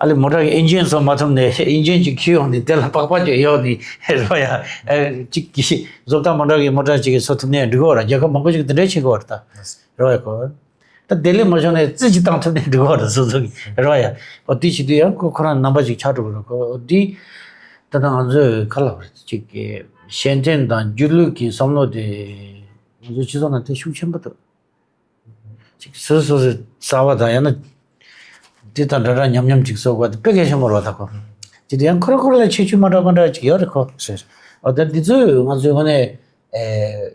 ཨ་ལས་མོ་ཊ་གི་ཨིན་ཇིན་བཟོ་མ་ཐུབ་ནས་ཨིན་ཇིན་ཅིག་ཁྱེར་ཡོང་ནས་དེ་ལ་པགས་པ་ཅིག་གཡོགས་ནས་རེད་བ་ཡ། ཨ་གཅིག་གི་བཟོ་ལྟ་མོ་ཊ་གི་མོ་ཊ་ཅིག་བཟོ་ཐུབ་ནས་འགྲིག་གོ་ར། རྒྱལ་ཁབ་མང་པོ་ཅིག་དེ་འདྲས་བྱེད་གོ་ར་ད། རེད་བ་གོ། ད་ལྡི་ལི་མ་བྱུང་ནས་རྩིས་ཅིག་བཏང་ཐུབ་ནས་འགྲིག་གོ་ར་སོ་སོ་གི་རེད་བ་ཡ། འོ་དེ་བྱེད་དུས་ཡང་ཁོ་ཁོ་རང་རྣམ་པ་ཅིག་ཆགས་འགྲོ་གི་རེད་གོ། འོ་དེ་ད་ད་ང་ཚོས་ག་ལ་བར་ཅིག་གི་ཤེས་ལྡན་དང་སྒྱིད་ལུག་གི་བསམ་བློ་དེ་ང་ཚོའི་སྤྱི་ཚོགས་ནང་དེ་ཤུགས་ཆེན་པོ་འདུག་ཅིག་སོ་སོ་སོ་གསར་པ་དང་ཡང་ན་དེ་དང་འདྲ་འདྲ་མཉམ་མཉམ་ཅིག་བཟོ་དགོས་དེ་དཔེ་གལ་ཆེན་པོ་རེད་བ་ད་གོ། ཅིག་དེ་ཡང་ཁོ་ར་ཁོ་ར་ལ་ཁྱད་ཆོས་མ་འདྲ་མ་འདྲ་ཅིག་ཡོད་རེད་གོ། རེད། འོ་ད་འདི་ཚོས་ང་ཚོའི་ངོས་ནས་ཨེ་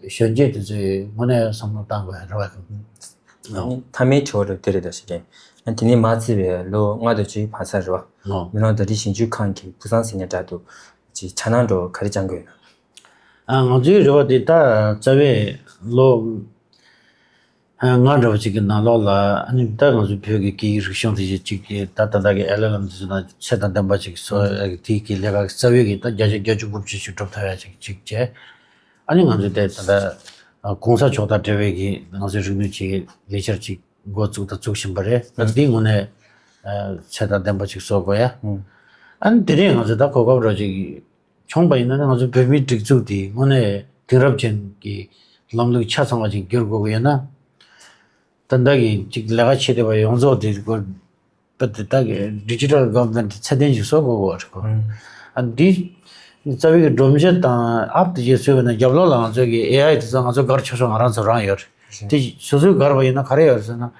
གཞོན་སྐྱེས་དེ་ཚོའི་ངོས་ནས་བསམ་བློ་བཏང་དགོས་རེད་བ་གོ། མཐའ་མའི་དྲི་བ་རེད་དེ་རེད་ད་ཞིག་ཡིན། དེ་ནས་མ་ཚད་པའི་ལོ་ལྔ་དང་བཅུའི་བར་ས་རེད་བ། ཨོ། མི་ལོ་ཟླ་སྒྲིལ་ཞིབ་འཇུག་ཁང་གི་བུ་བཟང་ཟེར་ནས་འདྲ་འདུག་ཅིག་འཆར་སྣང་འདྲ་བོ་ག་རེ་བཅང་དགོས་ཡོད་ན། ཨ་ང་ཚོའི་རེ་བ་དེ་ད་རྩ་བའི་ལོ་ལྔ་འདྲ་བོ་ཅིག་གི་ནང་ལོགས་ལ། ཨ་ནི་ད་ང་ཚོའི་བོད་ཀྱི་སྐད་ཡིག་རིག་གཞུང་དེ་ཅིག་གི་ད་ད་ལྟ་གི་ཨེལ་ཨེལ་ཨེམ་དེ་ཚོ་ནང་ཚད་དང་ལྡན་པ་ཅིག་བཟོ་ཡ་གི་དེ་གི་ལས་ཀ་རྩ་བའི་གི་ད་བརྒྱ་ཆ་བརྒྱད་ཅུ་དགུ་བཅུ་ཅིག་སྒྲུབ་ཐུབ་ཡ་ཅིག་ཅིག་བྱས། ཨ་ནི་ང་ཚོས་དེ་ད་ལྟ་གོང་ས་མཆོག་དང་འབྲེལ་བའི་གི་ང་ཚོའི་རིག་ནུས་ཅིག་ལས་འཆར་ཅིག་འགོ་བཙུགས་དང་བཙུགས་བཞིན་པ་རེད། ད་འདིའི་ངོས་ནས་ཚད་དང་ལྡན་པ་ཅིག་བཟོ་དགོས་ཡ། ཨ་ནི་དེ་རིང་ང་ཚོས་ད་གོ་སྐབས་རོགས་ཅིག་བྱུང་པ་ཡིན་ན་ནི། ང་ཚོ་བོད་མིའི་སྒྲིག་འཛུགས་འདི་དངོས་གནས་དེང་རབས་ཅན་གྱི་ལམ་ལུགས་ཆ་ཚང་བ་ཅིག་བསྒྱུར་དགོས་ཀྱི་ཡོད་ན། ད་ལྟ་གི་ཅིག་ལས་ཀ་བྱེད་བསྡད་པ་ཡོངས་རྫོགས་དེ་སྐོར་ད་ལྟ་གི་ཌི་ཇི་ཊལ་གྷ་ཝར་མེན་ཊི་ཚད་ལྡན་ཞིག་བཟོ་དགོས་ཀྱི་རེད་གོ། ཨ་འདི་རྩ་བའི་གི་སྒྲོམ་གཞི་དང་ཨབ་དེ་ཅིག་བཟོས་པ་ན་རྒྱབ་ལོགས་ལ་ང་ཚོ་གི་ཨེ་ཨའི་དེ་ཚོ་ང་ཚོ་སྒར་ཆོག་ཆོག་ང་རང་ཚོ་རང་ཡོད་རེད། དེ་སོ་སོའི་སྒར་བ་ཡིན་ན་ག་རེ་ཡོད་རེད་ཟེར་ན།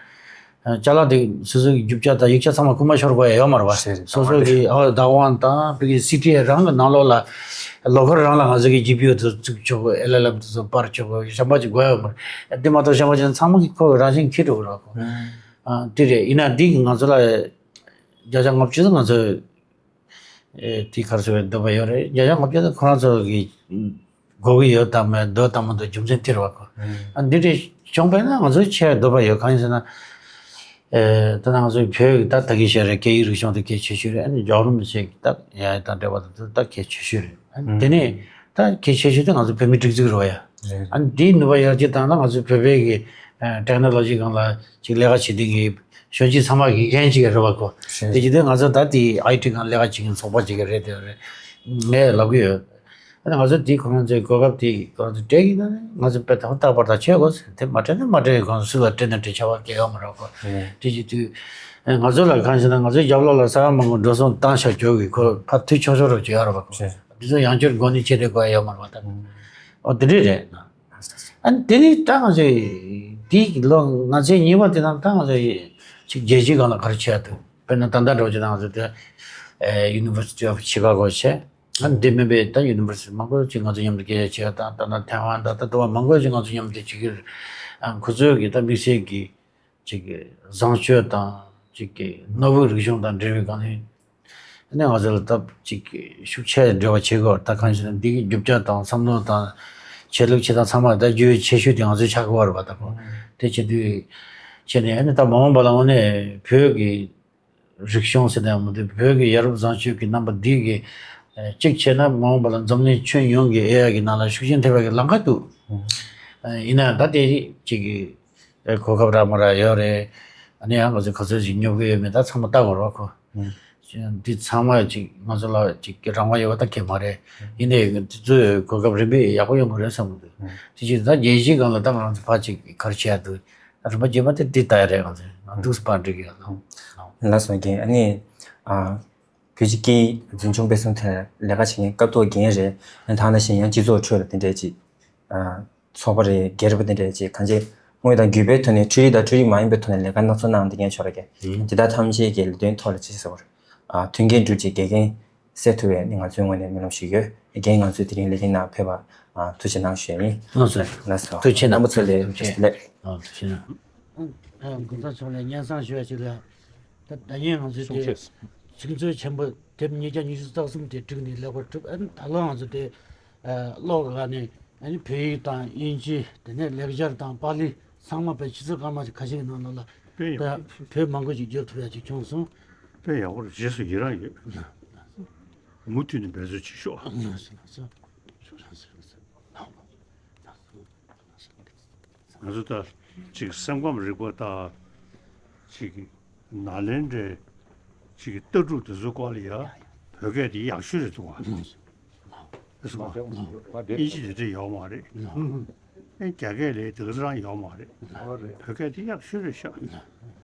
ཅ་ལག་དེ་སོ་སོའི་རྒྱུ་ཆ་དང་ཡིག་ཆ་ཚང་མ་རྐུན་མ་ཤོར་དགོས་ཡ་ཡོད་མ་རེད་བ། རེད་རེད། སོ་སོ་གི་ཨ་བདག་དབང་དང་བོད་ཀྱི་སི་ཊི་རང་གི་ནང་ལོགས་ལ་ལོ་ཁར་རང་ལ་ང་ཚོ་གི་ཇི་པི་ཡུ་དེ་བཙུགས་ཆོག་གི། ཨེལ་ཨེལ་ཨེམ་དེ་ཚོ་སྤར་ཆོག་གི། གཞན་པ་ཅིག་དགོས་ཡ་ཡོད་མ་རེད། དེ་མ་གཏོགས་གཞན་པ་ཅིག་ཚང་མ་གི་ཁོ་གི་རང་བཞིན་འཁྱེར་འགྲོ་གི་རེད་གོ། ཨ་དེ་རེད། ཡིན་ན་འདི་གི་ང་ཚོ་ལ་བརྒྱ་ཆ་ལྔ་བཅུ་ང་ཚོ་ཨེ་དེ་གར་སོང་བའི་འདོད་པ་ཡོད་རེད། རྒྱ་ཡང་ང་བཅས་ཁོ་རང་ཚོ་གི་དགོས་ཀྱི་ཡོད་དམ་མེད། འདོད་དམ་མི་འདོད་རྒྱུ་མཚན་དེ་རེད་བ་གོ། ཨ་འདི་འདྲ་བྱུང་པས་ན་ང་ཚོ་ཆེ་བའི་འདོད་པ་ཡོད། གང་ཡིན་ཟེར་ན། ཨེ་ད་ང་ཚོའི་བོད་ཀྱི་ད་ད་གིན་བཤད་རེད། སྐད་ཡིག་རིག་གཞུང་དེ་གལ་ཆེ་ཤོས་རེད། ཨ་ནི་འཇོག་རུམ་བྱེད་ཀྱི་ད་ཡ་ཡ་དང་འབྲེལ་བ་དང་ད་གལ་ཆེ་ཤོས་རེད། ཨ་ནི་དེ་ནས་ད་གལ་ཆེ་ཤོས་དེ་ང་ཚོ་བོད་མི་སྒྲིག་འཛུགས་རེད་བ་ཡ། རེད། ཨ་ནི་དེའི་ནུས་པ་ཡར་རྒྱས་བཏང་ན་ང་ཚོའི་བོད་པའི་གི་ཨེ་ཊེག་ནོ་ལོ་ཇི་སྒང་ལ་ཅིག་ལས་ཀ་བྱེད་མཁན་གྱི་གཞོན་སྐྱེས་ཚང་མ་གི་འགན་ཅིག་རེད་བ་གོ། རེད། དེ་བྱེད་དུས་ང་ཚོ་ད་དེ་ཨའི་ཊི་སྒང་ལས་ཀ་བྱེད་མཁན་ཚོགས་པ་ཅིག་གི་རེད་དེ་རེད། ངས་ལབ་གི་ཡོད། ཨ་ནི་ང་ཚོ་དེ་ཁོ་རང་ཚོའི་གོ་སྐབས་དེ་ཁོ་རང་ཚོ་སྤྲད་ཀྱི་ན་ནི་ང་ཚོ་དཔེ་ཐག་རྟག་པར་ད་བྱེད་དགོས་ཟེར། དེ་མ་སྤྲད་ན་མ་སྤྲད་ཡོད། གང་སུ་ལ་སྤྲད་ན་སྤྲད་བྱ་བ་སྐྱེ་ཡོད་མ་རེད་གོ། རེད། དེ་བྱེད་དུས་ང་ཚོ་ལ་གང་ཞེ་ན། ང་ཚོའི་རྒྱབ་ལོགས་ལ་ས་ཡ་མང་པོ་འགྲོ་སོང་བཏང་བཞག་ཆོག་གི། ཁོ་ཕར་མཐུད་ཆོག་ཆོག་རོགས་བྱེད་ཡོད་རེད་བ་གོ། རེད། འདི་ཚོ་ཡང་བསྐྱར་འགོ་ནས་ཆེ་དེ་དགོས་ཡ་ཡོད་མ་རེད་བ་ད། ཨོ་དེ་འདྲས་རེད། ཨ་ནི་དེ་ནས་ད་ང་ཚོས་དེའི་ལོ་ང་ཚོའི་ཉེས་པ་དེ་དང་ད་ང་ཚོས་ཅིག་རྒྱལ་སྤྱིའི་སྒང་ལ་ག་རེ་བྱས་འདུག་དཔེར་ན་ད་ལྟ་འགྲོ་རྒྱུ་ད་ང་ཚོ་དེ་ཨེ་University of Chicago བྱས། ཨ་ནི་དེ་མིན་པའི་ད་ཡུ་ནི་ཝར་སི་ཊི་མང་པོ་ཅིག་ང་ཚོ་མཉམ་དུ་སྐད་ཆ་བྱས། ད་ད་ལྟ་ཐའེ་ཝན་ད་ད་དུ་བ་མང་པོ་ཅིག་ང་ཚོ་མཉམ་དུ་བྱེད་ཀྱི་རེད། ཨ་ཁོ་ཚོས་ཀྱི་ད་དམིགས་བསལ་གྱི་ཅིག་བཟང་སྤྱོད་དང་ཅིག་གི་ནོར་བུའི་རིག་གཞུང་དང་འབྲེལ་བའི་སྒང་ནས། ཨ་ནི་ང་ཚོ་ལ་སྟབས་ཅིག་ཤུགས་ཆེ་འབྲེལ་བ་བྱེད་དགོས། ད་གང་ཞེ་ན་འདི་གི་རྒྱུ་ཆ་དང་བསམ་བློ་དང་ཆེ་ལུགས་ཆེ་དང་ཚང་མ་ད་རྒྱུས་ཆེ་ཤོས་དེ་ང་ཚོའི་ཆགས་ཀྱི་ཡོད་རེད་པ། ད་གོ་དེ་བྱེད་དུས་བྱས་ནས་ཨ་ནི་ད་མ་འོངས་པ་ལ་དངོས་གནས་བོད་ཀྱི་རིག་གཞུང་ཟེར་ནས་མ་གཏོགས་བོད་ཀྱི་ཡ་རབས་བཟང་སྤྱོད་ཀྱི་རྣམ་པ་འདི་གི་གཅིག་བྱས་ན་མ་འོངས་པ་ལ་འཛམ་གླིང་ཁྱོན་ཡོངས་ཀྱི་ཨེ་ཨའི་གི་ནང་ལ་ཤུགས་རྐྱེན་ཐེབས་པའི་གི་ལམ་ཁ་འདུག་ཡིན་ན་ད་དེ་ཅིག་གི་གོ་སྐབས་རག་མ་རག་ཡོད་རེད། ཨ་ནི་ཡང་ང་ཚོས་ག་ཚོད་ཅིག་ཉོབ་ཀྱི་ཡོད་མེད་ད་ཚང་མ་ལྟ་དགོས་རེད་པ་ཁོ། འདི་ཚང་མ་ཅིག་ང་ཚོ་ལ་ཅིག་གི་རང་དབང་ཡོད་པ་ད་གལ་མ་རེད། ཡིན་ནའི་འདི་ཚོས་གོ་སྐབས་རིམ་པས་ཡག་པོ་ཡོང་གི་རེད་བསམ་གི་འདུག་དེ་བཞིན་ད་རྒྱལ་སྤྱིའི་སྒང་ལ་ད་ང་རང་ཚོ་ཕར་ཅིག་ག་རེ་བྱེད་ཡ་འདུག་རིམ་པ་རྗེས་མ་དེ་འདི་ལྟ་ཡ་རེད། ང་ཚོས་ང་འདུག་སེ་ཕར་འགྲིག་གི་ཡོད་ལ། ལགས་སོ་རྒན། ཨ་ནི་ཨ་བོད་ཀྱི་སྐད་འཛིན་སྐྱོང་སྤེལ་གསུམ་ཐད་ལས་ཀ་བྱེད་མཁན་སྐབས་ཐོག་འགན་རེད། ཨ་ནི་ད་ནང་བཞིན་ཡང་སྤྱི་ཚོགས་ཁྲོད་ལ་དེ་འདྲས་ཅིག་ཨ་ཚོགས་པ་རེད། སྒེར་པ་དེ་འདྲས་ཅིག་གང་ཅི་དངོས་དང་བརྒྱུད་པའི་ཐོག་ནས་འཕྲུལ་རིག་དང་འཕྲུལ་རིག་མ་ཡིན་པའི་ཐོག་ནས་ལས་ཀ་སྣ་ཚོགས་གནང་བསྡད་མཁན་ཡོད་རེད་རྒན། དེ་དག་ཐམས་ཅད་ཀྱི་ལས་དོན་ཐོག་ལ་ཅི་ཟེར་བ་རེད། ཨ་མཐུན་རྐྱེན་སྒྲུབ་བྱེད་དགེ་རྒན་ སེལ་ཐུབ་པའི་ང་ཚོའི་ངོས་ནས་སྨོན་ལམ་ཞུ་གི་ཡོད། རྒན་ང་ཚོའི་དེ་རིང་ལས་རིམ་ནང་ཕེབས་པར་ཨ་ཐུགས་རྗེ་གནང་ཞུ་ཡ་ཡིན། ལགས་སོ། ལགས་སོ། ཐུགས་རྗེ་གནང་། རྣམ་པ་ཚོ་ལ་ཐུགས་རྗེ་ཆེ། ལགས། ཨ་ཐུགས་རྗེ་གནང་། ཨ་གོང་ས་མཆོག་ལ་སྙན་སེང་ཞུ་ཡ་ཅིག་ལ། ད་ད་ཡིན་ང་ཚོའི་དེ་གསུང་ཆོས། ཚིག་མཛོད་ཆེན་པོ་དེབ་ཉིས་བརྒྱ་ཉི་ཤུ་རྩ་གསུམ་དེ་བསྒྲིགས་ནས་ལེགས་པར་གྲུབ། ཨ་ནི་ད་ལོ་ང་ཚོ་དེ་ཨ་གློག་ལ་ནས་ཨ་ནི་བོད་ཡིག་དང་དབྱིན་ཇི། དེ་ནས་ལེགས་སྦྱར་དང་པཱ་ལི་ཚང་མ་དཔེ་ཆུ་ཚོད་སྐར་མ་ཁ་ཤས་ཀྱི་ནང་ལོགས་ལ་དཔེ་ཡག་ད་བོད་མང་པོ་ཞིག་བསྒྱུར་ཐུབ་ཡ་ཅིག་བྱུང་སོང་། དཔེ་ཡག་པོ་རེད། རྗེས་སུ་ཡི་རང་ཡོད། མུ་མཐུད་ནས་འབད་རྩོལ་བྱེད་ཤོག། ང་ཚོ་ད་ཅིག་སེམས་ཁམས་རིག་པ་དང་ཅིག་ནཱ་ལེནྡྲའི་ཅིག་ལྟ་གྲུབ་དེ་ཚོའི་སྐོར་ལ་ཡ་བོད་སྐད་དེ་ཡག་ཤོས་རེད་འདུག་བ། ཨེ་སོང་། ཨིན་ཇི་དེ་འདྲ་ཡོད་མ་རེད། ཨེ་རྒྱ་སྐད་ལས་དེ་ག་ཚོད་རང་ཡོད་མ་རེད། བོད་སྐད་དེ་ཡག་ཤོས་རེད་ཤག།